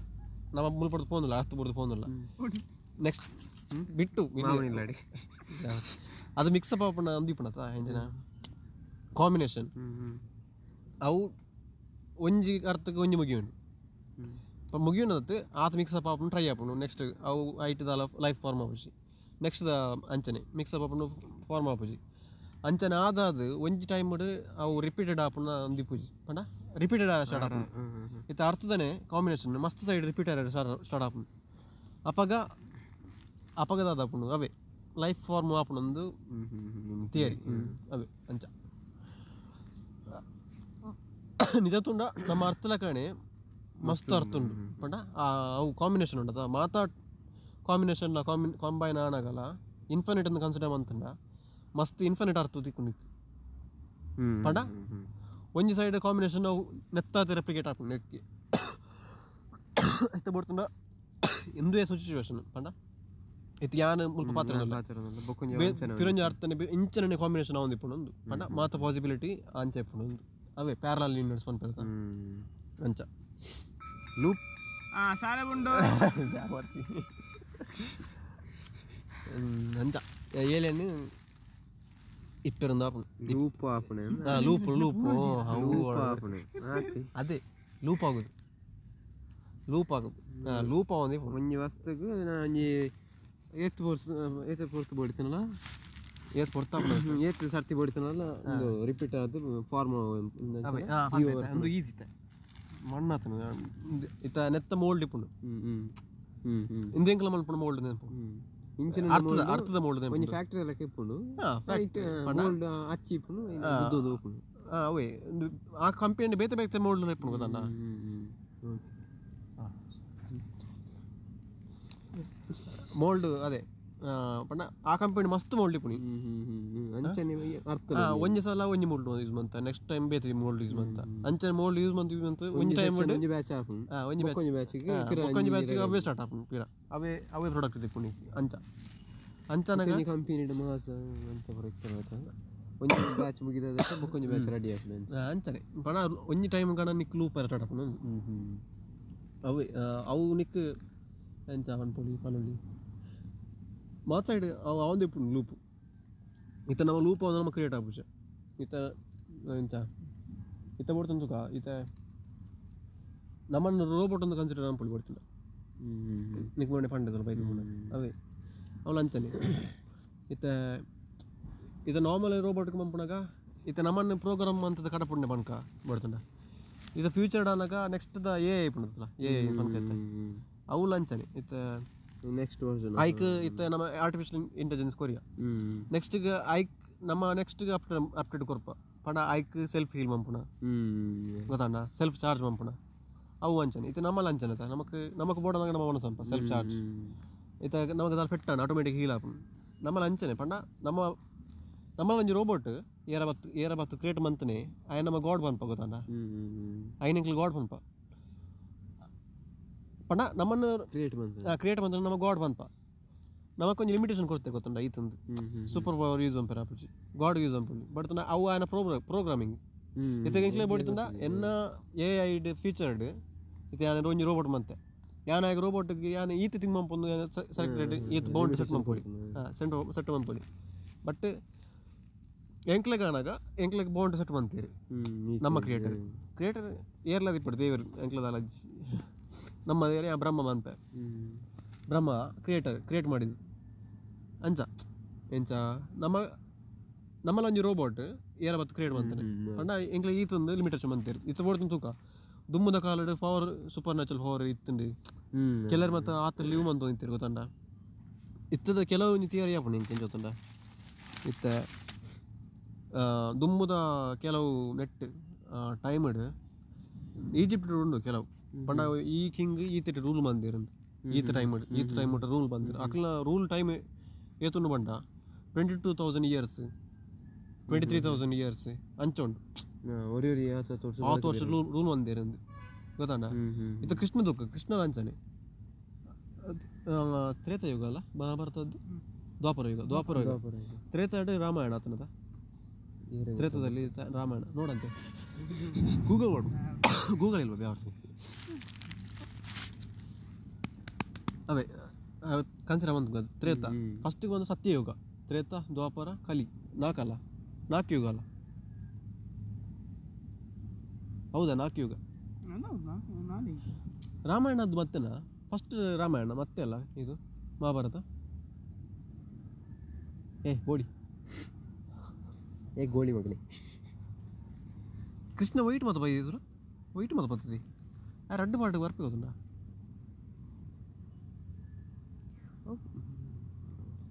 Speaker 2: ನಮ್ಮ ಮುಲ್ಪಡ್ದು ಪೋಂದಿಲ್ಲ ಅರ್ಥ ಬುಡ್ದು ಪೋಂದಿಲ್ಲ ನೆಕ್ಸ್ಟ್ ಬಿಟ್ಟು ಅದು ಮಿಕ್ಸಪ್ ಆಪುಣ ಅಂದು ಇಪ್ಪುಣತ ಎಂಚಿನ ಕಾಂಬಿನೇಷನ್ ಅವು ಒಂಜಿ ಅರ್ಥಕ್ಕೆ ಒಂಜಿ ಮುಗಿಯುಂಡು ಮುಗಿಯುನದತ್ತು ಆತ ಮಿಕ್ಸಪ್ ಆಪುಂಡು ಟ್ರೈ ಆಪುಂಡು ನೆಕ್ಸ್ಟ್ ಅವು ಐಟದ ಲೈಫ್ ಫಾರ್ಮ್ ಆಪುಜಿ ನೆಕ್ಸ್ಟ್ the ಅಂಚನೆ ಮಿಕ್ಸಪ್ ಆಪುಂಡು ಫಾರ್ಮ್ ಆಪುಜಿ ಅಂಚನೆ ಆದಾದ ಒಂಜಿ ಟೈಮ್ ಅವು ರಿಪೀಟೆಡ್ ಆಪುನ ಒಂದಿಪ್ಪುಜಿ ಪಂಡ ರಿಪೀಟೆಡ್ ಆರ ಸ್ಟಾರ್ಟ್ ಆಪುಂಡು ಇತ್ತ ಅರ್ಥದನೆ ಕಾಂಬಿನೇಷನ್ ಮಸ್ತ್ ಸೈಡ್ ರಿಪೀಟ್ ಆರ ಸ್ಟಾರ್ಟ್ ಆಪುಂಡು ಅಪಗ ಅಪಗದಾದ ಆಪುಂಡು ಅವೇ ಲೈಫ್ ಫಾರ್ಮ್ ಆಪುಂಡು ಥಿಯರಿ ಅವೇ ಅಂಚ ನಿಜ ತುಂಡ ನಮ್ಮ ಅರ್ಥಲಕಣೆ ಮಸ್ತ್ ಅರ್ಥ ಉಂಡು ಪಂಡ ಅವು ಕಾಂಬಿನೇಷನ್ ಉಂಡದ ಮಾತಾ ಕಾಂಬಿನೇಷನ್ ಕಾಂಬೈನ್ ಆನಾಗಲ್ಲ ಇನ್ಫಿನಿಟ್ ಅಂತ ಕನ್ಸಿಡರ್ ಮಂತಂಡ ಮಸ್ತ್ ಇನ್ಫಿನಿಟ್ ಅರ್ಥ ತಿಕ್ಕೊಂಡು ಪಂಡ ಒಂಜಿ ಸೈಡ್ ಕಾಂಬಿನೇಷನ್ ಅವು ನೆತ್ತಾತ ರೆಪ್ಲಿಕೇಟ್ ಆಪುಂಡು ನೆಕ್ಕಿ ಇತ್ತ ಬರ್ತುಂಡ ಎಂದುವೇ ಸಿಚುವೇಶನ್ ಪಂಡ ಇತ್ತು ಯಾನ್ ಮುಲ್ಪ ಪಾತ್ರ ಪಿರೊಂಜಿ ಅರ್ಥನೆ ಇಂಚನೆ ಕಾಂಬಿನೇಷನ್ ಆವೊಂದು ಇಪ್ಪುಂಡು ಒಂದು ಪಂಡ ಮಾತ ಪಾಸಿಬಿಲಿಟಿ ಅಂಚ ಇಪ್ಪುಂಡು ಒಂದು ಅವೇ ಪ್ಯಾರಲಲ್ ಯೂನಿವರ್ಸ್ ಪನ್ಪೆರ್ತ ಅಂಚ ಲೂಪ್
Speaker 1: ಶಾಲೆ ಉಂಡು
Speaker 2: ಅಂಚ ಏಲೇನು ಇಪ್ಪೆರೊಂದು ಆಪುಂಡು
Speaker 3: ಲೂಪ್ ಆಪುಣೆ
Speaker 2: ಲೂಪ್ ಲೂಪ್
Speaker 3: ಲೂಪ್ ಆಪುಣೆ
Speaker 2: ಅದೇ ಲೂಪ್ ಆಗುದು ಲೂಪ್ ಆಗುದು ಲೂಪ್ ಆವೊಂದು
Speaker 3: ಒಂಜಿ ವಸ್ತುಗ್ ಒಂಜಿ ಏತ್ ಪೋರ್ಸ್ ಏತ್ ಪೊರ್ತು ಬೋಡಿತನಲ್ಲ
Speaker 2: ಏತ್ ಪೊರ್ತು
Speaker 3: ಏತ್ ಸರ್ತಿ ಬೋಡಿತನಲ್ಲ ಒಂದು ರಿಪೀಟ್ ಆದ್ ಫಾರ್ಮ್
Speaker 2: ಒಂದು ಈಸಿ ಮಣ್ಣಾತನ ಇತ್ತ ನೆತ್ತ ಮೋಲ್ಡ್ ಇಪ್ಪುಂಡು ಇಂದು ಎಂಕಲ ಮಲ್ಪುಂಡು ಮೋಲ್ಡ್ ನೆನಪು
Speaker 3: ಇಂಚಿನ
Speaker 2: ಅರ್ಥದ ಮೋಲ್ಡ್
Speaker 3: ಒಂಜಿ ಫ್ಯಾಕ್ಟರಿ ಲೆಕ್ಕ ಇಪ್ಪುಂಡು ಮೋಲ್ಡ್ ಅಚ್ಚಿ ಇಪ್ಪುಂಡು ಬುದ್ದೊಂದು ಉಪ್ಪುಂಡು
Speaker 2: ಅವೇ ಆ ಕಂಪನಿ ಬೇತೆ ಬೇತೆ ಮೋಲ್ಡ್ ಇಪ್ಪುಂಡು ಗೊತ್ತಣ್ಣ ಮೋಲ್ಡ್ ಅದೇ ಪಂಡ ಆ ಕಂಪನಿ ಮಸ್ತ್ ಮೋಲ್ಡ್ ಇಪ್ಪುನಿ
Speaker 3: ಅಂಚನೆ ಅರ್ಥ
Speaker 2: ಒಂಜಿ ಸಲ ಒಂಜಿ ಮೋಲ್ಡ್ ಯೂಸ್ ಮಂತ ನೆಕ್ಸ್ಟ್ ಟೈಮ್ ಬೇತೆ ಮೋಲ್ಡ್ ಯೂಸ್ ಮಂತ ಅಂಚನೆ ಮೋಲ್ಡ್ ಯೂಸ್ ಮಂತ ಯೂಸ್ ಮಂತ ಒಂಜಿ ಟೈಮ್
Speaker 3: ಒಂಜಿ ಬ್ಯಾಚ್ ಆಪುಂಡು
Speaker 2: ಒಂಜಿ ಬ್ಯಾಚ್
Speaker 3: ಒಂಜಿ ಬ್ಯಾಚ್
Speaker 2: ಒಂಜಿ ಬ್ಯಾಚ್ ಅವೇ ಸ್ಟಾರ್ಟ್ ಆಪುಂಡು ಪಿರ ಅವೇ ಅವೇ ಪ್ರಾಡಕ್ಟ್ ಇಪ್ಪುನಿ ಅಂಚ ಅಂಚನಗ
Speaker 3: ಒಂಜಿ ಕಂಪನಿ ಮಹಾಸ ಅಂಚ ಬರುತ್ತೆ ಒಂಜಿ ಬ್ಯಾಚ್ ಮುಗಿದ ಬೊಕ್ಕೊಂಜಿ ಬ್ಯಾಚ್ ರೆಡಿ ಆಪುಂಡು
Speaker 2: ಅಂಚನೆ ಪಂಡ ಒಂಜಿ ಟೈಮ್ ಗಣ ನಿಕ್ ಲೂಪ್ ಸ್ಟಾರ್ಟ್ ಆಪುಂಡು ಅವೇ ಅವು ನಿಕ್ ಅಂಚ ಪನ್ಪೊಲಿ ಪನೊಲಿ ಮಾತ್ ಸೈಡ್ ಅವು ಅವಂದು ಇಪ್ಪುಂಡು ಲೂಪು ಇತ್ತ ನಮ್ಮ ಲೂಪ್ ಅವ ನಮ್ಮ ಕ್ರಿಯೇಟ್ ಆಪುಜ ಇತ್ತ ಎಂಚ ಇತ್ತ ಬರ್ತುಂಡು ಇತ್ತ ನಮ್ಮನ್ನು ರೋಬೋಟ್ ಒಂದು ಕನ್ಸಿಡರ್ ಮನ್ಪೊಲಿ ಬರ್ತುಂಡ ನಿಕ್ ಮೊನ್ನೆ ಪಂಡದಲ್ಲ ಬೈಕ್ ಅವೇ ಅವಳು ಅಂಚನೆ ಇತ್ತೆ ಇದು ನಾರ್ಮಲ್ ರೋಬೋಟ್ಗೆ ಮಂಪುನಾಗ ಇತ್ತೆ ನಮ್ಮನ್ನು ಪ್ರೋಗ್ರಾಮ್ ಅಂತದ ಕಡಪುಂಡೆ ಪನ್ಕ ಬರ್ತುಂಡ ಇದು ಫ್ಯೂಚರ್ ಆನಾಗ ನೆಕ್ಸ್ಟ್ the A I ಪುಂಡತ್ತಲ್ಲ ಎ I ಪನ್ಕ ಇತ್ತೆ ಅವು ಲಂಚನೆ ಇತ್ತೆ
Speaker 3: ನೆಕ್ಸ್ಟ್ ವರ್ಷನ್
Speaker 2: ಐಕ್ ಇತ್ತೆ ನಮ್ಮ ಆರ್ಟಿಫಿಷಿಯಲ್ ಇಂಟೆಲಿಜೆನ್ಸ್ ಕೊರಿಯಾ ನೆಕ್ಸ್ಟ್ ಐಕ್ ನಮ್ಮ ನೆಕ್ಸ್ಟ್ ಅಪ್ಡೇಟ್ ಕೊರ್ಪ ಪಂಡ ಐಕ್ ಸೆಲ್ಫ್ ಹೀಲ್ ಮಂಪುಣ ಗೊತ್ತಣ್ಣ ಸೆಲ್ಫ್ ಚಾರ್ಜ್ ಮಂಪುಣ ಅವು ಅಂಚನೆ ಇತ್ತೆ ನಮ್ಮ ಲಂಚನೆ ನಮಕ್ ನಮಕ್ ಬೋಡನಾಗ ನಮ್ಮ ಮನಸ್ಸು ಅನ್ಪ ಸೆಲ್ಫ್ ಚಾರ್ಜ್ ಇತ್ತೆ ನಮಗೆ ದಾಲ್ ಪೆಟ್ಟಾಣ ಆಟೋಮೆಟಿಕ್ ಹೀಲ್ ಆಪುಂಡು ನಮ್ಮ ಲಂಚನೆ ಪಂಡ ನಮ್ಮ ನಮ್ಮ ಒಂಜಿ ರೋಬೋಟ್ ಏರ ಬತ್ತು ಏರ ಬತ್ತು ಕ್ರಿಯೇಟ್ ಮಂತನೆ ಆಯ ನಮ್ಮ ಗಾಡ್ ಪನ್ಪ ಗೊತ್ತಣ್ಣ ಐನಂಕ್ಲ್ ಗಾಡ್ ಪನ್ಪ ಪಂಡ ನಮ್ಮನ್ನು
Speaker 3: ಕ್ರಿಯೇಟ್ ಮಂತ
Speaker 2: ಕ್ರಿಯೇಟ್ ಮಂತನೆ ನಮ್ಮ ಗಾಡ್ ಪನ್ಪ ನಮಕ್ ಒಂಜಿ ಲಿಮಿಟೇಷನ್ ಕೊಡ್ತೆ ಗೊತ್ತುಂಡ ಈತಂದು ಸೂಪರ್ ಪವರ್ ಯೂಸ್ ಮಂಪೆರ್ ಆಪುಜಿ ಗಾಡ್ ಯೂಸ್ ಮಂಪುಂಡು ಬಟ್ ಅವು ಆಯನ ಪ್ರೋಗ್ರಾಮಿಂಗ್ ಇತ್ತೆ ಎಂಕ್ಲೆ ಬೋಡಿತುಂಡ ಎನ್ನ ಎ ಐಡ್ ಫೀಚರ್ಡ್ ಇತ್ತೆ ಯಾನ ಒಂಜಿ ರೋಬೋಟ್ ಮಂತೆ ಯಾನ್ ಆಗ ರೋಬೋಟ್ಗೆ ಯಾನ್ ಈತ ತಿಂಗ್ ಮಂಪೊಂದು ಸೆಲೆಕ್ಟೆಡ್ ಈತ ಬೌಂಡ್ ಸೆಟ್ ಮಂಪೊಲಿ ಸೆಂಟ್ ಸೆಟ್ ಮಂಪೊಲಿ ಬಟ್ ಎಂಕ್ಲೆಗ್ ಆನಾಗ ಎಂಕ್ಲೆಗ್ ಬೌಂಡ್ ಸೆಟ್ ಮಂತೀರಿ ನಮ್ಮ ಕ್ರಿಯೇಟರ್ ಕ್ರಿಯೇಟರ್ ಏರ್ಲದ ಇಪ್ಪಡು ದೇವರು ಎಂಕ್ಲದ ಅಜ್ಜಿ ನಮ್ಮ ದೇವರು ಬ್ರಹ್ಮ ಮನ್ಪೆ ಬ್ರಹ್ಮ ಕ್ರಿಯೇಟರ್ ಕ್ರಿಯೇಟ್ ಮಾಡಿದ್ದು ಅಂಚ ಎಂಚ ನಮ್ಮ ನಮ್ಮಲ್ಲ ಒಂಜಿ ರೋಬೋಟ್ ಏರ ಬತ್ತು ಕ್ರಿಯೇಟ್ ಮಂತಾನೆ ಪಂಡ ಎಂಕ್ಲೆ ಈತೊಂದು ಲಿಮಿಟೇಷನ್ ಮಂತೀರಿ ಇತ್ತ ಬೋಡ್ತು ತೂಕ ದುಮ್ಮದ ಕಾಲಡ್ ಪವರ್ ಸೂಪರ್ ನ್ಯಾಚುರಲ್ ಪವರ್ ಇತ್ತುಂಡು ಕೆಲವರು ಮತ್ತು ಆತ ಲಿವ್ ಮಂತ ನಿಂತಿರು ಗೊತ್ತಂಡ ಇತ್ತದ ಕೆಲವು ಒಂಜಿ ಥಿಯರಿ ಆಪುಂಡು ಎಂಕ್ ಎಂಚ ಗೊತ್ತುಂಡ ಇತ್ತೆ ದುಮ್ಮುದ ಕೆಲವು ನೆಟ್ ಟೈಮ್ಡ್ ಈಜಿಪ್ಟ್ ಉಂಡು ಕೆಲವು ಪಂಡ ಈ ಕಿಂಗ್ ಈತ ರೂಲ್ ಮಂದಿರಂದು ಈತ ಟೈಮ್ ಈತ ಟೈಮ್ ರೂಲ್ ಬಂದಿರು ಅಕ್ಲ ರೂಲ್ ಟೈಮ್ ಏತುಂಡು ಬಂಡ 22,000 ಇಯರ್ಸ್ 23,000 ಇಯರ್ಸ್ ಅಂಚ ಉಂಡು ಆತು ವರ್ಷ ರೂಲ್ ಬಂದಿರಂದು ಗೊತ್ತಂಡ ಇದು ಕೃಷ್ಣ ದುಃಖ ಕೃಷ್ಣ ಅಂಚನೆ ತ್ರೇತಾಯುಗ ಅಲ್ಲ ಮಹಾಭಾರತದ್ದು ದ್ವಾಪರ ಯುಗ ದ್ವಾಪರ ಯುಗ ತ್ರೇತ ರಾಮಾಯಣ ಆತನದ ತ್ರೇತದಲ್ಲಿ ರಾಮಾಯಣ ನೋಡಂತೆ ಗೂಗಲ್ ಮಾಡು ಗೂಗಲ್ ಇಲ್ವಾ ಬ್ಯಾವರ್ಸಿ ಅವೇ ಕನ್ಸಿಡರ್ ಬಂತು ತ್ರೇತ ಫಸ್ಟಿಗೆ ಒಂದು ಸತ್ಯಯುಗ ತ್ರೇತ ದ್ವಾಪರ ಕಲಿ ನಾಲ್ಕಲ್ಲ ನಾಲ್ಕು ಯುಗ ಅಲ್ಲ ಹೌದಾ ನಾಲ್ಕು ಯುಗ ರಾಮಾಯಣದ್ದು ಮತ್ತೆನಾ ಫಸ್ಟ್ ರಾಮಾಯಣ ಮತ್ತೆ ಅಲ್ಲ ಇದು ಮಹಾಭಾರತ ಏ ಬೋಡಿ
Speaker 3: ಏ ಗೋಳಿ ಮಗನೇ
Speaker 2: ಕೃಷ್ಣ ವೈಟ್ ಮತ್ತು ಬೈದಿದ್ರು ವೈಟ್ ಮತ್ತು ಬರ್ತದೆ ಆ ರಡ್ಡು ಪಾರ್ಟ್ ಬರ್ಪಿ ಗೊತ್ತುಂಡ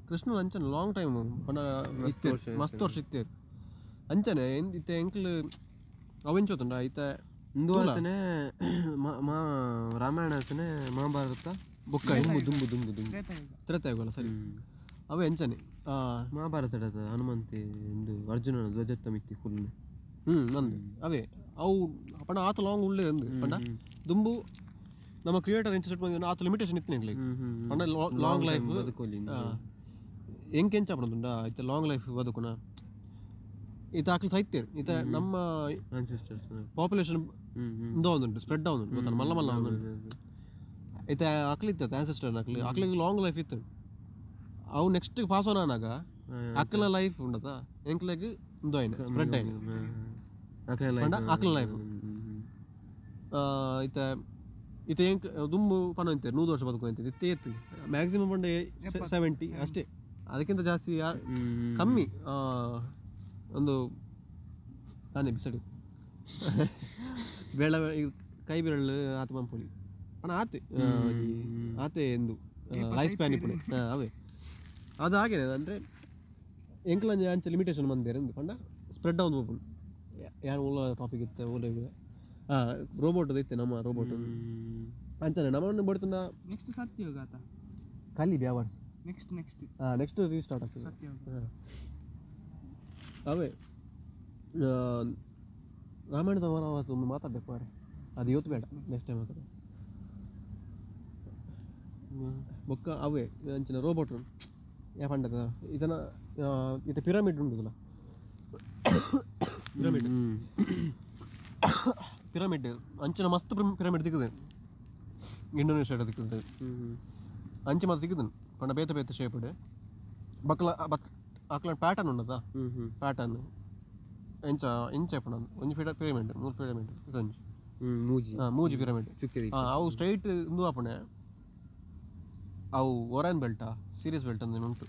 Speaker 2: ಕೃಷ್ಣ ಅಂಚನೆ ಲಾಂಗ್ ಟೈಮ್ ಪಂಡ ಮಸ್ತ್ ವರ್ಷ ಇತ್ತೇರು ಅಂಚನೆ ಇತ್ತೆ ಎಂಕ್ಲ್ ಅವೆಂಚೋತುಂಡ ಇತ್ತೆ
Speaker 3: ಇಂದು ಆತನೆ ಮಾ ರಾಮಾಯಣ ಆತನೆ ಮಹಾಭಾರತ
Speaker 2: ಬುಕ್ಕ
Speaker 3: ದುಂಬು ದುಂಬು ದುಂಬು ದುಂಬು
Speaker 2: ತ್ರೇತಾಯುಗ ಅಲ್ಲ ಸರಿ ಅವೇ ಅಂಚನೆ
Speaker 3: ಮಹಾಭಾರತ ಹನುಮಂತೆ ಎಂದು ಅರ್ಜುನನ ಧ್ವಜತ್ತ ಮಿತ್ತಿ ಕುಲ್ನೆ
Speaker 2: ನಂದು ಅವೇ ಅವು ಪಂಡ ಆತ ಲಾಂಗ್ ಉಳ್ಳೆ ಅಂದು ಪಂಡ ದುಂಬು ನಮ್ಮ ಕ್ರಿಯೇಟರ್ ಎಂಚ ಸೆಟ್ ಬಂದ ಆತ ಲಿಮಿಟೇಷನ್ ಇತ್ತು ಎಂಕ್ಲೆಗ್ ಪಂಡ ಲಾಂಗ್ ಲೈಫ್
Speaker 3: ಬದುಕೋಲಿ
Speaker 2: ಎಂಕೆಂಚ ಪಂಡ ಇತ್ತ ಲಾಂಗ್ ಲೈಫ್ ಬದುಕುನ ಈತ ಆಕ್ಲು ಸೈತ್ಯರು ಈತ ನಮ್ಮ
Speaker 3: ಆನ್ಸಿಸ್ಟರ್ಸ್
Speaker 2: ಪಾಪ್ಯುಲೇಷನ್ ಇಂದ ಸ್ಪ್ರೆಡ್ ಆವೊಂದುಂಟು ಗೊತ್ತಾ ಮಲ್ಲ ಮಲ್ಲ ಆವೊಂದುಂಟು ಈತ ಅಕ್ಲು ಇತ್ತು ಆನ್ಸಿಸ್ಟರ್ ಅಕ್ಲು ಅಕ್ಲಿಗೆ ಲಾಂಗ್ ಲೈಫ್ ಇತ್ತು ಅವು ನೆಕ್ಸ್ಟ್ ಪಾಸ್ ಆನ್ ಆನಾಗ ಅಕ್ಲ ಲೈಫ್ ಉಂಡತ ಎಂಕ್ಲೆಗ್ ಇಂದು ಆಯ್ನ ಸ್ಪ್ರೆಡ್ ಆಯ್ನ ಪಂಡ ಅಕ್ಲ ಲೈಫ್ ಇತ್ತ ಇತ್ತ ಎಂಕ್ ದುಂಬು ಪನ ಅಂತಾರೆ 100 ವರ್ಷ ಬದುಕು ಅಂತಾರೆ ಇತ್ತೆ ಎತ್ತು ಮ್ಯಾಕ್ಸಿಮಮ್ ಪಂಡ 70 ಅಷ್ಟೇ ಅದಕ್ಕಿಂತ ಜಾಸ್ತಿ ಕಮ್ಮಿ ಒಂದು ನಾನೇ ಬಿಸಡಿ ಬೇಳ ಕೈ ಬೆರಳು ಆತ ಮಂಪೊಲಿ ಪಣ ಆತೆ ಆತೆ ಎಂದು ಲೈಫ್ ಸ್ಪ್ಯಾನ್ ಇಪ್ಪುನೆ ಅವೇ ಅದು ಹಾಗೇನೆ ಅಂದರೆ ಎಂಕ್ಲಂಜ ಅಂಚ ಲಿಮಿಟೇಷನ್ ಬಂದೇರು ಎಂದು ಪಂಡ ಸ್ಪ್ರೆಡ್ ಆವೊಂದು ಪೋಪುಂಡು ಯಾನ್ ಓಲ ಟಾಪಿಕ್ ಇತ್ತೆ ಓಲ ಹಾಂ ರೋಬೋಟ್ ಇತ್ತೆ ನಮ್ಮ ರೋಬೋಟ್ ಅಂಚನೆ ನಮ್ಮನ್ನು ಬಡ್ತುಂಡ
Speaker 1: ನೆಕ್ಸ್ಟ್ ಸತ್ಯಯುಗ ಆತ
Speaker 2: ಕಲಿ ಬ್ಯಾವರ್ಸ್
Speaker 1: ನೆಕ್ಸ್ಟ್ ನೆಕ್ಸ್ಟ್
Speaker 2: ಹಾಂ ನೆಕ್ಸ್ಟ್ ರೀಸ್ಟಾರ್ಟ್ ಆಗ್ತದೆ ಹಾಂ ಅವೇ ರಾಮಾಯಣದ ಒಮ್ಮೆ ಮಾತಾಡಬೇಕು ಮಾರೆ ಅದು ಇವತ್ತು ಬೇಡ ನೆಕ್ಸ್ಟ್ ಟೈಮ್ ಮಾತಾಡ ಬೊಕ್ಕ ಅವೇ ಅಂಚಿನ ರೋಬೋಟ್ ಯಾ ಪಂಡದ ಇದನ್ನ ಇದು ಪಿರಮಿಡ್ ಉಂಟುದಲ್ಲ ಪಿರಮಿಡ್ ಪಿರಮಿಡ್ ಅಂಚಿನ ಮಸ್ತ್ ಪಿರಮಿಡ್ ದಿಕ್ಕದೆ ಇಂಡೋನೇಷ್ಯಾಡ ದಿಕ್ಕದೆ ಅಂಚೆ ಮಾತ್ರ ದಿಕ್ಕದನು ಪಂಡ ಬೇತೆ ಬೇತೆ ಶೇಪಡ್ ಬಕ್ಲ ಬತ್ ಅಕ್ಲ ಪ್ಯಾಟರ್ನ್ ಉಂಡದ ಪ್ಯಾಟರ್ನ್ ಎಂಚ ಎಂಚ ಪಂಡ ಒಂಜಿ ಪಿರಮಿಡ್ ಮೂರು ಪಿರಮಿಡ್ ಇದೊಂಜಿ
Speaker 3: ಮೂಜಿ
Speaker 2: ಮೂಜಿ ಪಿರಮಿಡ್ ಅವು ಸ್ಟ್ರೈಟ್ ಇಂದು ಆಪುಣೆ ಅವು ಒರಾನ್ ಬೆಲ್ಟಾ ಸೀರಿಯಸ್ ಬೆಲ್ಟ್ ಅಂದ್ರೆ ಉಂಟು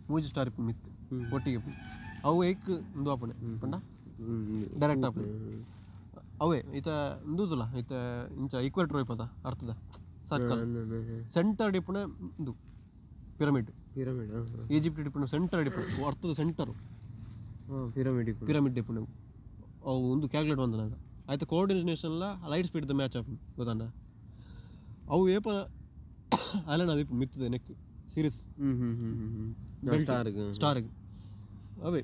Speaker 2: ಮೂಜಿ ಸ್ಟಾರ್ ಇಪ್ಪು ಮಿತ್ ಒಟ್ಟಿಗೆ ಅವು ಏಕ್ ಉಂದು ಆಪಣೆ ಪಂಡ ಡೈರೆಕ್ಟ್ ಆಪಣೆ ಅವೇ ಈತ ಉಂದುಲ್ಲ ಈತ ಇಂಚ ಈಕ್ವೇಟರ್ ಹೋಯ್ಪದ ಅರ್ಥದ ಸರ್ಕಲ್ ಸೆಂಟರ್ ಇಪ್ಪುನೆ ಉಂದು ಪಿರಮಿಡ್
Speaker 3: ಪಿರಮಿಡ್
Speaker 2: ಈಜಿಪ್ಟ್ ಇಪ್ಪುನೆ ಸೆಂಟರ್ ಇಪ್ಪುನೆ ಅರ್ಥದ ಸೆಂಟರು
Speaker 3: ಪಿರಮಿಡ್
Speaker 2: ಪಿರಮಿಡ್ ಇಪ್ಪುನೆ ಅವು ಒಂದು ಕ್ಯಾಲ್ಕುಲೇಟ್ ಬಂದನಾಗ ಆಯ್ತು ಕೋಆರ್ಡಿನೇಷನ್ಲ ಲೈಟ್ ಸ್ಪೀಡ್ ಮ್ಯಾಚ್ ಆಪುಂಡು ಗೊತ್ತಂಡ ಅವು ಏಪ ಅಲ್ಲ ಅದು ಮಿತ್ತದೆ ನೆಕ್ ಸೀರಿಯಸ್ ಸ್ಟಾರ್ಗೆ ಅವೇ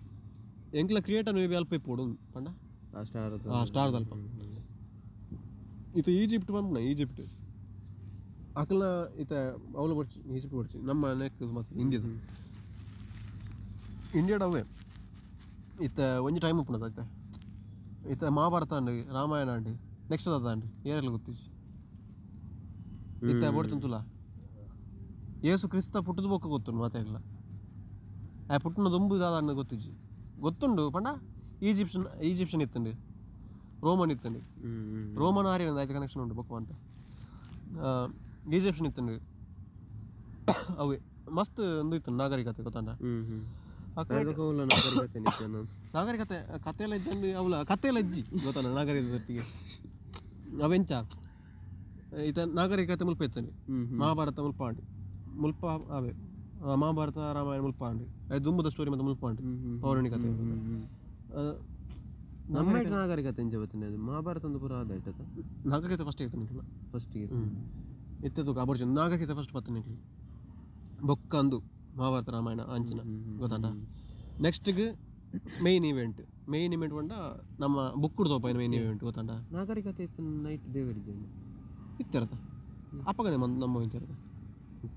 Speaker 2: ಎಂಕ್ಲ ಕ್ರಿಯೇಟರ್ ಮೇ ಬಿ ಅಲ್ಪ ಇಪ್ಪೋಡು ಪಂಡ
Speaker 3: ಸ್ಟಾರ್
Speaker 2: ಸ್ಟಾರ್ ಅಲ್ಪ ಈತ ಈಜಿಪ್ಟ್ ಬಂದ ಈಜಿಪ್ಟ್ ಅಕಲ ಈತ ಅವಳು ಬರ್ಚಿ ಈಜಿಪ್ಟ್ ಬರ್ಚಿ ನಮ್ಮ ನೆಕ್ ಮತ್ತು ಇಂಡಿಯಾದ ಇಂಡಿಯಾಡ ಅವೇ ಈತ ಒಂಜಿ ಟೈಮ್ ಉಪ್ಪುನದ ಆಯ್ತಾ ಈತ ಮಹಾಭಾರತ ಅಂಡ್ ರಾಮಾಯಣ ಅಂಡ್ ನೆಕ್ಸ್ಟ್ ದಾದ ಅಂಡ್ ಏರೆಲ್ಲ ಗೊತ್ತಿಜಿ ಈತ ಬೋಡ್ತಂತುಲ ಏಸು ಕ್ರಿಸ್ತ ಪುಟ್ಟದ ಬೊಕ್ಕ ಗೊತ್ತುಂಡು ಮಾತಾಡಲ್ಲ ಆ ಪುಟ್ಟನ ದೊಂಬು ದಾದ ಅಣ್ಣ ಗೊತ್ತಿಜ್ಜಿ ಗೊತ್ತುಂಡು ಪಂಡ ಈಜಿಪ್ಷನ್ ಈಜಿಪ್ಷನ್ ಇತ್ತಂಡು ರೋಮನ್ ಇತ್ತಂಡು ರೋಮನ್ ಆರ್ಯನ್ ಆಯ್ತು ಕನೆಕ್ಷನ್ ಉಂಟು ಬೊಕ್ಕ ಅಂತ ಈಜಿಪ್ಷನ್ ಇತ್ತಂಡು ಅವೇ ಮಸ್ತ್ ಒಂದು ಇತ್ತು ನಾಗರಿಕತೆ ಗೊತ್ತಂಡ ನಾಗರಿಕತೆ ಕತೆ ಎಲ್ಲ ಇದ್ದಂಡು ಅವಳ ಕತೆ ಎಲ್ಲ ಇಜ್ಜಿ ಗೊತ್ತಲ್ಲ ನಾಗರಿಕತೆ ಅವೆಂಚ ಈತ ನಾಗರಿಕತೆ ಮುಲ್ಪ ಇತ್ತಂಡು ಮಹಾಭಾರತ ಮುಲ್ಪ ಆಂಡು ಮುಲ್ಪ ಅವೇ ಮಹಾಭಾರತ ರಾಮಾಯಣ ಮುಲ್ಪ ಆಂಡು ಅದು ದುಂಬುದ ಸ್ಟೋರಿ ಮತ್ತು ಮುಲ್ಪ ಆಂಡು ಪೌರಾಣಿಕತೆ
Speaker 3: ನಮ್ಮ ನಾಗರಿಕತೆ ಎಂಚ ಬತ್ತನೆ ಅದು ಮಹಾಭಾರತ ಒಂದು ಪೂರ ಆದ ಇಟ್ಟದ
Speaker 2: ನಾಗರಿಕತೆ ಫಸ್ಟ್ ಇತ್ತು
Speaker 3: ಫಸ್ಟಿಗೆ
Speaker 2: ಇತ್ತದು ಅಬರ್ಜು ನಾಗರಿಕತೆ ಫಸ್ಟ್ ಬತ್ತನೆ ಬೊಕ್ಕ ಅಂದು ಮಹಾಭಾರತ ರಾಮಾಯಣ ಅಂಚಿನ ಗೊತ್ತಂಡ ನೆಕ್ಸ್ಟ್ಗೆ ಮೇಯ್ನ್ ಇವೆಂಟ್ ಮೇಯ್ನ್ ಇವೆಂಟ್ ಪಂಡ ನಮ್ಮ ಬುಕ್ ತೋಪ ಮೇಯ್ನ್ ಇವೆಂಟ್ ಗೊತ್ತಂಡ
Speaker 3: ನಾಗರಿಕತೆ ಇತ್ತು ನೈಟ್ ದೇವರಿದ್ದೇನೆ
Speaker 2: ಇತ್ತಿರತ ಅಪ್ಪಗನೆ ನಮ್ಮ ಇತ್ತಿರತ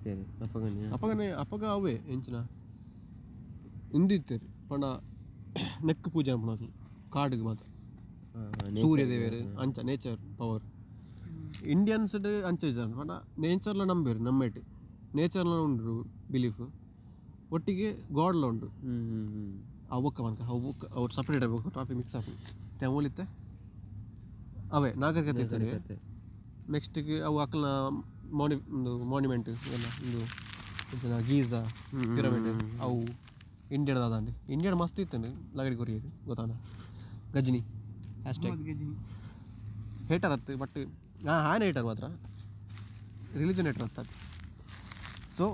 Speaker 3: ಸರಿ ಅಪ್ಪಗನೆ
Speaker 2: ಅಪ್ಪಗನೆ ಅಪ್ಪಗ ಅವೇ ಎಂಚಿನ ಇಂದಿತ್ತೇರಿ ಪಂಡ ನೆಕ್ ಪೂಜೆ ಅನ್ಪುಣಾಕ್ಲು ಕಾಡಿಗೆ ಮಾತ್ರ ಸೂರ್ಯದೇವರು ಅಂಚ ನೇಚರ್ ಪವರ್ ಇಂಡಿಯನ್ಸ್ ಅಂಚ ಇದ್ದಾರೆ ಪಂಡ ನೇಚರ್ಲ ನಂಬೇರು ನಮ್ಮೇಟ್ ನೇಚರ್ಲ ಉಂಡು ಬಿಲೀಫ್ ಒಟ್ಟಿಗೆ ಗಾಡ್ಲ ಉಂಡು ಅವು ಬೊಕ್ಕ ಮನ್ಕ ಅವು ಬೊಕ್ಕ ಅವ್ರು ಸಪ್ರೇಟ್ ಆಗಬೇಕು ಟಾಪಿಕ್ ಮಿಕ್ಸ್ ಆಪು ತೆಮೋಲಿತ್ತೆ ಅವೇ ನಾಗರಿಕತೆ ಇತ್ತು ನೆಕ್ಸ್ಟಿಗೆ ಅವು ಅಕ್ಕಲ್ನ ಒಂದು ಮಾನ್ಯುಮೆಂಟ್ ಎಲ್ಲ ಒಂದು ಎಂಚಿನ ಗೀಝಾ ಪಿರಮಿಡ್ ಅವು ಇಂಡಿಯಾದ ದಾದಂಡಿ ಇಂಡಿಯಾದ ಮಸ್ತ್ ಇತ್ತು ಲಗಡಿ ಕೊರಿಯದು ಗೊತ್ತಾನ ಗಜ್ನಿ ಹ್ಯಾಶ್ಟ್ಯಾಗ್ ಹೇಟರ್ ಅತ್ತು ಬಟ್ ಹಾಂ ಹಾನ್ ಹೇಟರ್ ಮಾತ್ರ ರಿಲಿಜನ್ ಹೇಟರ್ ಅತ್ತ ಸೊ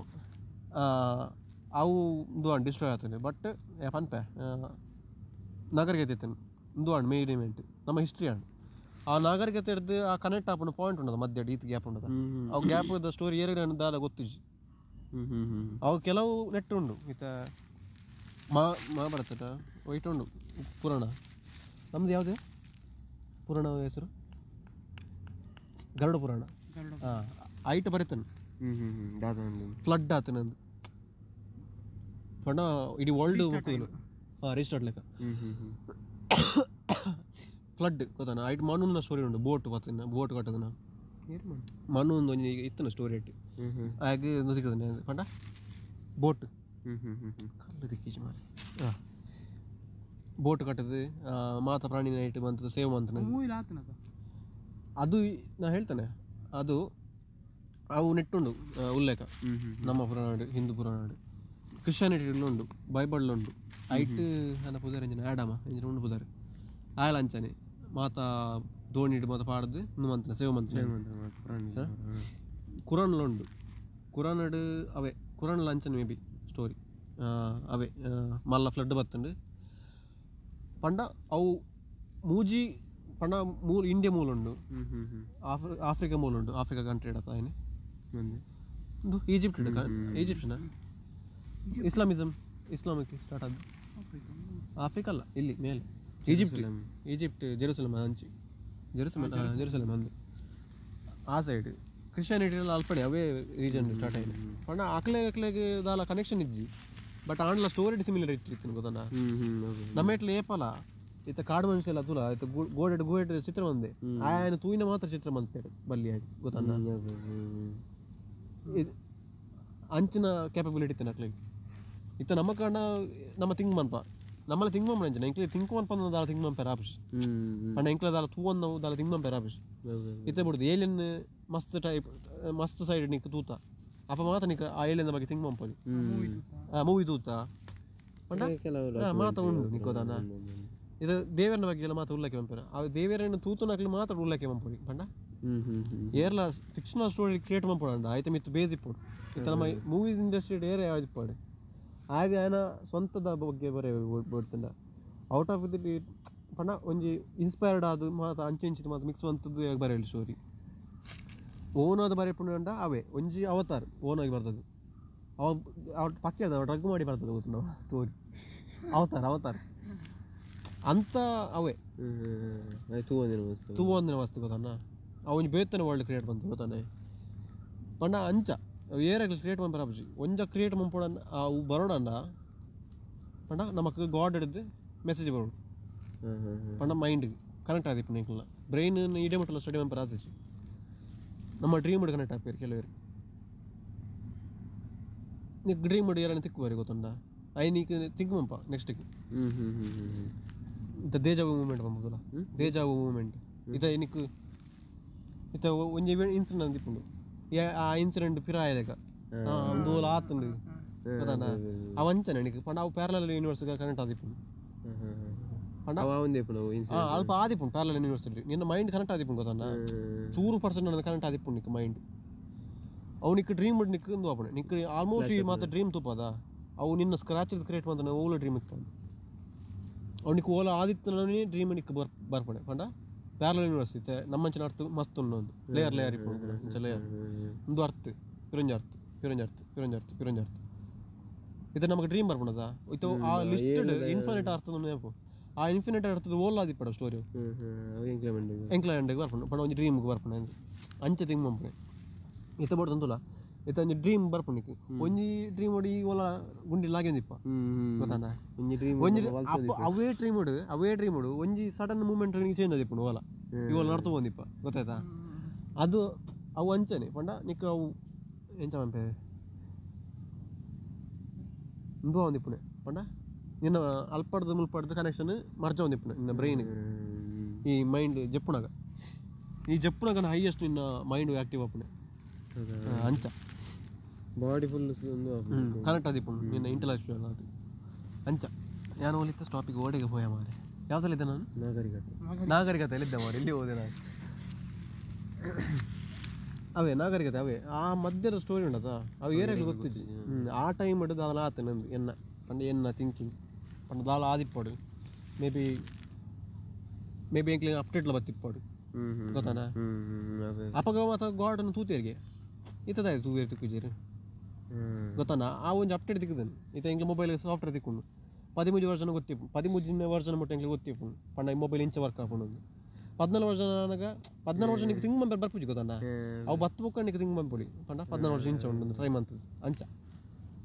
Speaker 2: ಅವು ಒಂದು ಆಂಡ್ ಡಿಸ್ಟ್ರಾಯ್ ಆಗ್ತದೆ ಬಟ್ ಪನ್ಪೆ ನಾಗರಿಕತೆ ಇತ್ತು ಒಂದು ಆಂಡ್ ಮೇನ್ ಇವೆಂಟ್ ನಮ್ಮ ಹಿಸ್ಟ್ರಿ ಆಂಡ್ ಆ ನಾಗರಿಕತೆ ಹಿಡ್ದು ಆ ಕನೆಕ್ಟ್ ಆಪುನ ಪಾಯಿಂಟ್ ಉಂಟದ ಮಧ್ಯ ಈತ್ ಗ್ಯಾಪ್ ಉಂಟದ ಅವು ಗ್ಯಾಪ್ the story ಏರಿಗ ದಾದ ಗೊತ್ತಿಜ್ಜಿ ಅವು ಕೆಲವು ನೆಟ್ ಉಂಡು ಈತ ಮಹಾಭಾರತದ ವೈಟ್ ಉಂಡು ಪುರಾಣ ನಮ್ದು ಯಾವುದು ಪುರಾಣ ಹೆಸರು ಗರುಡ ಪುರಾಣ ಹಾಂ ಐಟ್ ಬರೀತಾನೆ ಫ್ಲಡ್ ಆತನಂದು ಪಂಡ ಇಡೀ ವರ್ಲ್ಡ್ ಮುಕ್ಕುದು ಹಾಂ ರೀಸ್ಟಾರ್ಟ್ ಲೆಕ್ಕ ಫ್ಲಡ್ ಗೊತ್ತಾನ ಐಟ್ ಮನುನ ಸ್ಟೋರಿ ಉಂಟು ಬೋಟ್ ಬತ್ತಿನ ಬೋಟ್ ಕಟ್ಟದನ ಮನು ಒಂದು ಒಂಜಿ ಇತ್ತನ ಸ್ಟೋರಿ ಇಟ್ಟು ಹಾಗೆ ಸಿಕ್ಕದನೆ ಪಂಡ ಬೋಟ್ ಕಲ್ಲು ತಿಕ್ಕೀಜಿ ಮಾರೆ ಹಾಂ ಬೋಟ್ ಕಟ್ಟದು ಮಾತ ಪ್ರಾಣಿನ ಇಟ್ಟು ಬಂತದ್ದು ಸೇವ್ ಮಂತನ ಅದು ನಾ ಹೇಳ್ತಾನೆ ಅದು ಅವು ನೆಟ್ಟುಂಡು ಉಲ್ಲೇಖ ನಮ್ಮ ಪುರಾಣ ಹಿಂದೂ ಪುರಾಣ ಕ್ರಿಶ್ಚಿಯಾನಿಟಿ ಉಂಡು ಬೈಬಲ್ ಉಂಡು ಐಟ್ ಅನ್ನ ಪುದಾರ್ ಎಂಜಿನ ಆಡಮ ಎಂಜಿನ ಉಂಡು ಪುದಾರ್ ಆಯಲ್ ಅಂಚನೆ ಮಾತಾ ದೋಣಿಡು ಮಾತ ಪಾಡ್ದು ಇನ್ನು ಮಂತನ ಸೇವ್ ಮಂತನ ಕುರಾನ್ಲ ಉಂಡು ಕುರಾನಡು ಅವೇ ಕುರಾನ್ಲ ಅಂಚನೆ ಮೇ ಬಿ ಸ್ಟೋರಿ ಅವೇ ಮಲ್ಲ ಫ್ಲಡ್ ಬತ್ತುಂಡು ಪಂಡ ಅವು ಮೂಜಿ ಪಂಡ ಮೂಲ ಇಂಡಿಯಾ ಮೂಲ ಉಂಡು ಆಫ್ರಿಕಾ ಮೂಲ ಉಂಡು ಆಫ್ರಿಕಾ ಕಂಟ್ರಿ ಇಡತ್ತ ಆಯ್ನೆ ಒಂದು ಈಜಿಪ್ಟ್ ಈಜಿಪ್ಷನ ಇಸ್ಲಾಮಿಸಮ್ ಇಸ್ಲಾಮಿಕ್ ಸ್ಟಾರ್ಟ್ ಆದ್ದು ಆಫ್ರಿಕಾ ಅಲ್ಲ ಇಲ್ಲಿ ಮೇಲೆ ಈಜಿಪ್ಟ್ ಈಜಿಪ್ಟ್ ಜೆರೂಸಲಮ್ ಅಂಚಿ ಜೆರೂಸಲಮ್ ಜೆರೂಸಲಮ್ ಅಂದು ಆ ಸೈಡ್ ಕ್ರಿಶ್ಚಿಯಾನಿಟಿ ಎಲ್ಲ ಅಲ್ಪಡೆ ಅವೇ ರೀಜನ್ ಸ್ಟಾರ್ಟ್ ಆಗಿದೆ ಪಂಡ ಅಕ್ಲೆ ಅಕ್ಲೆಗೆ ದಾಲ ಕನೆಕ್ಷನ್ ಇಜ್ಜಿ ಬಟ್ ಆಂಡ್ಲ ಸ್ಟೋರಿ ಸಿಮಿಲರ್ ಇತ್ತು ಗೊತ್ತಲ್ಲ ನಮ್ಮ ಇಟ್ಲ ಏಪಲ ಇತ್ತ ಕಾಡು ಮನುಷ್ಯ ಎಲ್ಲ ತುಲ ಇತ್ತ ಗೋಡೆಡ್ ಗೋಡೆಡ್ ಚಿತ್ರ ಬಂದೆ ಆಯನ ತೂಯಿನ ಮಾತ್ರ ಚಿತ್ರ ಬಂತೇವೆ ಬಲ್ಲಿ ಆಗಿ ಗೊತ್ತಲ್ಲ ಇದು ಅಂಚಿನ ಕ್ಯಾಪಬಿಲಿಟಿ ಇತ್ತು ಅಕ್ಲೆಗೆ ಇತ್ತ ನಮ್ಮ ಕಾರಣ ನಮ್ಮ ತಿಂಗ್ ಮನ್ಪ ನಮ್ಮಲ್ಲಿ ತಿಂಗ್ ಮಂಪ ಅಂಚಿನ ಎಂಕ್ಲೆ ತಿಂಕ್ ಮನ್ಪ ದಾಲ ತಿಂಗ್ ಮಂಪೆ ರಾಪಿಶ್ ಪಂಡ ಎಂಕ್ಲೆ ದಾಲ ತೂವನ್ನ ದಾಲ ತಿಂಗ್ ಮಂಪೆ ರಾಪಿಶ್ ಇತ್ತೆ ಬಿಡುದು ಏಲಿಯನ್ ಮಸ್ತ್ ಟೈಪ್ ಮಸ್ತ್ ಸೈಡ್ ನಿಕ್ ತೂತ ಅಪ್ಪ ಮಾತ್ರ ನಿಕ್ಕ ಆ ಏಲಿಯನ್ ಬಗ್ಗೆ ಥಿಂಕ್ ಮಂಪೊಲಿ ಮೂವಿ ತೂತ ಪಂಡ ಮಾತ ಉಂಡು ನಿಕ್ಕೋದಾನ ಇದು ದೇವರನ ಬಗ್ಗೆ ಎಲ್ಲ ಮಾತ್ರ ಉಲ್ಲಕ್ಕೆ ಮಂಪೇರ ಆ ದೇವರನ್ನು ತೂತುನಕ್ಲು ಮಾತ್ರ ಉಲ್ಲಕ್ಕೆ ಮಂಪೊಲಿ ಪಂಡ ಏರ್ಲ ಫಿಕ್ಷನಲ್ ಸ್ಟೋರಿ ಕ್ರಿಯೇಟ್ ಮಂಪೊಡಂಡ ಆಯ್ತು ಮಿತ್ತು ಬೇಸ್ ಇಪ್ಪೊಡು ಇತ್ತ ನಮ್ಮ ಮೂವೀಸ್ ಇಂಡಸ್ಟ್ರಿ ಏರ್ ಯಾವ್ದು ಇಪ್ಪಡು ಹಾಗೆ ಆಯನ ಸ್ವಂತದ ಬಗ್ಗೆ ಬರೇ ಬರ್ತಂಡ ಔಟ್ ಆಫ್ the ಪಂಡ ಒಂಜಿ ಇನ್ಸ್ಪೈರ್ಡ್ ಆದು ಮಾತ ಅಂಚೆ ಇಂಚಿದ ಮಾತ ಮಿಕ್ಸ್ ಮಂತದ್ದು ಬರೆಯಲಿ ಸ್ಟೋರಿ ಓನಾದ ಬರೆಪುಂಡ ಅವೇ ಒಂಜಿ ಅವತಾರ್ ಓನಾಗಿ ಬರ್ತದೆ ಅವ ಅವ ಪಕ್ಕ ಅವ ಡ್ರಗ್ ಮಾಡಿ ಬರ್ತದೆ ಗೊತ್ತು ನಾವು ಸ್ಟೋರಿ ಅವತಾರ್ ಅವತಾರ್ ಅಂತ ಅವೇ ತೂವಂದಿನ ವಸ್ತು ಗೊತ್ತಾನ ಅವ ಒಂಜಿ ಬೇತನ ವರ್ಲ್ಡ್ ಕ್ರಿಯೇಟ್ ಬಂತು ಗೊತ್ತಾನೆ ಪಂಡ ಅಂಚ ಏರಾಗಲಿ ಕ್ರಿಯೇಟ್ ಮಂಪರ ಅಪ್ಜಿ ಒಂಜ ಕ್ರಿಯೇಟ್ ಮಂಪೊಡ ಅವು ಬರೋಡಂಡ ಪಂಡ ನಮಕ್ ಗಾಡ್ ಹಿಡಿದು ಮೆಸೇಜ್ ಬರೋಡು ಪಂಡ ಮೈಂಡ್ ಕನೆಕ್ಟ್ ಆದಿಪ್ಪು ನಿಕ್ಲ ಬ್ರೈನ್ ಇಡೇ ಮಟ್ಟಲ್ಲ ಸ್ಟಡಿ ಮಂಪರ ಆತಿಜಿ ನಮ್ಮ ಡ್ರೀಮ್ ಕನೆಕ್ಟ್ ಆಗ್ಬೇಕು ಕೆಲವರು ನೀ ಡ್ರೀಮ್ ಯಾರನ್ನ ತಿಕ್ಕು ಬಾರಿ ಗೊತ್ತುಂಡ I ನೀಕ್ ಥಿಂಕ್ ಮಂಪ ನೆಕ್ಸ್ಟಿಗೆ ಇತ್ತ ದೇಜಾವು ಮೂಮೆಂಟ್ ಬಂಬುದಲ್ಲ ದೇಜಾವು ಮೂಮೆಂಟ್ ಇತ ನಿಕ್ ಇತ್ತ ಒಂಜಿ ಇನ್ಸಿಡೆಂಟ್ ಅಂದಿಪ್ಪುಂಡು ಆ ಇನ್ಸಿಡೆಂಟ್ ಪಿರ ಆಯಲೆಕ ಒಂದು ಓಲ ಆತುಂಡು ಗೊತ್ತಾನ ಅವ ಅಂಚನೆ ನಿಕ್ ಪಂಡ ಅವು ಪ್ಯಾರಲಲ್ ಯೂನಿವರ್ಸ್ ಕನೆಕ್ಟ್ ಆದಿಪ್ಪುಂಡು ಪಂಡ ಅಲ್ಪ ಆದಿಪ್ಪುಂಡು ಪ್ಯಾರಲಲ್ ಯೂನಿವರ್ಸಿಟಿ ನಿನ್ನ ಮೈಂಡ್ ಕನೆಕ್ಟ್ ಆದಿಪ್ಪುಂಡು ಗೊತ್ತಾನ ಚೂರು ಪರ್ಸೆಂಟ್ ಕನೆಕ್ಟ್ ಆದಿಪ್ಪುಂಡು ನಿಕ್ ಮೈಂಡ್ ಅವು ನಿಕ್ ಡ್ರೀಮ್ ನಿಕ್ ಒಂದು ಆಪಣೆ ನಿಕ್ ಆಲ್ಮೋಸ್ಟ್ ಈ ಮಾತ್ರ ಡ್ರೀಮ್ ತುಪ್ಪದ ಅವು ನಿನ್ನ ಸ್ಕ್ರಾಚ್ ಕ್ರಿಯೇಟ್ ಮಾಡ್ತಾನೆ ಓಲ ಡ್ರೀಮ್ ಇತ್ತು ಅವನಿಗೆ ಓಲ ಆದಿತ್ತನೇ ಡ್ರೀಮ್ ನಿಕ್ ಬರ್ಪಣೆ ಪಂಡ ಪ್ಯಾರಲಲ್ ಯೂನಿವರ್ಸ್ ಇತ್ತೆ ನಮ್ಮಂಚಿನ ಅರ್ಥ ಮಸ್ತ್ ಉಂಡು ಒಂದು ಲೇಯರ್ ಲೇಯರ್ ಇಪ್ಪುಂಡು ಇಂಚ ಲೇಯರ್ ಒಂದು ಅರ್ಥ ಪಿರಂಜ ಅರ್ಥ ಪಿರಂಜ ಅರ್ಥ ಪಿರಂಜ ಅರ್ಥ ಪಿರಂಜ ಅರ್ಥ ಇದು ನಮಗೆ ಡ್ರೀಮ್ ಬರ್ಪಣದ ಇತ್ತು ಆ ಲಿಸ್ಟೆಡ್ ಇನ್ಫಿನಿಟ್ ಅರ್ಥದ ನೆನಪು ಆ ಇನ್ಫಿನಿಟ್ ಅರ್ಥದ ಓಲ ಆದಿಪ್ಪಡ ಸ್ಟೋರಿ ಎಂಕ್ಲೈಂಡ್ ಬರ್ಪಣೆ ಪಂಡ ಒಂಜಿ ಡ್ರೀಮ್ಗೆ ಬರ್ಪಣೆ ಅಂಚೆ ತಿಂಗ್ ಮಂಪಣೆ ಇತ್ತ ಬೋರ್ಡ್ ತಂತುಲ ಇತ್ತ ಒಂಜಿ ಡ್ರೀಮ್ ಬರ್ಪುನಿಕ್ ಒಂಜಿ ಡ್ರೀಮ್ ಒಡಿ ಓಲ ಗುಂಡಿ ಲಾಗ್ಯೊಂದಿಪ್ಪ ಗೊತ್ತಾನ ಒಂಜಿ ಅವೇ ಡ್ರೀಮ್ ಉಡು ಅವೇ ಡ್ರೀಮ್ ಉಡು ಒಂಜಿ ಸಡನ್ ಮೂಮೆಂಟ್ ಚೇಂಜ್ ಆದಿಪ್ಪುಂಡು ಓಲ ಇವೆಲ್ಲ ನಡ್ತು ಬಂದಿಪ್ಪ ಗೊತ್ತಾಯ್ತಾ ಅದು ಅವು ಅಂಚನೆ ಪಂಡ ನಿಕ್ ಅವು ಎಂಚ ಪಂಪೆ ಇಂದು ಒಂದಿಪ್ಪುಣೆ ಪಂಡ ನಿನ್ನ ಅಲ್ಪಡ್ದು ಮುಲ್ಪಡ್ದು ಕನೆಕ್ಷನ್ ಮರ್ಜ ಒಂದಿಪ್ಪುಣೆ ನಿನ್ನ ಬ್ರೈನ್ ಈ ಮೈಂಡ್ ಜಪ್ಪುನಾಗ ಈ ಜಪ್ಪುನಾಗ ಹೈಯೆಸ್ಟ್ ನಿನ್ನ ಮೈಂಡ್ ಆ್ಯಕ್ಟಿವ್ ಆಪುಣೆ ಅಂಚ
Speaker 3: ಬಾಡಿ ಫುಲ್
Speaker 2: ಕನೆಕ್ಟ್ ಆದಿಪ್ಪುಂಡು ನಿನ್ನ ಇಂಟೆಲೆಕ್ಚುಯಲ್ ಅದು ಅಂಚ ನಾನು ಹೋಲಿತ್ತ ಸ್ಟಾಪಿಗೆ ಓಡೆಗೆ ಹೋಯ ಮಾರೆ ಯಾವ್ದಲ್ಲಿದ್ದೆ ನಾನು
Speaker 3: ನಾಗರಿಕತೆ
Speaker 2: ನಾಗರಿಕತೆಯಲ್ಲಿದ್ದೆ ಮಾರೆ ಎಲ್ಲಿ ಹೋದೆ ನಾನು ಅವೇ ನಾಗರಿಕತೆ ಅವೇ ಆ ಮಧ್ಯದ ಸ್ಟೋರಿ ಉಂಟದ ಅವು ಏರಾಗಲಿ ಗೊತ್ತಿದ್ದು ಆ ಟೈಮ್ ಹಿಡಿದು ಅದನ್ನ ಆತ ನಂದು ಎನ್ನ ಪಂಡ ಎನ್ನ ಥಿಂಕಿಂಗ್ ಪಂಡ ದಾಲ ಆದಿಪ್ಪಡು ಮೇ ಬಿ ಮೇ ಬಿ ಎಂಕ್ಲಿಂಗ್ ಅಪ್ಡೇಟ್ಲ ಬತ್ತಿಪ್ಪಡು ಗೊತ್ತಾನ ಅಪಗ ಮಾತ ಗಾರ್ಡನ್ ತೂತೇರಿಗೆ ಇತ್ತದಾಯ್ತು ತೂವೇರು ತಿಕ್ಕುಜೇರು ಗೊತ್ತಾನ ಆ ಒಂಜಿ ಅಪ್ಡೇಟ್ ತಿಕ್ಕದನು ಇತ್ತ ಎಂಕ್ಲೆ ಮೊಬೈಲ್ ಸಾಫ್ಟ್ವೇರ್ ತಿಕ್ಕೊಂಡು 13 ವರ್ಷನ ಗೊತ್ತಿಪ್ಪು 13 ವರ್ಷನ ಮುಟ್ಟ ಎಂಕ್ಲೆ ಗೊತ್ತಿಪ್ಪು ಪಂಡ ಈ ಮೊಬೈಲ್ ಇಂಚ ವರ್ಕ್ ಆಪುಂಡು 14 ವರ್ಷ ನನಗ 14 ವರ್ಷ ನಿಕ್ ತಿಂಗ್ ಮಂಪೆ ಬರ್ಪುಜಿ ಗೊತ್ತಾನ ಅವು ಬತ್ತು ಬೊಕ್ಕ ನಿಕ್ ತಿಂಗ್ ಮಂಪೊಲಿ ಪಂಡ 14 ವರ್ಷ ಇಂಚ ಉಂಡು ಟ್ರೈ ಮಂತದ್ದು ಅಂಚ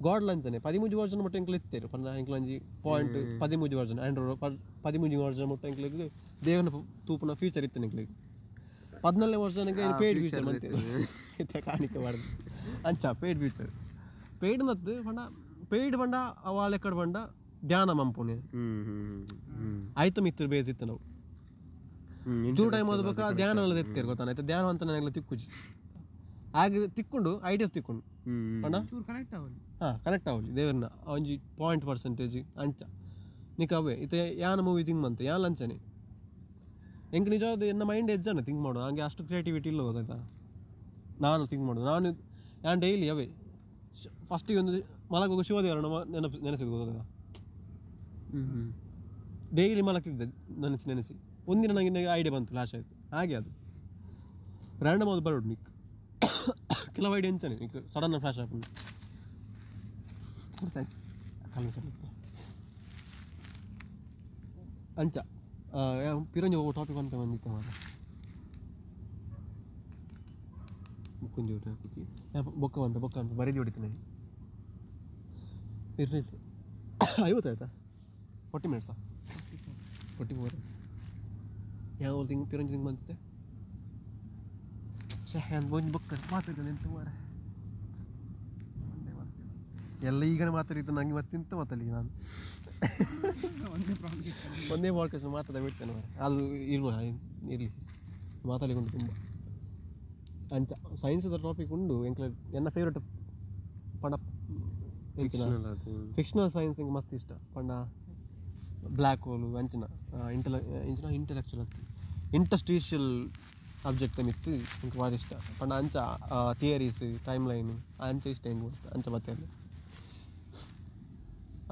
Speaker 2: ಗಾಡ್ ಲಂಚನೆ 13 ವರ್ಷ ಮುಟ್ಟ ಎಂಕ್ಲೆ ಇತ್ತೇರು ಪಂಡ ಎಂಕ್ಲೆ ಒಂಜಿ ಪಾಯಿಂಟ್ 13 ವರ್ಷ ಆಂಡ್ರಾಯ್ಡ್ 13 ವರ್ಷ ಮುಟ್ಟ ಎಂಕ್ಲೆಗ್ ದೇವನ ತೂಪುನ ಫೀಚರ್ ಇತ್ತು ಎಂಕ್ಲೆಗ್ 14 ವರ್ಷ ನನಗೆ ಪೇಯ್ಡ್ ಫೀಚರ್ ಮಂತೆ ಇತ್ತೆ ಕಾಣಿಕೆ ಬಾರ್ದು ಅಂಚ ಪೇಯ್ಡ್ ಫೀಚರ್ ಪೇಯ್ಡ್ ನತ್ತು ಪಂಡ ಪೇಯ್ಡ್ ಪಂಡ ಅವ ಲೆಕ್ಕಡ್ ಪಂಡ ಧ್ಯಾನ ಮಂಪುಣೆ ಆಯ್ತು ಮಿತ್ರ ಬೇಸ್ ಇತ್ತು ನಾವು ಟೂ ಟೈಮ್ ಓದ್ಬೇಕಾ ಧ್ಯಾನ ಎಲ್ಲ ಎತ್ತೇರು ಗೊತ್ತಾನ ಆಯ್ತು ಧ್ಯಾನ ಅಂತ ನನಗೆಲ್ಲ ತಿಕ್ಕುಜಿ ಆಗ ತಿಕ್ಕೊಂಡು ಐಡಿಯಾಸ್ ತಿಕ್ಕೊಂಡು ಪಂಡ
Speaker 1: ಕನೆಕ್ಟ್ ಆವಲಿ
Speaker 2: ಹಾಂ ಕನೆಕ್ಟ್ ಆವಲಿ ದೇವರನ್ನ ಒಂಜಿ ಪಾಯಿಂಟ್ ಪರ್ಸೆಂಟೇಜ್ ಅಂಚ ನಿಕ್ ಅವೇ ಇತ್ತೆ ಯಾನ ಮೂವಿ ಥಿಂಕ್ ಮಂತೆ ಯಾನ್ ಲಂಚನೆ ಎಂಕ್ ನಿಜವಾದ ಎನ್ನ ಮೈಂಡ್ ಎಜ್ಜಾನ ಥಿಂಕ್ ಮಾಡೋದು ಹಂಗೆ ಅಷ್ಟು ಕ್ರಿಯೇಟಿವಿಟಿ ಇಲ್ಲ ಗೊತ್ತಾಯ್ತಾ ನಾನು ಥಿಂಕ್ ಮಾಡೋದು ನಾನು ನಾನು ಡೈಲಿ ಅವೇ ಫಸ್ಟಿಗೆ ಒಂದು ಮಲಗುವಾಗ ಶಿವದೇವರನ್ನ ನೆನಪು ನೆನೆಸಿದ್ದು ಗೊತ್ತಾಯ್ತಾ ಡೈಲಿ ಮಲಗ್ತಿದ್ದೆ ನೆನೆಸಿ ನೆನೆಸಿ ಒಂದಿನ ನನಗೆ ಐಡಿಯಾ ಬಂತು ಫ್ಲಾಶ್ ಆಯಿತು ಹಾಗೆ ಅದು ರ್ಯಾಂಡಮ್ ಅದು ಬರೋಡು ನಿಕ್ ಕೆಲವು ಐಡಿಯಾ ಅಂಚನೆ ನಿಕ್ ಸಡನ್ ಫ್ಲಾಶ್ ಆಪುಂಡು thanks ಅಂಚ ಪಿರಂಜಿ ಟಾಪಿಕ್ ಅಂತ ಬಂದಿತ್ತೆ ಮಾರ
Speaker 3: ಬುಕ್ಕೊಂಜಿ ಟಾಪಿಕ್
Speaker 2: ಬೊಕ್ಕ ಬಂತ ಬೊಕ್ಕ ಅಂತ ಬರೀದಿ ಹೊಡಿತೀನಿ ಇರಲಿ 50 ಆಯ್ತಾ 40 ಮಿನಿಟ್ಸಾ 44 ಯಾವ ತಿಂಗ್ ಪಿರಂಜಿ ತಿಂಗ್ ಬಂತಿತ್ತೆ ಶೇ ಒಂಜಿ ಬೊಕ್ಕ ಮಾತಾಡ್ತಾನೆ ಎಂತ ಮಾರ ಎಲ್ಲ ಈಗನೇ ಮಾತಾಡಿದ್ದು ನನಗೆ ಮತ್ತೆಂತ ಮಾತಾಡಲಿ ನಾನು ಒಂದೇ ಪಾಡ್ಕಾಸ್ಟ್ ಮಾತಾಡ ಬಿಡ್ತೇನೆ ಮಾರ್ರೆ. ಅದು ಇರುವ ಇರಲಿ ಮಾತಾಡಲಿಕ್ಕೆ ಉಂಟು ತುಂಬ. ಅಂಚ ಸೈನ್ಸದ ಟಾಪಿಕ್ ಉಂಡು ಎಂಕ್ಲ ಎನ್ನ ಫೇವ್ರೆಟ್ ಪಂಡ ಫಿಕ್ಷನಲ್ ಸೈನ್ಸ್ ಇಂಕ್ ಮಸ್ತ್ ಇಷ್ಟ ಪಂಡ ಬ್ಲ್ಯಾಕ್ ಹೋಲು ಅಂಚಿನ ಇಂಚಿನ ಇಂಟೆಲೆಕ್ಚುಯಲ್ ಅತ್ತು ಇಂಟರ್ಸ್ಟೀಷಿಯಲ್ ಅಬ್ಜೆಕ್ಟ್ ಮಿತ್ತು ಇಂಕ್ ಭಾರಿ ಇಷ್ಟ ಪಂಡ ಅಂಚ ಥಿಯರೀಸ್ ಟೈಮ್ ಲೈನ್ ಅಂಚ ಇಷ್ಟ ಹೆಂಗೆ ಅಂಚ ಬತ್ತೇಳಿ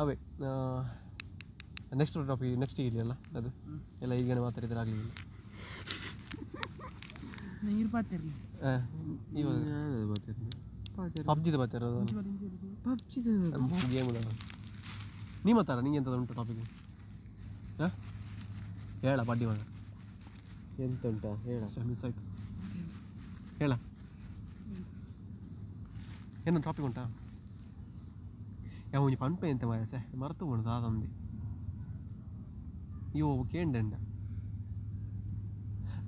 Speaker 2: ಅವೇ ನೆಕ್ಸ್ಟ್ ಟಾಪಿಕ್ ನೆಕ್ಸ್ಟ್ ಇರಲಿಲ್ಲ ಅದು ಎಲ್ಲ ಈಗೇನು ಮಾತಾಡಿದ್ರೆ ಆಗಲಿಲ್ಲ ಪಬ್ಜಿದ ಮಾತಾಡೋದು ಗೇಮ್ ನೀ ಮಾತಾಡ ನಿಂಗೆ ಎಂಥದ್ದು ಉಂಟು ಟಾಪಿಕ್ ಹಾಂ ಹೇಳ ಬಡ್ಡಿ ಮಗ
Speaker 3: ಎಂತ ಉಂಟಾ ಹೇಳ
Speaker 2: ಮಿಸ್ ಆಯಿತು ಹೇಳ ಏನೊಂದು ಟಾಪಿಕ್ ಉಂಟಾ ಯಾವ ಒಂಜಿ ಪನ್ಪೆ ಎಂತ ಮಾರೆ ಸೆ ಮರೆತು ಉಂಟು ದಾದಂದು ಇವು ಕೇಂಡ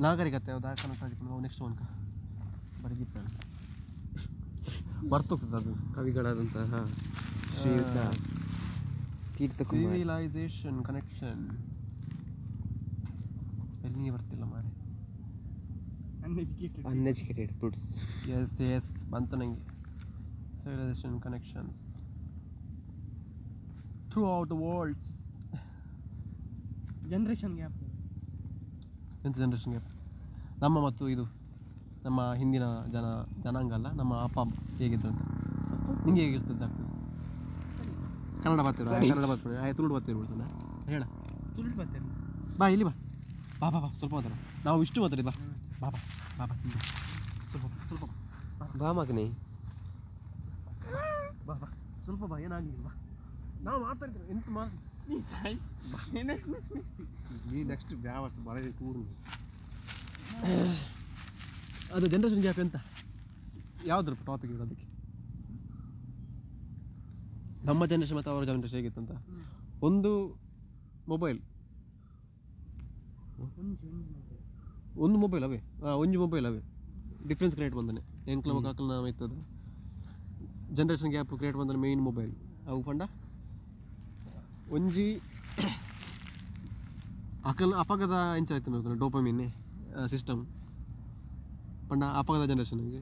Speaker 2: ನಾಗರಿಕತೆ ಯಾವ್ದು ಕನೆಕ್ಟ್ ಆಗಿತ್ತು ನೆಕ್ಸ್ಟ್ ಒನ್ಕ ಬರೀ ಮರ್ತೋಗ್ತದೆ ಅದು
Speaker 3: ಕವಿಗಳಾದಂತಹ ಶ್ರೀಯುತ ತೀರ್ಥಕುಮಾರ್
Speaker 2: ಸಿವಿಲೈಸೇಷನ್ ಕನೆಕ್ಷನ್ ಸ್ಪೆಲ್ಲಿಂಗ್ ಬರ್ತಿಲ್ಲ ಮಾರೆ
Speaker 1: uneducated
Speaker 3: uneducated puts
Speaker 2: S S ಬಂತು ನನಗೆ civilization connections throughout the worlds
Speaker 1: generation gap
Speaker 2: ಎಂತ ಜನ್ರೇಷನ್ ಗ್ಯಾಪ್ ನಮ್ಮ ಮತ್ತು ಇದು ನಮ್ಮ ಹಿಂದಿನ ಜನಾಂಗ ಅಲ್ಲ ನಮ್ಮ ಅಪ್ಪ ಹೇಗಿದ್ರು ಅಂತ ನಿಂಗೆ ಹೇಗಿರ್ತದೆ ಆಗ್ತದೆ ಕನ್ನಡ ಬರ್ತಿರ ಕನ್ನಡ ಬರ್ತೀನಿ ಆಯ್ತು ತುಳು ಬರ್ತಿರ್ಬಿಡ್ತಾನೆ ಹೇಳ
Speaker 1: ತುಳು ಬರ್ತೀರ
Speaker 2: ಬಾ ಇಲ್ಲಿ ಬಾ ಬಾ ಬಾ ಬಾ ಸ್ವಲ್ಪ ಮಾತಾಡ ನಾವು ಇಷ್ಟು ಮಾತಾಡಿ ಬಾ ಬಾ ಬಾ ಬಾ ಬಾ ಸ್ವಲ್ಪ ಸ್ವಲ್ಪ
Speaker 3: ಬಾ ಮಗನೇ
Speaker 2: ಬಾ ಬಾ ಸ್ವಲ್ಪ ಬಾ ಏನಾಗಲಿಲ್ಲ ಬಾ ನಾವು ಮಾತಾಡ್ತೀವಿ ಎಂತ ಮಾತು
Speaker 1: ನೀ ಸಾಯ್ ನೆಕ್ಸ್ಟ್ ನೆಕ್ಸ್ಟ್ ನೆಕ್ಸ್ಟ್
Speaker 2: ನೀ ನೆಕ್ಸ್ಟ್ ಬ್ಯಾವರ್ಸ್ ಬರ ಕೂರು ಅದು ಜನ್ರೇಷನ್ ಗ್ಯಾಪ್ ಎಂತ ಯಾವುದ್ರ ಟಾಪಿಕ್ ಅದಕ್ಕೆ ನಮ್ಮ ಜನ್ರೇಷನ್ ಮತ್ತು ಅವರ ಜನ್ರೇಷನ್ ಹೇಗಿತ್ತು ಅಂತ ಒಂದು ಮೊಬೈಲ್ ಒಂದು ಮೊಬೈಲ್ ಅವೇ ಒಂಜಿ ಮೊಬೈಲ್ ಅವೇ ಡಿಫ್ರೆನ್ಸ್ ಕ್ರಿಯೇಟ್ ಬಂದನೆ ಎಂಕ್ಲ ಕಾಕಲ್ನ ಇತ್ತದ ಜನ್ರೇಷನ್ ಗ್ಯಾಪ್ ಕ್ರಿಯೇಟ್ ಬಂದನೆ ಮೇಯ್ನ್ ಮೊಬೈಲ್ ಅವು ಪಂಡ ಒಂಜಿ ಅಕಲ್ ಅಪಗದ ಎಂಚ ಆಯ್ತು ಡೋಪಮಿನ್ ಸಿಸ್ಟಮ್ ಪಂಡ ಅಪಗದ ಜನ್ರೇಷನ್ಗೆ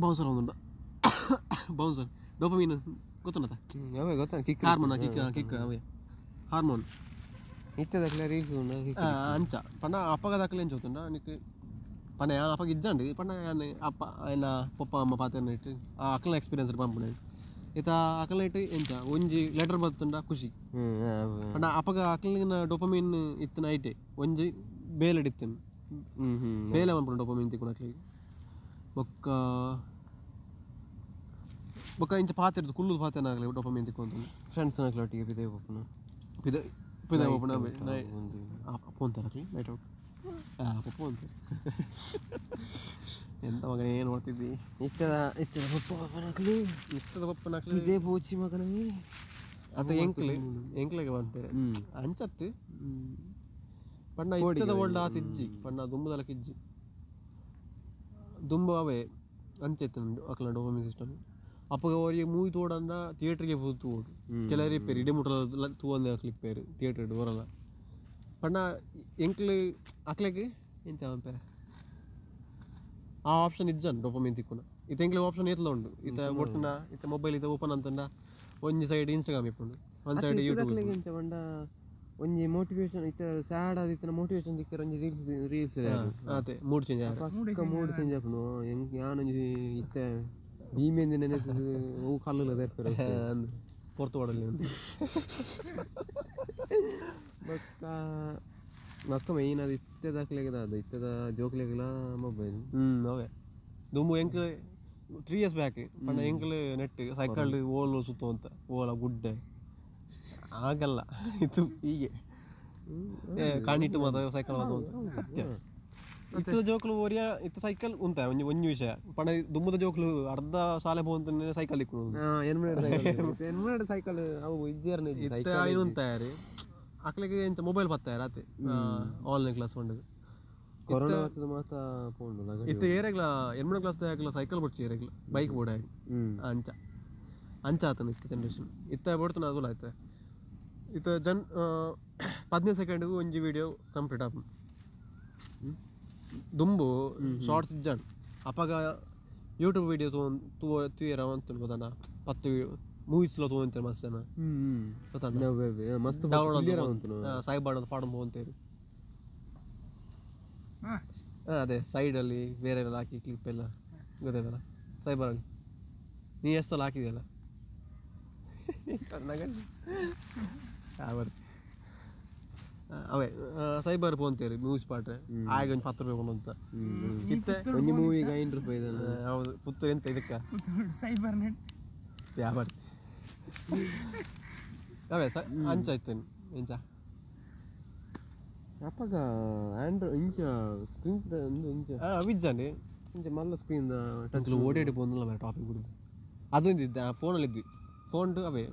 Speaker 2: ಬೌನ್ಸರ್ ಒಂದುಂಡ ಬೌನ್ಸರ್ ಡೋಪಮೀನ್ ಗೊತ್ತುಂಡತ
Speaker 3: ಅವೇ ಗೊತ್ತಾ ಕಿಕ್
Speaker 2: ಹಾರ್ಮೋನ್ ಕಿಕ್ ಕಿಕ್ ಅವೇ ಹಾರ್ಮೋನ್
Speaker 3: ಇತ್ತದಕ್ಲೆ ರೀಲ್ಸ್ ಉಂಡು
Speaker 2: ಅಂಚ ಪಂಡ ಅಪ್ಪಗದಾಕಲೆ ಎಂಚ ಗೊತ್ತುಂಡ ನಿಕ್ ಪಂಡ ಯಾನ್ ಅಪ್ಪಗ ಇಜ್ಜಂಡು ಪಂಡ ಯಾನ್ ಅಪ್ಪ ಆಯ್ನ ಪಪ್ಪ ಅಮ್ಮ ಪಾತೆರ್ನ ಇಟ್ಟು ಆ ಅಕಲ್ನ ಎಕ್ಸ್ಪೀರಿಯನ್ಸ್ ಪಂಪುನ ಇತ್ತ ಅಕಲ್ನ ಇಟ್ಟು ಎಂಚ ಒಂಜಿ ಲೆಟರ್ ಬತ್ತುಂಡ ಖುಷಿ ಪಂಡ ಅಪ್ಪಗ ಅಕಲ್ನ ಡೋಪಮೀನ್ ಇತ್ತಿನ ಐಟೆ ಒಂಜಿ ಬೇಲೆಡ್ ಇತ್ತಿನ ಬೇಲೆ ಮನ್ಪುಂಡು ಡೋಪಮೀನ್ ತಿಕ್ಕುನ ಅಕ್ಲಿಗೆ ಬೊಕ್ಕ ಬೊಕ್ಕ ಇಂಚ ಪಾತಿರ್ದು ಕುಲ್ಲುದು ಪಾತೆನಾಗಲಿ ಡೋಪಮೀನ್ ತಿಕ್ಕೊಂತ
Speaker 3: ಫ್ರೆಂಡ್ಸ್ ಒಟ್ಟಿಗೆ ಪಿದೆ ಪೋಪುನ
Speaker 2: ಪಿದೆ ಪಿದೆ ಪೋಪುನ ಪೋಂತಾರೆ ಅಕ್ಲಿ ನೈಟ್ ಔಟ್ ಪಪ್ಪ ಅಂತಾರೆ ಎಂತ ಮಗನೇ ಏನು ನೋಡ್ತಿದ್ದಿ
Speaker 3: ಇತ್ತದ ಇತ್ತದ ಪಪ್ಪ ಪಪ್ಪನಾಕ್ಲಿ
Speaker 2: ಇತ್ತದ ಪಪ್ಪನಾಕ್ಲಿ
Speaker 3: ಇದೇ ಪೋಚಿ ಮಗನೇ
Speaker 2: ಅದು ಎಂಕ್ಲೆ ಎಂಕ್ಲೆಗೆ ಬಂತಾರೆ ಅಂಚತ್ತು ಪಣ್ಣ ಇತ್ತದ ಒಳ್ಳೆ ಆತ ಇಜ್ಜಿ ಪಣ್ಣ ದುಂಬುದಲಕ್ಕೆ ಇಜ್ಜಿ ದುಂಬು ಅವೇ ಅಂಚೆತ್ತು ಅಕ್ಲ ಡೋಪಮಿನ್ ಸಿಸ್ಟಮ್ ಅಪ್ಪಗ ಅವರಿಗೆ ಮೂವಿ ತೋಡಂದ ಥಿಯೇಟ್ರಿಗೆ ಹೋದು ತೋಡು ಕೆಲವರು ಇಪ್ಪೇರು ಇಡೀ ಮುಟ್ಟ ತೂವಂದೆ ಅಕ್ಲಿಪ್ಪೇರು ಥಿಯೇಟ್ರ್ ಬರಲ್ಲ ಪಣ್ಣ ಎಂಕ್ಲು ಅಕ್ಲೆಗೆ ಎಂತ ಪೇರೆ ಆ ಆಪ್ಷನ್ ಇಜ್ಜನ್ ಡೋಪಮಿನ್ ತಿಕ್ಕುನ ಇತ್ತ ಎಂಕ್ಲೆ ಆಪ್ಷನ್ ಏತ್ಲ ಉಂಡು ಇತ್ತ ಒಟ್ಟುನ ಇತ್ತ ಮೊಬೈಲ್ ಇತ್ತ ಓಪನ್ ಅಂತಂದ ಒಂಜಿ ಸೈಡ್ ಇನ್ಸ್ಟಾಗ್ರಾಮ್ ಇಪ್ಪುಂಡು ಒಂದು ಸೈಡ್ ಯೂಟ್ಯೂಬ್
Speaker 3: ಎಂಚ ಪಂಡ ಒಂಜಿ ಮೋಟಿವೇಶನ್ ಇತ್ತ ಸ್ಯಾಡ್ ಆದಿತ್ತಿನ ಮೋಟಿವೇಶನ್ ತಿಕ್ಕರೆ ಒಂಜಿ ರೀಲ್ಸ್ ರೀಲ್ಸ್
Speaker 2: ಅದೇ ಮೂಡ್ ಚೇಂಜ್
Speaker 3: ಪಕ್ಕ ಮೂಡ್ ಚೇಂಜ್ ಆಪುಂಡು ಎಂಕ್ ಯಾನೊಂಜಿ ಇತ್ತ ಭೀಮೇಂದ ನೆನೆತದು ಅವು ಕಲ್ಲುಲ ದರ್ಪೆರ್
Speaker 2: ಪೊರ್ತು ಓಡಲಿ ಅಂತ
Speaker 3: ಬೊಕ್ಕ ಬೊಕ್ಕ ಮೈನ್ ಅದು ಇತ್ತೆದ ಅದು ಇತ್ತೆದ ಜೋಕ್ಲೆಗ್ಲ ಮೊಬೈಲ್
Speaker 2: ಅವೇ ದುಂಬು ಎಂಕ್ಲು 3 ಇಯರ್ಸ್ ಬ್ಯಾಕ್ ಪಂಡ ಎಂಕ್ಲು ನೆಟ್ ಸೈಕಲ್ ಓಲು ಸುತ್ತು ಅಂತ ಓಲ ಗುಡ್ಡೆ ಆಗಲ್ಲ ಇದು ಹೀಗೆ ಕಾಣಿಟ್ಟು ಮಾತ್ರ ಸೈಕಲ್ ಅಂತ ಸತ್ಯ ಇತ್ತದ ಜೋಕ್ಲು ಓರಿಯ ಇತ್ತ ಸೈಕಲ್ ಉಂಟ ಒಂಜಿ ಒಂಜಿ ವಿಷಯ ಪಂಡ ದುಂಬುದ ಜೋಕ್ಲು ಅರ್ಧ ಶಾಲೆ ಪೋವಂತನೇ ಸೈಕಲ್ ಇಕ್ಕು
Speaker 3: ಸೈಕಲ್ ಅವು ಇಜ್ಜೇರ್ನ
Speaker 2: ಇತ್ತ ಐನು ತಯಾರಿ ಅಕ್ಲಿಗೆ ಎಂಚ ಮೊಬೈಲ್ ಬತ್ತಾಯ ರಾತ್ರಿ ಆನ್ಲೈನ್ ಕ್ಲಾಸ್ ಪಂಡದು
Speaker 3: ಕೊರೋನಾ ಬತ್ತದ ಮಾತ ಪೋಂಡು
Speaker 2: ಇತ್ತ ಏರೆಗ್ಲ ಎನ್ಮೂರು ಕ್ಲಾಸ್ ದಾಗಲ ಸೈಕಲ್ ಬೊಡ್ಚಿ ಏರೆಗ್ಲ ಬೈಕ್ ಬೋಡ ಅಂಚ ಅಂಚ ಆತನ ಇತ್ತ ಜನ್ರೇಷನ್ ಇತ್ತ ಬೋಡ್ತನ ಅದುಲ ಆಯ್ತ ಇತ್ತ ಜನ್ 15 ಸೆಕೆಂಡ್ಗೂ ಒಂಜಿ ವಿಡಿಯೋ ಕಂಪ್ಲೀಟ್ ಆಪುಂಡು ದುಂಬು ಶಾರ್ಟ್ಸ್ ಇಜ್ಜಾಂಡ್ ಅಪಗ ಯೂಟ್ಯೂಬ್ ವಿಡಿಯೋ ತೂಯರ ಅಂತ ಗೊತ್ತಾನ 10 ಮೂವೀಸ್ ಎಲ್ಲ ತೂವಂತಾರೆ ಮಸ್ತ್ ಜನ ಗೊತ್ತಾನ
Speaker 3: ಮಸ್ತ್
Speaker 2: ಸಾಯಿಬಾಣ ಪಾಡಂಬ ಅಂತೇಳಿ. ಅದೇ ಸೈಡಲ್ಲಿ ಬೇರೆ ಎಲ್ಲ ಹಾಕಿ ಕ್ಲಿಪ್ ಎಲ್ಲ ಗೊತ್ತಾಯ್ತಲ್ಲ ಸೈಬರಲ್ಲಿ ನೀ ಎಷ್ಟು ಸಲ ಹಾಕಿದೆಯಲ್ಲ ಅವೇ ಸೈಬರ್ ಪೋಂತೇರಿ ಮೂವೀಸ್ ಪಾಟ್ರೆ ಆಗ ಒಂದು 10 ರೂಪಾಯಿ ಕೊಡಂತ ಇತ್ತೆ
Speaker 3: ಒಂದು ಮೂವಿಗೆ 5 ರೂಪಾಯಿ.
Speaker 2: ಹೌದು ಪುತ್ತೂರು ಎಂತ ಇದಕ್ಕೆ
Speaker 1: ಸೈಬರ್ ನೆಟ್
Speaker 2: ಯಾವ ಅವೇ ಸ ಅಂಚ ಇತ್ತೇನೆ ಎಂಚ
Speaker 3: ಅಪ್ಪಗ ಆಂಡ್ರೋ ಇಂಚ ಸ್ಕ್ರೀನ್ ಒಂದು ಇಂಚ
Speaker 2: ವಿಜ್ಜಾನೆ
Speaker 3: ಇಂಚ ಮಲ್ಲ ಸ್ಕ್ರೀನ್
Speaker 2: ಟಂಕಲು ಓಡಾಡಿ ಬಂದಲ್ಲ ಮೇಲೆ ಟಾಪಿಕ್ ಬಿಡುದು ಅದೊಂದು ಇದ್ದೆ ಫೋನಲ್ಲಿ ಇದ್ವಿ ಫೋನ್ ಅವೇ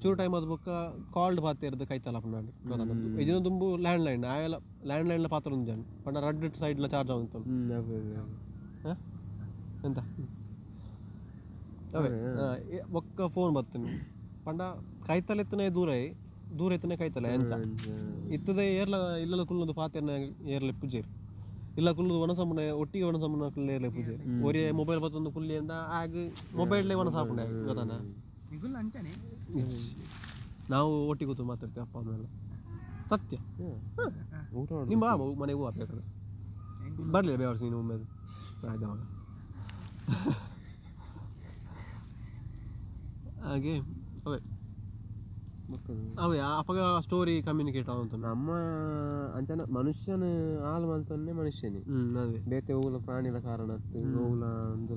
Speaker 2: ಚೂರು ಟೈಮ್ ಅದು ಬೊಕ್ಕ ಕಾಲ್ಡ್ ಪಾತೆ ಇರೋದು ಕೈತಲ್ಲ ನಾನು ಇದನ್ನ ದುಂಬು ಲ್ಯಾಂಡ್ ಲೈನ್ ಆಯಲ್ಲ ಲ್ಯಾಂಡ್ ಲೈನ್ಲ ಪಾತ್ರ ಒಂದು ಜನ ಪಂಡ ರಡ್ಡ್ ಸೈಡ್ಲ ಚಾರ್ಜ್ ಆವಂತ ಹಾಂ ಎಂತ ಅವೇ ಬೊಕ್ಕ ಫೋನ್ ಬರ್ತೀನಿ ಪಂಡ ಕೈತಲ ಎತ್ತನೇ ದೂರ ದೂರ ಎತ್ತನೇ ಕೈತಲ ಎಂಚ ಇತ್ತದೇ ಏರ್ಲ ಇಲ್ಲೆಲ್ಲ ಕುಲ್ಲೊಂದು ಪಾತೆರ್ನ ಏರ್ಲೆ ಪೂಜೇರಿ ಇಲ್ಲ ಕುಲ್ಲುದು ಒಣಸಂಬನ ಒಟ್ಟಿಗೆ ಒಣಸಂಬನ ಕುಲ್ಲ ಏರ್ಲೆ ಪೂಜೇರಿ ಒರೇ ಮೊಬೈಲ್ ಬತ್ತೊಂದು ಕುಲ್ಲಿ ಅಂದ ಆಗ ಮೊಬೈಲ್ಲೇ ಒಣಸ ಹಾಕೊಂಡೆ ಗೊತ್ತಾನ. ನಾವು ಒಟ್ಟಿಗೆ ಕೂತು ಮಾತಾಡ್ತೇವೆ ಅಪ್ಪ ಅಮ್ಮೆಲ್ಲ ಸತ್ಯ. ನಿಮ್ಮ ಮನೆಗೂ ಬೇಕಾದ್ರೆ ಬರಲಿಲ್ಲ ಬೇವರ್ಸ್ ನೀನು ಒಮ್ಮೆ ಆಯ್ತು ಹಾಗೆ ಅವೇ ಅವೇ ಅಪ್ಪಗ ಸ್ಟೋರಿ ಕಮ್ಯುನಿಕೇಟ್ ಆವಂತ
Speaker 3: ನಮ್ಮ ಅಂಚನ ಮನುಷ್ಯನ ಹಾಲು ಮಂತನ್ನೇ ಮನುಷ್ಯನೇ ಬೇತೆ ಹೋಗುಲ ಪ್ರಾಣಿಲ ಕಾರಣ ಹೋಗುಲ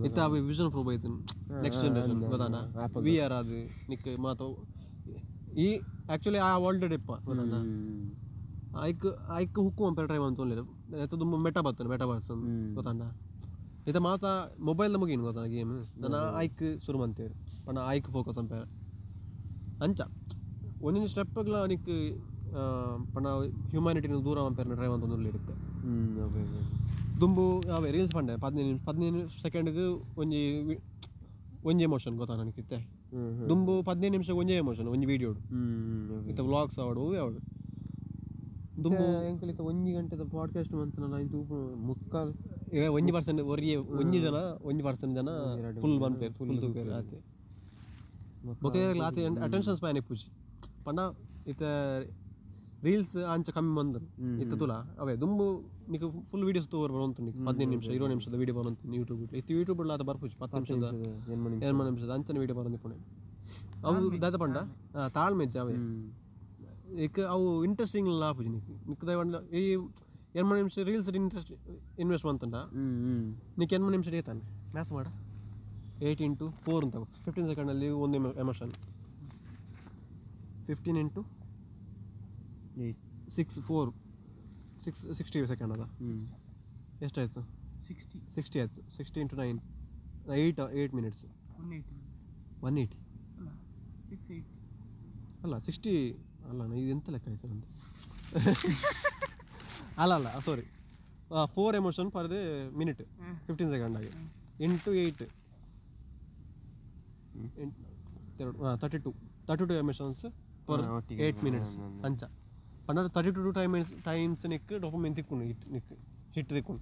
Speaker 2: ಇತ್ತ ಅವೆ ವಿಷನ್ ಪ್ರೂವ್ ಆಯ್ತು ನೆಕ್ಸ್ಟ್ ಜನರೇಷನ್ ಗೊತ್ತಾನ we are ಅದು ನಿಕ್ ಮಾತು ಈ ಆ್ಯಕ್ಚುಲಿ ಆ ವರ್ಲ್ಡ್ ಇಪ್ಪ ಗೊತ್ತಾನ ಐಕ್ ಐಕ್ ಹುಕ್ಕು ಅಂಪೇರ್ ಟ್ರೈ ಅಂತ ಎತ್ತ ತುಂಬ ಮೆಟ ಬರ್ತಾನೆ ಮೆಟ ಬರ್ಸನ್ ಗೊತ್ತಾನ ಇತ್ತ ಮಾತಾ ಮೊಬೈಲ್ ಮುಗೀನು ಗೊತ್ತಾನ ಗೇಮ್ ನನ್ನ ಐಕ್ ಶುರು ಮಂತೇರು ಪಂಡ ಐಕ್ ಫೋಕಸ್ ಅಂಪೇರ್ ಅಂಚ ಒಂದೊಂದು ಸ್ಟೆಪ್ಗಳ ನಿಕ್ ಪಂಡ ಹ್ಯುಮ್ಯಾನಿಟಿನ ದೂರ ಅಂಪೇರ್ನ ಡ್ರೈವ್ ಅಂತ ಒಂದು ಇರುತ್ತೆ ದುಂಬು ಅವೇ ರೀಲ್ಸ್ ಪಂಡೆ 15 ಸೆಕೆಂಡ್ಗೆ ಒಂಜಿ ಒಂಜಿ ಎಮೋಷನ್ ಗೊತ್ತಾ ನನಗಿತ್ತೆ ದುಂಬು 15 ನಿಮಿಷ ಒಂಜೇ ಎಮೋಷನ್ ಒಂಜಿ ವೀಡಿಯೋ ಇತ್ತ ವ್ಲಾಗ್ಸ್ ಆವಡು ಹೂವೇ ಆವಡು ದುಂಬು
Speaker 3: ಎಂಕಲ್ ಇತ್ತ 1 ಗಂಟೆದ ಪಾಡ್ಕಾಸ್ಟ್ ಮಂತನಲ್ಲ ಇಂತ ಮುಕ್ಕಾಲ್
Speaker 2: ಒಂಜಿ ಪರ್ಸೆಂಟ್ ಒರಿಯೆ ಒಂಜಿ ಜನ 1% ಜನ ಫುಲ್ ಮನ್ಪೇರ್ ಫುಲ್ ತೂಪೇರ್ ಆತೆ ಬೊಕ ಆತೆ ಅಟೆನ್ಷನ್ ಸ್ಪ್ಯಾನ್ ಇಪ್ಪುಜಿ ಪಂಡ ಇತ್ತ ರೀಲ್ಸ್ ಅಂಚ ಕಮ್ಮಿ ಬಂದು ಇತ್ತ ತುಲ ಅವೇ ದುಂಬು ನಿಕ್ ಫುಲ್ ವೀಡಿಯೋಸ್ ತೋರ್ ಬರುವಂತು ನಿಕ್ 15 ನಿಮಿಷ 20 ನಿಮಿಷದ ವೀಡಿಯೋ ಬರುವಂತು ಯೂಟ್ಯೂಬ್ ಇತ್ತು ಯೂಟ್ಯೂಬ್ ಆತ ಬರ್ಪುಜಿ 10 ನಿಮಿಷದ 8 ನಿಮಿಷದ ಅಂಚನೆ ವೀಡಿಯೋ ಬರೋದು ಪುಣೆ ಅವು ದಾದ ಪಂಡ ತಾಳ್ಮೆ ಅವೇ ಇಕ್ ಅವು ಇಂಟ್ರೆಸ್ಟಿಂಗ್ ಆಪುಜಿ ನಿಕ್ ನಿಕ್ ದಯವಂಡ ಈ 8 ನಿಮಿಷ ರೀಲ್ಸ್ ಇಂಟ್ರೆಸ್ಟ್ ಇನ್ವೆಸ್ಟ್ ಮಂತಂಡ ನಿಕ್ 8 ನಿಮಿಷ ಏತಾನೆ ಮ್ಯಾಥ್ಸ್ ಮಾಡ 8 ಇಂಟು 4 ಅಂತ 15 ಸೆಕೆಂಡಲ್ಲಿ ಒಂದು ಎಮೋಷನ್ 15 ಇಂಟು 6 4 6 60 ಸೆಕೆಂಡ್ ಅದ ಎಷ್ಟಾಯಿತು 60 ಆಯಿತು 60 ಇಂಟು 9 8 8 ಮಿನಿಟ್ಸ್ 180 ಅಲ್ಲ 60 ಅಲ್ಲ ಇದು ಎಂತ ಲೆಕ್ಕ ಆಯ್ತು ನಂದು ಅಲ್ಲ ಅಲ್ಲ ಸಾರಿ 4 ಎಮೋಷನ್ ಪರ್ ಮಿನಿಟ್ 15 ಸೆಕೆಂಡ್ ಆಗಿ ಇಂಟು 8 32 32 ಎಮೋಷನ್ಸ್ ಪರ್ 8 ಮಿನಿಟ್ಸ್ ಅಂಚ ಪಂಡ 32 ಟೈಮ್ಸ್ ನಿಕ್ ಡೊಪಮಿನ್ ತಿಕ್ಕೊಂಡು ಹಿಟ್ ನಿಕ್ ಹಿಟ್ ತಿಕ್ಕೊಂಡು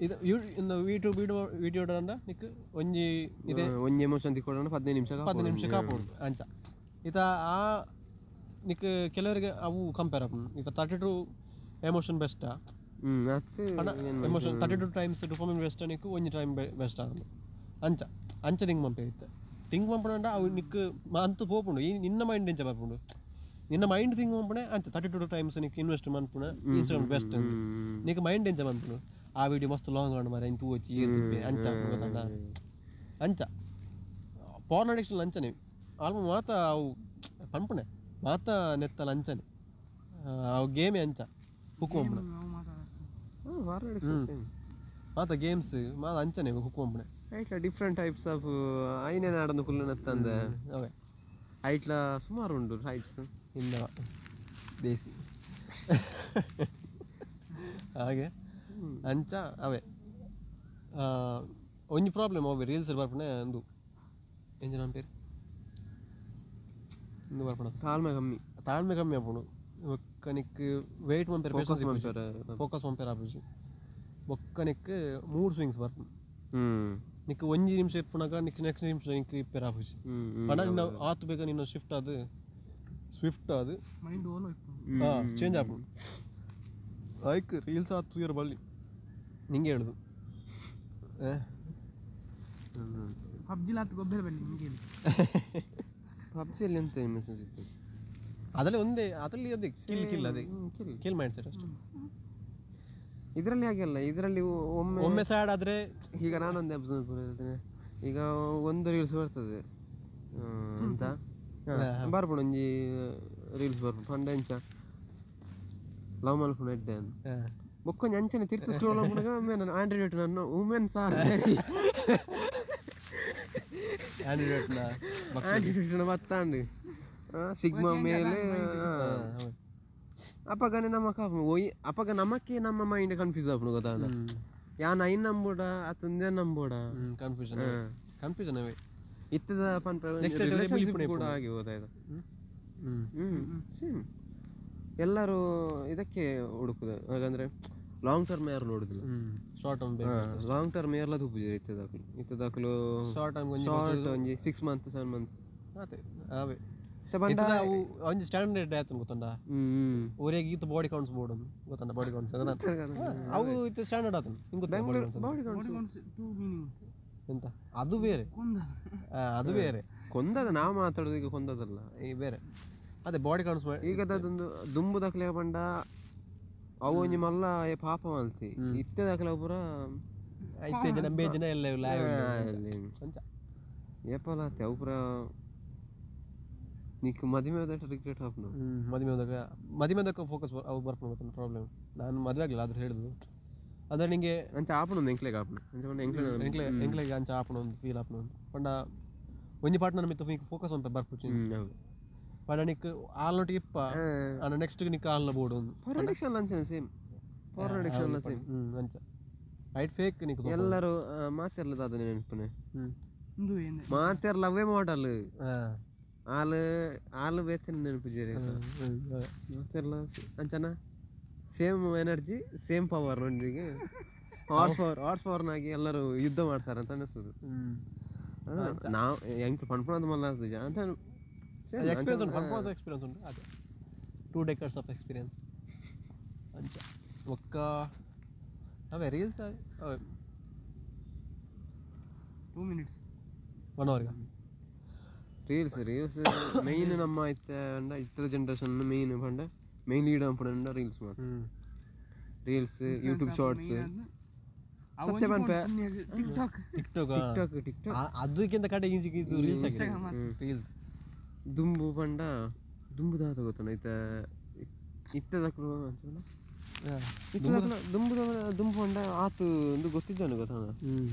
Speaker 2: ಇದು ಇಂದ ಯೂಟ್ಯೂಬ್ ವಿಡಿಯೋ ಅಂಡ ನಿಕ್ ಒಂಜಿ ಇದೆ
Speaker 3: ಒಂಜಿ ಎಮೋಷನ್ ತಿಕ್ಕೊಂಡು 15 ನಿಮಿಷ
Speaker 2: 15 ನಿಮಿಷ ಕಾಪೋಡು ಅಂಚ ಇತ ಆ ನಿಕ್ ಕೆಲವರಿಗೆ ಅವು ಕಂಪೇರ್ ಆಪುಂಡು ಇತ 32 ಎಮೋಷನ್ ಬೆಸ್ಟಾ ಎಮೋಷನ್ 32 ಟೈಮ್ಸ್ ಡೊಪಮಿನ್ ಬೆಸ್ಟ್ ನಿಕ್ ಒಂಜಿ ಟೈಮ್ ಬೆಸ್ಟ್ ಆಂದು ಅಂಚ ಅಂಚ ತಿಂಗ್ ಮಂಪೆ ಇತ್ತೆ ತಿಂಗ್ ಮಂಪುಂಡ ಅವು ನಿಕ್ ಅಂತೂ ಪೋಪುಂಡು ಈ ನಿನ್ನ ಮೈಂಡ್ ಎಂಚ ಬರ್ಪುಂಡು ನಿನ್ನ ಮೈಂಡ್ ತಿಂಗ್ ಮಂಪುಣೆ ಅಂಚ 32 ಟೈಮ್ಸ್ ನಿಕ್ ಇನ್ವೆಸ್ಟ್ ಮನ್ಪುಣ ಇನ್ಸ್ಟಾಗ್ರಾಮ್ ಬೆಸ್ಟ್ ನಿಕ್ ಮೈಂಡ್ ಎಂಚ ಮನ್ಪುಂಡು ಆ ವಿಡಿಯೋ ಮಸ್ತ್ ಲಾಂಗ್ ಆಂಡ್ ಮಾರೆ ಇಂತು ತೂವೊಚ್ಚಿ ಏರ್ ಅಂಚ ಗೊತ್ತಂಡ ಅಂಚ ಪಾರ್ನ್ ಅಡಿಕ್ಷನ್ ಅಂಚನೆ ಆಲ್ಮ ಮಾತ ಅವು ಪನ್ಪುಣೆ ಮಾತ ನೆತ್ತಲ ಅಂಚನೆ ಅವು ಗೇಮೇ ಅಂಚ ಹುಕ್ಕು ಮಂಪುಣ ಮಾತ ಗೇಮ್ಸ್ ಮಾತ ಅಂಚನೆ ಹುಕ್ಕು ಮಂಪುಣೆ
Speaker 3: ಐಟ್ಲ ಡಿಫ್ರೆಂಟ್ ಟೈಪ್ಸ್ ಆಫ್ ಐನೇ ನಾಡನ್ನು ಕುಲ್ಲುನತ್ತಂದೆ
Speaker 2: ಅವೇ
Speaker 3: ಐಟ್ಲ ಸುಮಾರು ಉಂಡು ಟೈಪ್ಸ್
Speaker 2: ಇನ್ನ ದೇಸಿ ಹಾಗೆ ಅಂಚ ಅವೇ ಒಂಜಿ ಪ್ರಾಬ್ಲಮ್ ಅವೇ ರೀಲ್ಸ್ ಬರ್ಪಣೆ ಅಂದು ಎಂಜ ನನ್ನ ಪೇರು ಇಂದು ಬರ್ಪಣ
Speaker 3: ತಾಳ್ಮೆ ಕಮ್ಮಿ
Speaker 2: ತಾಳ್ಮೆ ಕಮ್ಮಿ ಆಪುಂಡು ಬೊಕ್ಕ ನಿಕ್ ವೇಟ್ ಮನ್ಪೆರೆ ಫೋಕಸ್ ಮನ್ಪೆರೆ ಆಪುಜಿ ಬೊಕ್ಕ ನಿಕ್ ಮೂಡ್ ಸ್ವಿಂಗ್ಸ್ ಬರ್ಪುಂಡು ನಿಕ್ ಒಂಜಿ ನಿಮಿಷ ಇಪ್ಪುನಗ ನಿಕ್ ನೆಕ್ಸ್ಟ್ ನಿಮಿಷ ನಿಕ್ ಇಪ್ಪೆರೆ ಆಪುಜಿ ಪಂಡ ನಿನ್ನ ಆತು ಬೇಗ ನಿನ್ನ ಶಿಫ್ಟ್ ಆದ್ ಸ್ವಿಫ್ಟ್ ಆದ್
Speaker 1: ಮೈಂಡ್ ಓಲೋ ಇಪ್ಪುಂಡು
Speaker 2: ಚೇಂಜ್ ಆಪುಂಡು ಐಕ್ ರೀಲ್ಸ್ ಆತು ತೂಯೆರೆ ಬಲ್ಲಿ ನಿಂಗೆ ಹೇಳುದು
Speaker 1: ಪಬ್ಜಿ ಲಾತ್ ಗೊಬ್ಬರ ಬಲ್ಲಿ ನಿಂಗೆ ಹೇಳಿ
Speaker 3: ಪಬ್ಜಿಯಲ್ಲಿ ಎಂತ ಇಮೋಷನ್ಸ್ ಇತ್ತು
Speaker 2: ಅದರಲ್ಲಿ ಒಂದೇ ಅದರಲ್ಲಿ ಅದೇ ಕಿಲ್ ಕಿಲ್ ಅದೇ ಕಿಲ್ ಮೈಂಡ್ ಸೆಟ್ ಅಷ್ಟೇ.
Speaker 3: ಇದರಲ್ಲಿ ಹಾಗೆಲ್ಲ ಇದರಲ್ಲಿ ಒಮ್ಮೆ
Speaker 2: ಒಮ್ಮೆ ಸ್ಯಾಡ್ ಆದರೆ
Speaker 3: ಈಗ ನಾನೊಂದು ಎಕ್ಸಾಂಪಲ್ ಹೇಳ್ತೇನೆ. ಈಗ ಒಂದು ರೀಲ್ಸ್ ಬರ್ತದೆ ಅಂತ ಬರ್ಬೋದು ಒಂಜಿ ರೀಲ್ಸ್ ಬರ್ಬೋದು ಪಂಡ ಎಂಚ ಲವ್ ಮಲ್ಪುನ ಎಡ್ಡೆ ಅಂತ ಬೊಕ್ಕೊಂಜಿ ಅಂಚನೆ ತಿರ್ತು ಸ್ಕ್ರೋಲ್ ಆಪುನಗ ಒಮ್ಮೆ ನಾನು ಆಂಡ್ರಾಯ್ಡ್ ನನ್ನ ವುಮೆನ್ ಸಾರ್ ಆಂಡ್ರಾಯ್ಡ್ ಬತ್ತಾಂಡು ಸಿಗ್ಮಾ ಮೇಲೆ ಅಪ್ಪಗನೆ ನಮ್ಮ ಒಯ್ ಅಪ್ಪಗ ನಮಕ್ಕೆ ನಮ್ಮ ಮೈಂಡ್ ಕನ್ಫ್ಯೂಸ್ ಆಪುಂಡು ಗೊತ್ತಾಂಡ ಯಾನ್ ಐನ್ ನಂಬೋಡ ಅತ್ತಂದೆ ನಂಬೋಡ
Speaker 2: ಕನ್ಫ್ಯೂಷನ್ ಕನ್ಫ್ಯೂಷನ್ ಅವೇ
Speaker 3: ಇತ್ತದ ಪನ್ಪ ರಿಲೇಶನ್ಶಿಪ್ ಕೂಡ ಆಗಿ ಹೋದಾಯ್ತು. ಸೇಮ್ ಎಲ್ಲರೂ ಇದಕ್ಕೆ ಹುಡುಕುದು ಹಾಗಂದ್ರೆ ಲಾಂಗ್ ಟರ್ಮ್ ಯಾರು ನೋಡುದಿಲ್ಲ
Speaker 2: ಶಾರ್ಟ್ ಟರ್ಮ್
Speaker 3: ಲಾಂಗ್ ಟರ್ಮ್ ಯಾರ್ಲ ತೂಪುಜೆರ್ ಇತ್ತದಾಕುಲು ಇತ್ತದಾಕುಲು
Speaker 2: ಶಾರ್ಟ್ ಟರ್ಮ್
Speaker 3: ಶಾರ್ಟ್ ಒಂಜಿ 6 ಮಂತ್ 7 ಮಂತ್ಸ್
Speaker 2: ಅದೇ ಅವೇ ಒಂಜಿ ಸ್ಟ್ಯಾಂಡರ್ಡ್ ಆಯ್ತು ಗೊತ್ತಂಡ ಒರೆಗೆ ಈತ ಬಾಡಿ ಕೌಂಟ್ಸ್ ಬೋರ್ಡ್ ಗೊತ್ತಂಡ ಬಾಡಿ ಕೌಂಟ್ಸ್ ಅವು ಇತ್ತ ಸ್ಟ್ಯಾಂಡರ್ಡ್ ಆತನ ನಿಂಗೆ ಗೊತ್ತಾ
Speaker 3: ಬಾಡಿ ಕೌಂಟ್ಸ್
Speaker 1: ಟೂ ಮೀನಿಂಗ್
Speaker 2: ಎಂತ ಅದು ಬೇರೆ ಅದು ಬೇರೆ
Speaker 3: ಕೊಂದದ ನಾವು ಮಾತಾಡೋದು ಈಗ ಕೊಂದದಲ್ಲ
Speaker 2: ಈ ಬೇರೆ ಅದೇ ಬಾಡಿ ಕೌಂಟ್ಸ್
Speaker 3: ಈಗ ಅದೊಂದು ದುಂಬು ದಾಖಲೆ ಪಂಡ ಅವು ಒಂಜಿ ಮಲ್ಲ ಪಾಪ ಮಲ್ತಿ ಇತ್ತೆ ದಾಖಲೆ ಪೂರ
Speaker 2: ಐತೆ ಜನ ಬೇ ಜನ ಎಲ್ಲ ಇಲ್ಲ ಅಂಚ
Speaker 3: ಏಪಲ ಆತೆ ಅವು ಪೂರ ನಿಕ್ ಮದಿಮೆ ಆದಟ ರಿಗ್ರೆಟ್ ಆಪುಂಡು.
Speaker 2: ಮದಿಮೆ ಆದಾಗ ಮದಿಮೆ ಆದಾಗ ಫೋಕಸ್ ಅವು ಬರ್ಪುಂಡು ಗೊತ್ತುಂಡು ಪ್ರಾಬ್ಲಮ್. ನಾನು ಮದುವೆ ಆಗಲಿಲ್ಲ ಆದ್ರೆ ಹೇಳುದು ಅಂದರೆ ನಿಂಗೆ
Speaker 3: ಅಂಚ ಆಪುಂಡು ಎಂಕ್ಲೆಗ್ ಆಪುಂಡು ಅಂಚ ಪಂಡ ಎಂಕ್ಲೆ
Speaker 2: ಎಂಕ್ಲೆ ಎಂಕ್ಲೆಗ್ ಅಂಚ ಆಪುಂಡು ಒಂದು ಫೀಲ್ ಆಪುಂಡು ಪಂಡ ಒಂಜಿ ಪಾರ್ಟ್ನರ್ ಮಿತ್ತ ನಿಕ್ ಫೋಕಸ್ ಒಂತ ಬರ್ಪುಜಿ ಪಂಡ ನಿಕ್ ಆಲ್ನೊಟ್ಟಿಗೆ ಇಪ್ಪ ಆಂಡ ನೆಕ್ಸ್ಟ್ ನಿಕ್ ಆಲ್ನ ಬೋರ್ಡ್ ಒಂದು
Speaker 3: ಪೊರಡಿಕ್ಷನ್ ಅಂಚನೆ ಸೇಮ್ ಪೊರಡಿಕ್ಷನ್ ಸೇಮ್
Speaker 2: ಅಂಚ ರೈಟ್ ಫೇಕ್ ನಿಕ್
Speaker 3: ಎಲ್ಲರೂ ಮಾತೆರ್ಲ ದಾದ ನೆನಪುನೆ ಮಾತೆರ್ಲ ಅವೇ ಮಾಡಲ್ ಆಲ್ ಆಲ್ ಬೇತನೆ ನೆನಪುಜೆರ್ ಮಾತೆರ್ಲ ಅಂಚನ ಸೇಮ್ ಎನರ್ಜಿ ಸೇಮ್ ಪವರ್ ನೊಂದಿಗೆ ಹಾರ್ಸ್ ಪವರ್ ಹಾರ್ಸ್ ಪವರ್ನಾಗಿ ಎಲ್ಲರೂ ಯುದ್ಧ ಮಾಡ್ತಾರೆ ಅಂತ ಅನಿಸ್ತದೆ. ನಾವು ಎಂಕ್ ಪನ್ಪುನದ ಮಲ್ಲ ಆತುಜ ಅಂತ
Speaker 2: ಎಕ್ಸ್ಪೀರಿಯನ್ಸ್ ಉಂಟು ಪನ್ಪುನದ ಎಕ್ಸ್ಪೀರಿಯನ್ಸ್ ಉಂಟು ಅದೇ 2 decades of experience ಅಂಚ ಒಕ್ಕ ಅವೇ ರೀಲ್ಸ್ ಅವೇ
Speaker 1: 2 minutes
Speaker 2: 1 hour
Speaker 3: reels reels main ನಮ್ಮ ಇತ್ತ ಇತ್ತದ ಜನರೇಷನ್ ಮೇನ್ ಪಂಡ ಮೇನ್ ಲೀಡ್ ಆಪುಂಡ ರೀಲ್ಸ್ ಮಾತ್ರ ರೀಲ್ಸ್ ಯೂಟ್ಯೂಬ್ ಶಾರ್ಟ್ಸ್ ಸತ್ಯ ಪನ್ಪೆ
Speaker 1: ಟಿಕ್ಟಾಕ್
Speaker 2: ಟಿಕ್ಟಾಕ್
Speaker 3: ಟಿಕ್ಟಾಕ್ ಟಿಕ್ಟಾಕ್
Speaker 2: ಅದಕ್ಕಿಂತ ಕಡೆ ಇಂಚಿಗೆ ಇದು ರೀಲ್ಸ್ ಆಗಿದೆ ರೀಲ್ಸ್
Speaker 3: ದುಂಬು ಪಂಡ ದುಂಬು ದಾದ ಗೊತ್ತುಂಡು ಇತ್ತ ಇತ್ತದಕ್ಲು ಇತ್ತದಕ್ಲು ದುಂಬು ದುಂಬು ಪಂಡ ಆತು ಒಂದು ಗೊತ್ತಿದ್ದಾನೆ ಗೊತ್ತಾನ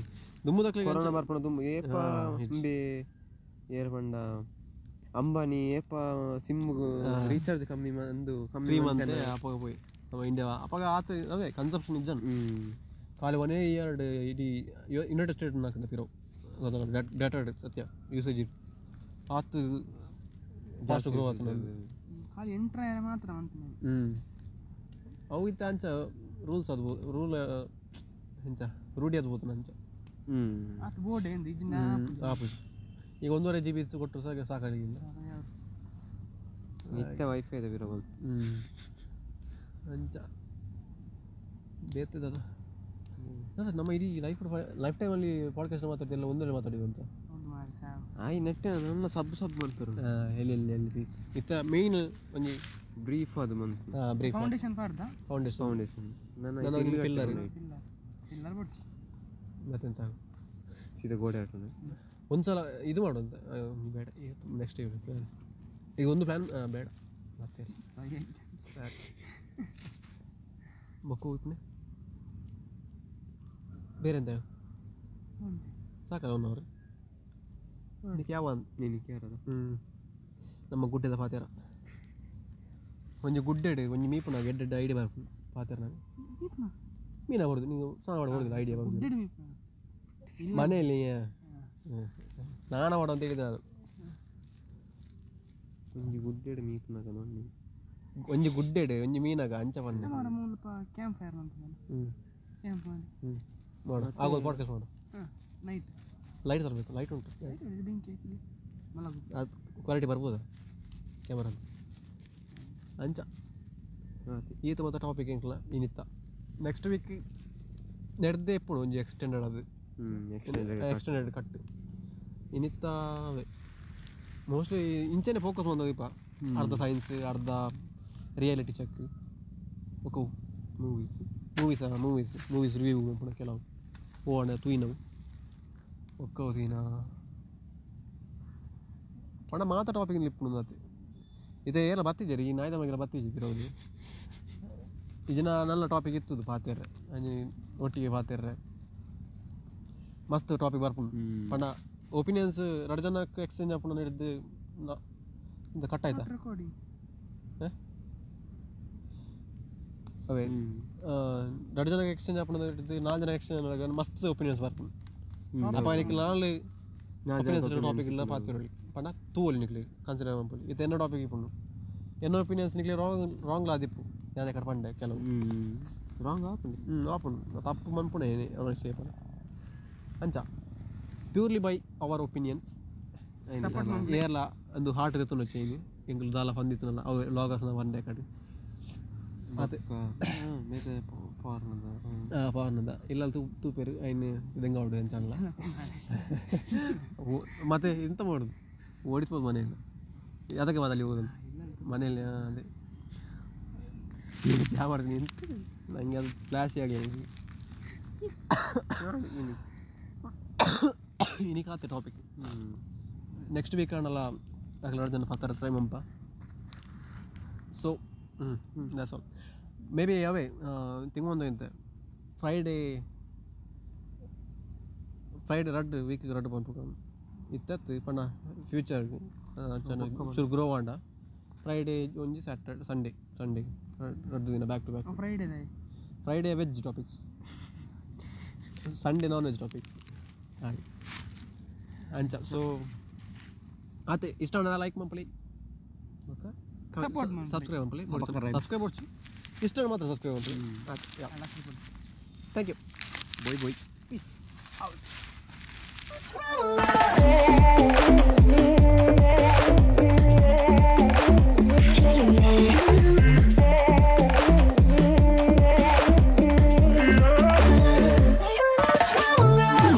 Speaker 2: ದುಂಬುದಕ್ಲು
Speaker 3: ಕೊರೋನಾ ಬರ್ಪುಣ ದುಂಬು ಏಪ ಅಂಬೆ ಏರ್ ಪಂಡ ಅಂಬಾನಿ ಏಪ ಸಿಮ್ ರೀಚಾರ್ಜ್ ಕಮ್ಮಿ ಅಂದು
Speaker 2: ಕಮ್ಮಿ ಮಂತೆ ಅಪಗ ಪೋಯಿ ನಮ್ಮ ಇಂಡಿಯಾ ಅಪಗ ಆತ ಅದೇ ಕನ್ಸಂಪ್ಷನ್ ಇಜ್ಜನ್ ಖಾಲಿ 1 ಇಯರ್ ಇಡೀ ಯುನೈಟೆಡ್ ಸ್ಟೇಟ್ ನಾಕಂತ ಪಿರೋ ಡೇಟಾ ಸತ್ಯ ಯೂಸೇಜ್ ಆತು ಫಾಸ್ಟ್ ಗ್ರೋ ಆತು
Speaker 1: ಖಾಲಿ ಎಂಟ್ರ ಮಾತ್ರ ಅಂತ
Speaker 2: ಅವು ಇತ್ತ ಅಂಚ ರೂಲ್ಸ್ ಅದು ರೂಲ್ ಎಂಚ ರೂಢಿ ಅದು ಬೋತು ಅಂಚ
Speaker 1: ಆತು ಬೋರ್ಡ್ ಏನು ಇಜ್ಜಿನ
Speaker 2: ಆಪುಜಿ ಈಗ 1.5 GB ಕೊಟ್ಟರು ಸಾಕು ಸಾಕಾಗಿಲ್ಲ
Speaker 3: ಇತ್ತೆ ವೈಫೈ ಇದೆ ಬಿರಬಲ್
Speaker 2: ಅಂಚ ಬೇತದ ನಮ್ಮ ಇಡೀ ಲೈಫ್ ಲೈಫ್ ಟೈಮಲ್ಲಿ ಪಾಡ್ಕಾಸ್ಟ್ ಮಾತಾಡ್ತಿಲ್ಲ ಒಂದರಲ್ಲಿ ಮಾತಾಡಿದ್ವಿ ಅಂತ
Speaker 3: ಆಯ್ ನೆಟ್ ನನ್ನ ಸಬ್ ಸಬ್ ಮನ್ಪೆರು
Speaker 2: ಎಲ್ಲಿ ಎಲ್ಲಿ ಎಲ್ಲಿ ಪೀಸ್ ಇತ್ತ ಮೇನ್ ಒಂಜಿ
Speaker 3: ಬ್ರೀಫ್ ಅದು ಮಂತ್
Speaker 2: ಬ್ರೀಫ್
Speaker 1: ಫೌಂಡೇಶನ್ ಪಾಡ್ದ
Speaker 2: ಫೌಂಡೇಶನ್
Speaker 3: ಫೌಂಡೇಶನ್
Speaker 2: ನನ್ನ ಪಿಲ್ಲರ್
Speaker 1: ಪಿಲ್ಲರ್ ಬಡ್ಚಿ
Speaker 2: ಮತ್ತೆಂತ
Speaker 3: ಸೀದಾ ಗೋಡೆ ಆಟೋಣ
Speaker 2: ಒಂದ್ಸಲ ಇದು ಮಾಡುವಂತ ಬೇಡ ನೆಕ್ಸ್ಟ್ ಪ್ಲ್ಯಾನ್ ಈಗ ಒಂದು ಪ್ಲ್ಯಾನ್ ಬೇಡ ಮತ್ತೆ ಬೊಕ್ಕ ಹೋಗ್ತೀನಿ ಬೇರೆ ಎಂತ ಹೇಳು ಸಾಕಲ್ಲ 1 ಅವರ್ ಇದಕ್ಕೆ ಯಾವ
Speaker 3: ನಿನಗೆ ಯಾರದ
Speaker 2: ನಮ್ಮ ಗುಡ್ಡೆದ ಪಾತ್ಯಾರ ಒಂಜಿ ಗುಡ್ಡೆಡ್ ಒಂಜಿ ಮೀಪುನ ಎಡ್ಡೆಡ್ ಐಡಿಯಾ ಬರ್ಪುಂಡು ಪಾತ್ಯಾರ ನಾನು ಮೀನ ಬರೋದು ನೀವು ಸ್ನಾನ ಮಾಡಿ ಬರೋದಿಲ್ಲ ಐಡಿಯಾ ಬರೋದು ಮನೆಯಲ್ಲಿ ಸ್ನಾನ ಮಾಡು ಅಂತ ಹೇಳಿದೆ ನಾನು
Speaker 3: ಒಂಜಿ ಗುಡ್ಡೆಡ್ ಮೀಪುನಾಗ ನೋಡಿ
Speaker 2: ಒಂಜಿ ಗುಡ್ಡೆಡ್ ಒಂಜಿ ಮೀನಾಗ ಅಂಚ ಪನ್ನೆ
Speaker 1: ಮೂಲಪ ಕ್ಯಾಂಪ್ ಫೈರ್ ಮನ್ಪುನ ಕ್ಯಾಂಪ್ ಮಾಡಿ
Speaker 2: ಮಾಡು ಆಗೋದು ಪಾಡ್ಕಾಸ್ಟ್ ಮಾಡು.
Speaker 1: ನೈಟ್
Speaker 2: ಲೈಟ್ ತರಬೇಕು, ಲೈಟ್ ಉಂಟು,
Speaker 1: ಬೆಂಕಿ ಹಾಕಿ ಮಲಗು,
Speaker 2: ಅದು ಕ್ವಾಲಿಟಿ ಬರ್ಬೋದಾ ಕ್ಯಾಮರಾ ಅಂಚ. ಈತ ಮಾತ್ರ ಟಾಪಿಕ್ ಎಂಕ್ಲ ಇನ್ನಿತ್ತ ನೆಕ್ಸ್ಟ್ ವೀಕ್ ನೆಡ್ದೇ ಇಪ್ಪುಡು ಒಂಜಿ ಎಕ್ಸ್ಟೆಂಡೆಡ್, ಅದು ಎಕ್ಸ್ಟೆಂಡೆಡ್ ಕಟ್ ಇನ್ನಿತ್ತ ಮೋಸ್ಟ್ಲಿ ಇಂಚನೆ ಫೋಕಸ್ ಬಂದವಿಪ್ಪ. ಅರ್ಧ ಸೈನ್ಸ್, ಅರ್ಧ ರಿಯಾಲಿಟಿ ಚೆಕ್, ಒಕ್ಕ movies movies movies movies review ಮನ್ಪುನ ಕೆಲವು ಓಣ ತೂಯಿನವು ಒಕ್ಕ ತೀನ ಪಂಡ ಮಾತ ಟಾಪಿಕ್ ಇಪ್ಪುನು ಅತ್ತೆ. ಇದೇ ಏಲ ಬತ್ತಿದ್ದೀರಿ ಈ ನಾಯ್ದ ಮಗೆಲ್ಲ ಬತ್ತಿಜ್ಜಿ ಬಿರೋದು ಈ ಜನ ನಲ್ಲ ಟಾಪಿಕ್ ಇತ್ತದು ಪಾತೆರ್ರೆ ಅಂಜಿ ಒಟ್ಟಿಗೆ ಪಾತೆರ್ರೆ ಮಸ್ತ್ ಟಾಪಿಕ್ ಬರ್ಪುಂಡು. ಪಂಡ ಒಪಿನಿಯನ್ಸ್ ರಡ್ ಜನಕ್ಕೆ ಎಕ್ಸ್ಚೇಂಜ್ ಆಪುಂಡು ಹಿಡ್ದು ಇಂದ ಕಟ್ ಆಯ್ತಾ ಅವೇ ರಡ್ ಜನಕ್ಕೆ ಎಕ್ಸ್ಚೇಂಜ್ ಆಪುಂಡು ಹಿಡ್ದು ನಾಲ್ಕು ಜನ ಎಕ್ಸ್ಚೇಂಜ್ ಮಸ್ತ್ ಒಪಿನಿಯನ್ಸ್ ಬರ್ಪುಂಡು. ಅಪ್ಪ ನಿಕ್ಲು ನಾಲ್ ಒಪಿನಿಯನ್ಸ್ ಟಾಪಿಕ್ ಇಲ್ಲ ಪಾತೆರೊಳಿ ಪಂಡ ತೂವೊಲಿ ನಿಕ್ಲು ಕನ್ಸಿಡರ್ ಮನ್ಪೊಲಿ. ಇತ್ತೆ ಎನ್ನ ಟಾಪಿಕ್ ಇಪ್ಪುಂಡು ಎನ್ನ ಒಪಿನಿಯನ್ಸ್ ನಿಕ್ಲೆ ರಾಂಗ್ ರಾಂಗ್ಲ ಆದಿಪ್ಪು ಯಾನೆ ಕಡೆ ಪಂಡೆ ಕೆಲವು
Speaker 3: ರಾಂಗ್ ಆಪುಂಡು
Speaker 2: ಆಪುಂಡು ತಪ್ಪು ಮನ್ಪುಣೆ ಅವನ ಶೇಪನ ಅಂಚ ಪ್ಯೂರ್ಲಿ ಬೈ our opinions. ಏರ್ಲ ಒಂದು ಹಾರ್ಟ್ ದೆತ್ತೊಂಡು ಚೈನ್ ಎಂಕುಲು ದಾಲ ಪಂದಿತ್ತುನಲ್ಲ ಅವು ಲಾಗಸ್ನ ಪಂಡೆ ಕಡೆ ಅದೇ ಪಾರ್ನದ ಇಲ್ಲ ತೂಪೇರು ಐನ್ ಇದಂಗೆ ಆವಡು ಅಂಚಲ್ಲ ಮತ್ತೆ ಎಂತ ಮಾಡೋದು ಓಡಿಸ್ಬೋದು ಮನೆಯಲ್ಲಿ ಅದಕ್ಕೆ ಮಾತಲ್ಲಿ ಹೋಗೋದು ಮನೆಯಲ್ಲಿ. ಅದೇ ಯಾವ ಮಾಡ್ತೀನಿ ಎಂತ ನನಗೆ ಅದು ಫ್ಲ್ಯಾಶ್ ಆಗಲಿ ಇನಿಕಾತೆ ಟಾಪಿಕ್ ನೆಕ್ಸ್ಟ್ ವೀಕ್ ಆಂಡಲ ಅಕಲ್ ಜನ ಪತ್ತರ ಟ್ರೈ ಮಂಪ. ಸೊ that's all. May be ಅವೇ ತಿಂಗೊಂದು ಇಂತೆ ಫ್ರೈಡೇ ಫ್ರೈಡೇ ರಡ್ಡು ವೀಕ್ ರಡ್ಡು ಪನ್ಪುಕ ಇತ್ತತ್ತು ಪಂಡ ಫ್ಯೂಚರ್ ಚೂರು ಗ್ರೋ ಆಂಡ ಫ್ರೈಡೇ ಒಂಜಿ ಸ್ಯಾಟರ್ಡೆ ಸಂಡೇ ಸಂಡೇ ರಡ್ಡು ದಿನ back to back.
Speaker 1: Friday
Speaker 2: Friday veg topics, Sunday non veg topics ಹಾಗೆ ಅಂಚ. ಸೊ ಆತೆ ಇಷ್ಟ ಲೈಕ್ ಮಂಪಲಿ ಸಬ್ಸ್ಕ್ರೈಬ್ ಮಂಪಲಿ ಸಬ್ಸ್ಕ್ರೈಬ್ ಹೊಡ್ಚಿ ಇಷ್ಟ ಮಾತ್ರ subscribe ಮಂಪಲಿ. Thank you, bye bye, peace out.